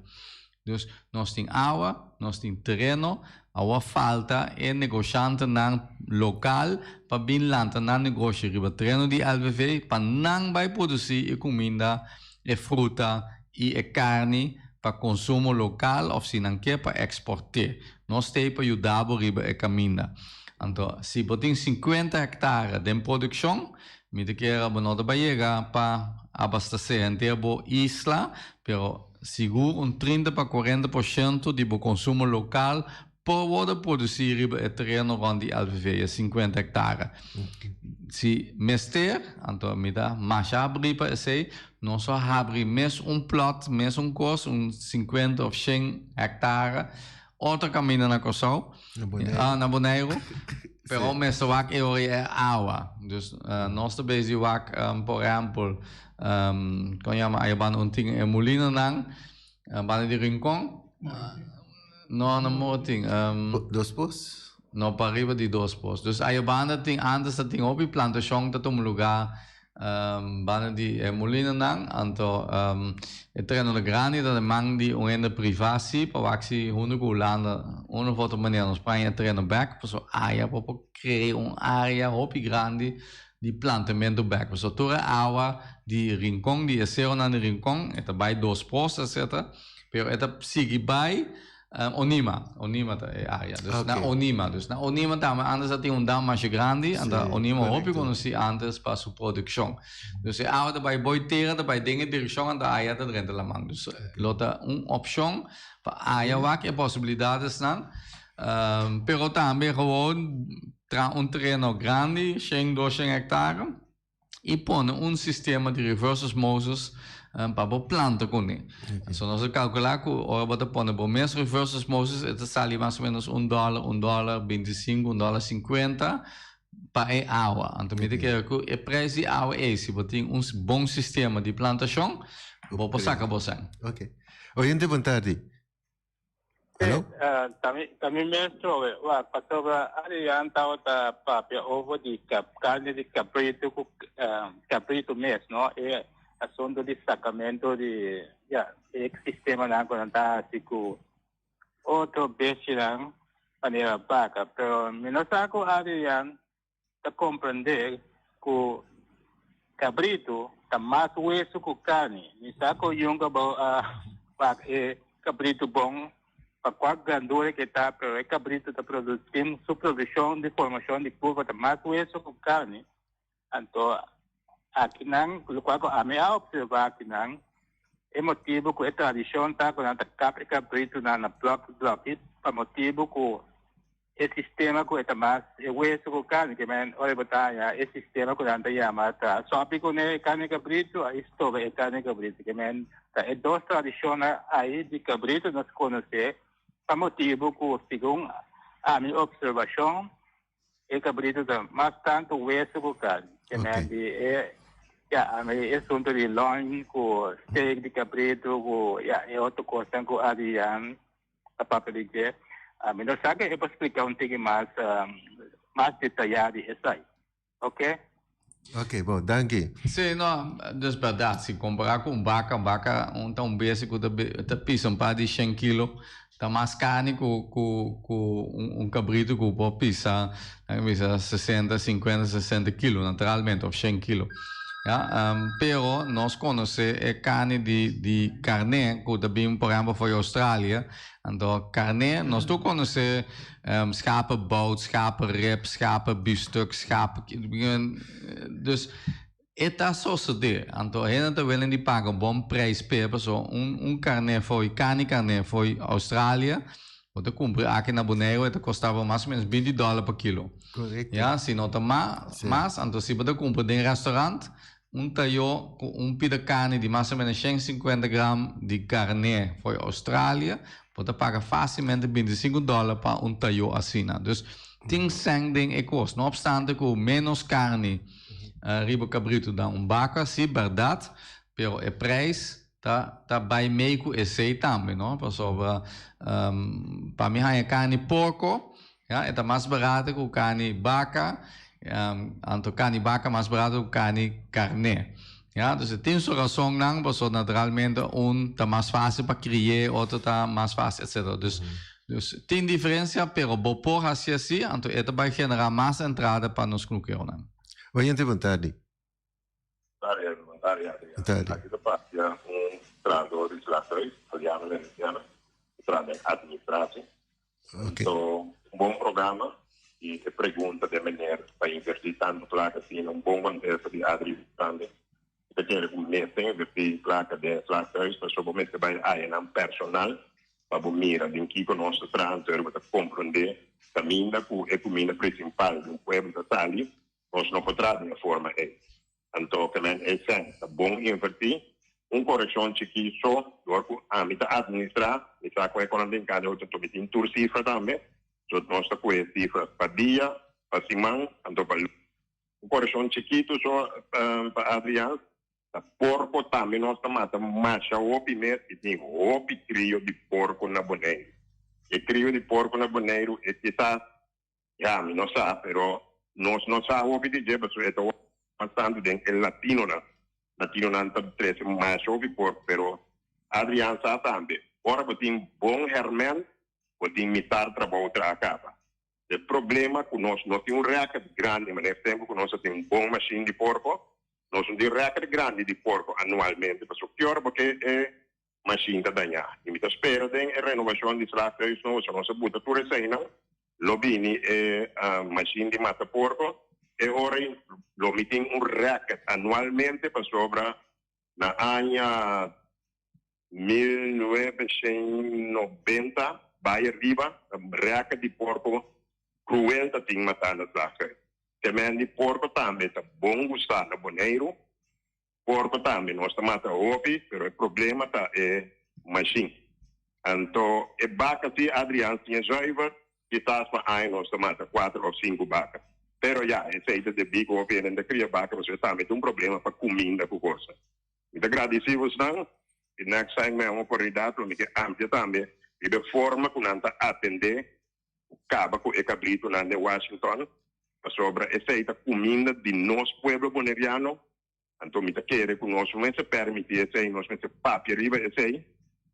[SPEAKER 15] Dus nos tin awa, nos tin tereno, awor falta e negoshantenan lokal pa bin lanta nan negoshi riba tereno di LVV pa nan bai produsí e kuminda, e fruta i e karni pa konsumo lokal òf si nan ke pa eksport'é. Nos t'ei pa yuda bo riba e kaminda. Anto, si bo tin sinkuenta hektare den produkshon, mi ta kere bo no ta bai yega pa abastesé henter bo isla, pero sigur un trinta pa kuarenta por shento di bo konsumo lokal por wordo produsí riba e tereno rònt di LVV, e sinkuenta hektare. Si mester, anto mi ta masha habrí pa esei, nos a habri mes un plòt, mes un kos, un sinkuenta òf shen hektare, Otro kaminda na Kòrsou, na Boneiru, pero mester wak e ora e awa. Dus nos ta bezig wak, por ehèmpel, kon yama aya banda un tin e mulinonan, banda di Rincon. No, no Morotin.
[SPEAKER 13] Dos Pos?
[SPEAKER 15] No, pariba di Dos Pos. Dus aya banda tin, antes ta tin hopi plantashon ta tuma lugá Banda di e molinanan, anto e terenonan grandi ta den man di un hende privá sí, pa wak si huntu ku Hulanda un of otro manera nos por haña e tereno bèk, pasobra aya bo por krea un área hopi grandi di plantamentu bèk, pasobra tur e awa di Rincon, di e seronan di Rincon, e ta bai Dos Pos etcetera, pero e ta sigui bai Onima, Onima ta e área. Dus na Onima, dus na Onima tambe antes a tin un dam masha grandi, anta Onima hopi konosí antes pa su produkshon. Dus e awa ta bai boi tera, ta bai den e direkshon anta aya ta drenta laman. Dus lo ta un opshon pa aya wak e posibilidadesnan, pero tambe gewoon traha un tereno grandi, shen, doshen hektare. i pone un sistema di reverse osmosis pa bo planta kuné. So nos a kalkulá ku ora bo ta pone bo mes reverse osmosis e ta sali mas o menos un dòler, un dòler bintisingu, un dòler sinkuenta pa e awa. Anto mi ta kere ku e preis di awa ei si bo tin un bon sistema di plantashon bo por saka bo sèn.
[SPEAKER 13] Oké. Oyente bon tardi.
[SPEAKER 17] Hallo? Ta mi mes trobe. Wak, pasobra Adrian tabata papia over di carne di cabrito cu cabrito mes, no? E asunto di sacamento di, ya, e sistemanan cu nan ta haci cu otro bestianan manera baca. Pero mi no sa cu Adrian ta comprende cu cabrito ta mas hueso cu carni. Mi sa cu yunga bo a wak e cabrito bon pa cua grandura cu e ta, pero e cabrito ta produci, su produccion di formacion di curva ta mas hueso cu carni. Anto akinan, locual cu ami a observa akinan, e motibo cu e tradicion ta cu nan ta kap e cabritonan na bloki bloki pa motibo cu E sistema ku e ta mas e weso ku karni ke men ora bo ta haña e sistema ku nan ta yama ta sòpi kuné e karni kabritu a istoba e karni kabritu ke men ta e dos tradishonnan ai di kabritu nos konosé pa motibu ku segun ami opservashon e kabritu ta mas tantu weso ku karni ke men di e ya ami e asuntu di loin ku steak di kabritu ku ya e otro kosnan ku a di Ta papia di dje. Mi no sa ke e por splika un tiki mas mas detayá di esai. Oke?
[SPEAKER 13] Ok, bon, danki.
[SPEAKER 15] Sí, no, dus bèrdat, si kompará ku un baka, un baka un ta un bestia ku ta ta pisa un par di shen kilo, ta mas karni ku ku ku un kabritu ku por pisa, nan bisa sesenta, sinkuenta, sesenta kilo naturalmente òf shen kilo. Ya, pero nos konosé e karni di di karné ku ta bin por ehèmpel for di Australia, anto karné nos tur konosé Schapenbout, schapenrib, schapenbiefstuk, schapen. Dus e ta sosodé. Anto hende ta willing di paga un bon prijs p'e, pasobra un un karné fo'i karni karné fo'i Australia, bo ta kumpra aki na Boneiru e ta kosta bo mas o menos binti dòler pa kilo.
[SPEAKER 13] Korekto.
[SPEAKER 15] Ya, si no ta ma mas, anto si bo ta kumpra den restaurant, Un tayó ku un pida karni di mas o menos 150 gram di karné for Australia, bo ta paga fásilmente 25 dòler pa un tayó asina. Dus tin sèn den e kos. No opstante ku ménos karni riba kabritu dan un baka, sí, bèrdat, pero e preis ta ta bai mei ku esei tambe, no? Pasobra pa mi haña karni porko, Ya, e ta mas barato ku karni baka, anto karni baka mas barato ku karni karné. Ya, dus e tin su rasonnan, pasobra naturalmente un ta mas fásil pa kri'é, otro ta mas fásil, etcetera. Dus, dus tin diferensia, pero bo por hasi así, anto e ta bai generá mas entrada pa nos knukeronan.
[SPEAKER 13] Oyente, bon tardi.
[SPEAKER 20] Tardi, bon tardi, Adrian.
[SPEAKER 13] Tardi.
[SPEAKER 20] Aki ta papia un trahador di Slachthuis, Adriano Veneziano, ta traha den administratie.
[SPEAKER 13] Okay.
[SPEAKER 20] So, un bon programa y e pregunta den meneer pa inverti tanto placa asina, un bon contesta di Adri tambe. Mi ta kere cu mester inverti placa den Slachthuis pasobra bo mester bay haya nan personal pa bo mira den kico nos ta traha, anto bo ta comprende caminda cu e cuminda principal di un pueblo ta sali. Nos no por traha den e forma ei. Anto ke men e sèn ta bon invertí. Un korekshon chikí so, dor ku ami ta atministrá, mi sa ku e konan den kada otro, anto mi tin tur sifra tambe. So nos ta kohe sifra pa dia, pa siman, anto pa luna. Un korekshon chikitu so pa Adriaans, ta porko tambe nos ta mata masha hopi mes i tin hopi krio di porko na Boneiru. E krio di porko na Boneiru e kisas Ya, mi no sa, pero nos no sa hopi di dje, pasobra e ta mas tantu den e latinonan. Latinonan ta trese mas hopi pork, pero Adriaan sa tambe, ora bo tin bon hèrmènt, bo tin mitar trabou traha kaba. E problema ku nos no tin un rèkert grandi, manera tempu ku nos a tin un bon mashin di porko, nos no tin rèkert grandi di porko anualmente, pasobra ki ora bo ke e mashin ta dañá. I mi ta spera den e renovashon di slachthuis nobo, so nos a buta tur eseinan, lo bini e mashin di mata porko, e ora ei lo mi tin un rèkert anualmente pasobra na aña 1990 bai ariba rèkert di porko kruel ta tin matá na slachthuis. Semen di porko tambe ta bon gustá na Boneiru. Porco tambe nos ta mata hopi pero e problema ta e machine. Anto e baca si Adriaan siña zuiver kisas pa aña nos ta mata cuater of cinco baca. Pero ya esey ta debí cu hopi hende ta cria baca pasobra tambe ta un problema pa cuminda cu cosa. Mi ta gradici bosnan y next time mi a un oportunidad lo mi ke amplia tambe riba e forma cu nan ta atende cu caba cu e cabritonan den Washington pasobra esey ta cuminda di nos pueblo Boneriano. Anto mi ta kere ku nos no mester permití esei, nos mester papia riba esei,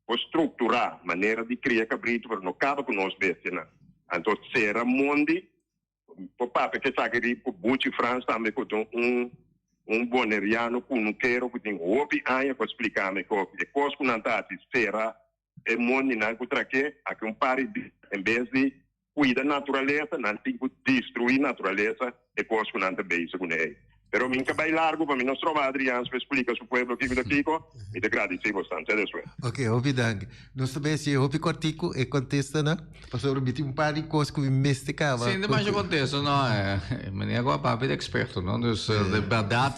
[SPEAKER 20] por strukturá manera di kria kabritu, pero no kaba ku nos bestianan. Anto sera mondi, por papia ku esaki riba ku Buchi Frans tambe ku ta un un boneriano kunukero ku tin hopi aña ku a splika mi ku e kos ku nan ta hasi sera e mondinan ku traké aki un par di dia en bes di kuida naturalesa nan tin ku destruí naturalesa e kos ku nan ta bezig kuné ei. Pero mi ka bai largu pa mi no stroba Adriaans pa e splika su pueblo kiko ta kiko, mi ta gradisí bosnan. Te despues.
[SPEAKER 13] Ok, hopi danki. Nos ta bay haci hopi cortico e contestanan, pasobra mi tin un par di cos cu mi mester caba.
[SPEAKER 15] Sin demasiado contesta, no. Meneer cu a papia di experto, no. Dus de berdad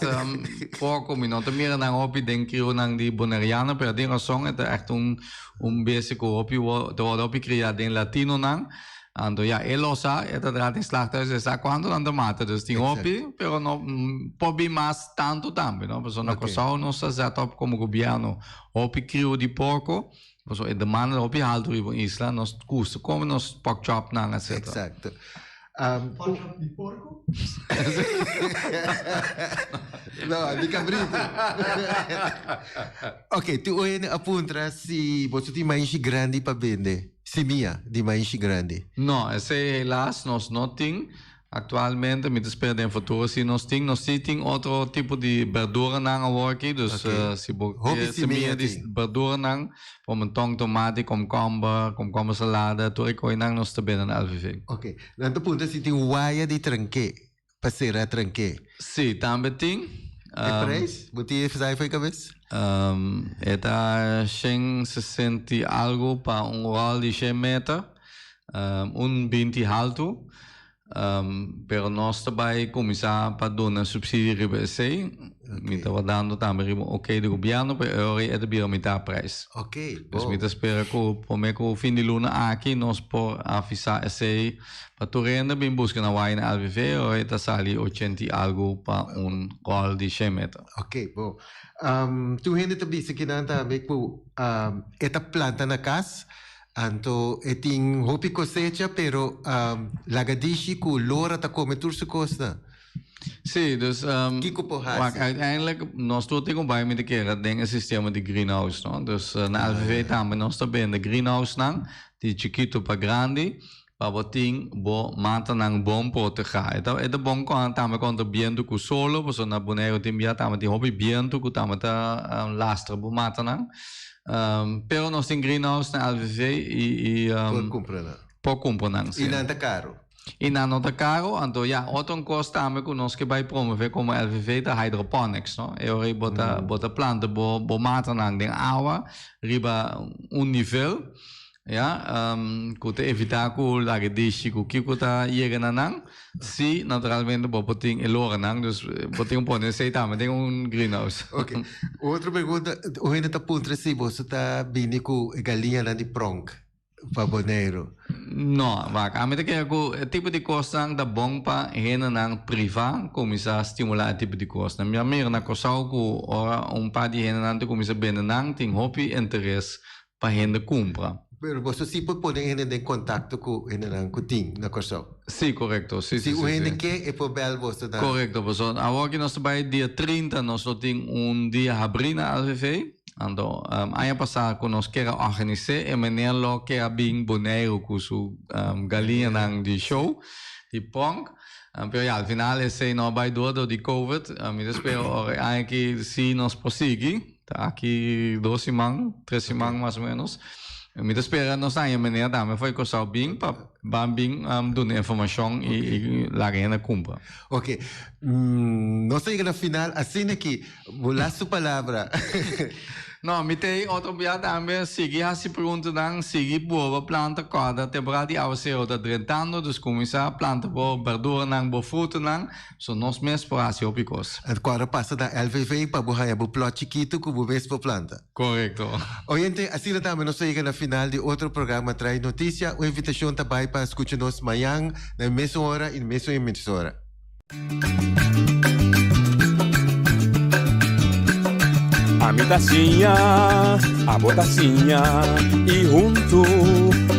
[SPEAKER 15] poco mi no ta mira nan hopi den crionan di Boneriano, pero tin razon, e ta echt un un bestia cu hopi ta wordo hopi cria den Latinonan. Anto ya, e lo sa, e ta traha den slachthuis, e sa cuanto nan ta mata, dus tin hopi, pero no por bin mas tanto tambe, no. Pasobra na Curaçao nos a zet op como gobierno hopi crio di porco, pasobra e demanda ta hopi halto riba un isla, nos gusta come nos pork chopnan, etcetera.
[SPEAKER 13] Exacto. Um,
[SPEAKER 21] Di porco?
[SPEAKER 13] No, di cabrito. Ok, tu oyen a puntra si boso tin maishi grandi pa bende. Simia di maishi grandi.
[SPEAKER 15] No, esei helaas nos no tin. Actualmente mi ta spera den futuro si nos tin. Nos si tin otro tipo di berduranan awor aki, dus si bo
[SPEAKER 13] Hopi
[SPEAKER 15] ke
[SPEAKER 13] simia
[SPEAKER 15] semia di
[SPEAKER 13] tin.
[SPEAKER 15] berduranan, pimentón, tomati, komkomber, komkomber salada, tur e koinan nos ta bende na LVV.
[SPEAKER 13] Ok, nan ta puntra si tin waya di tranke, pa sera tranke.
[SPEAKER 15] Si, tambe tin.
[SPEAKER 13] E prijs? Bo tin e cijfer ei kabes?
[SPEAKER 15] E ta 160 i algo pa un ròl di shen meter. Un 20 haltu, pero nos ta bai kuminsá pa duna supsidio riba esei. Mi ta wardando tambe riba un okey di gobièrnu, pero e ora ei e ta bira mitá prijs. Dus mi ta spera ku promé ku fin di luna aki nos por avisá esei pa tur hende bin buska na waya na LVV, e ora ei ta sali ochenta i algu pa un ròl di shen meter.
[SPEAKER 13] Okey, bon. Tur hende ta bisa kinan tambe ku e ta planta na kas. Anto e tin hopi cosecha pero lagadishi cu lora ta come tur su cosnan.
[SPEAKER 15] Sí, dus
[SPEAKER 13] Kico por haci?
[SPEAKER 15] Wak, uiteindelijk nos tur tin cu bay mi ta kere den e sistema di greenhouse, no? Dus na LVV tambe nos ta bende greenhousenan di chikito pa grandi pa bo tin bo matanan bon proteha. E ta e ta bon con tambe contra biento cu solo, pasobra na Boneiru tin bia tambe tin hopi biento cu tambe ta lastra bo matanan. Pero nos tin greenhouse na LVV y y
[SPEAKER 13] Por cumpra nan.
[SPEAKER 15] Por cumpra nan, si.
[SPEAKER 13] Y nan ta caro.
[SPEAKER 15] Y nan no ta caro, anto ya, otro un cos tambe cu nos ke bay promove como LVV ta hydroponics, no? E ora bo ta bo ta planta bo bo matanan den awa riba un nivel. Ya, ku ta evitá ku laga dishi ku kiko ta yega na nan. Si, naturalmente bo por tin e loranan, dus bo tin ku pone esei tambe den un greenhouse.
[SPEAKER 13] Ok. Otro pregunta, un hende ta puntra si boso ta bini ku e galiñanan di pronk pa Boneiru.
[SPEAKER 15] No, wak, ami ta kere ku e tipo di kosnan ta bon pa hendenan privá kuminsá stimulá e tipo di kosnan. Mi a mira na Kòrsou ku ora un par di hendenan ta kuminsá bende nan tin hopi interes pa hende kumpra.
[SPEAKER 13] Pero boso si por pone hende den kontakto ku hendenan ku tin na Kòrsou?
[SPEAKER 15] Si, korekto. Si, si,
[SPEAKER 13] Si un
[SPEAKER 15] si,
[SPEAKER 13] hende
[SPEAKER 15] si.
[SPEAKER 13] ke, e por bèl boso na.
[SPEAKER 15] Korekto, pasobra awor ki nos ta bai dia 30 nos lo tin un dia habrí na LVV. Anto, aña pasá ku nos kier a organis'é, e meneer lo ke a bin Boneiru ku su galiñanan di show, di pronk. Pero ya, al final esei no a bai dor dor di covid. Mi ta spera ora e aña aki si nos por sigui. Ta aki dos siman, tres siman mas o menos. Mi ta spera nos haña meneer tambe for e Kòrsou bin pa ban bin duna informashon i i laga hende kumpra.
[SPEAKER 13] Ok. Nos ta yega na final asina ki bo lastu palabra.
[SPEAKER 15] No, mi ta ei otro bia tambe sigui hasi preguntanan, sigui boba planta kòrda temporada di awasero ta drentando dus kuminsá planta bo berduranan, bo frutanan. So nos mes por haci hopi cos.
[SPEAKER 13] En cuadro pasa na LVV pa bo haya bo plot chikito cu bo mes por planta.
[SPEAKER 15] Correcto.
[SPEAKER 13] Oyente, asina tambe nos ta yega na final di otro programa Trae Noticia. Un invitacion ta bay pa scucha nos mayan na e mesun ora y mesun emisora.
[SPEAKER 12] Ami ta siña, abo ta siña y huntu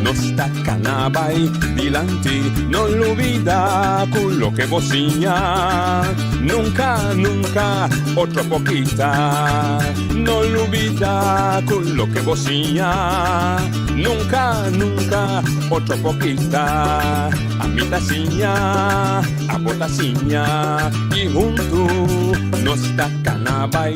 [SPEAKER 12] nos ta cana bay dilanti. No lubida cu loke bo siña nunca, nunca otro por kita. No lubida cu loke bo siña nunca, nunca otro por kita. Ami ta siña, abo ta siña y huntu nos ta cana bay.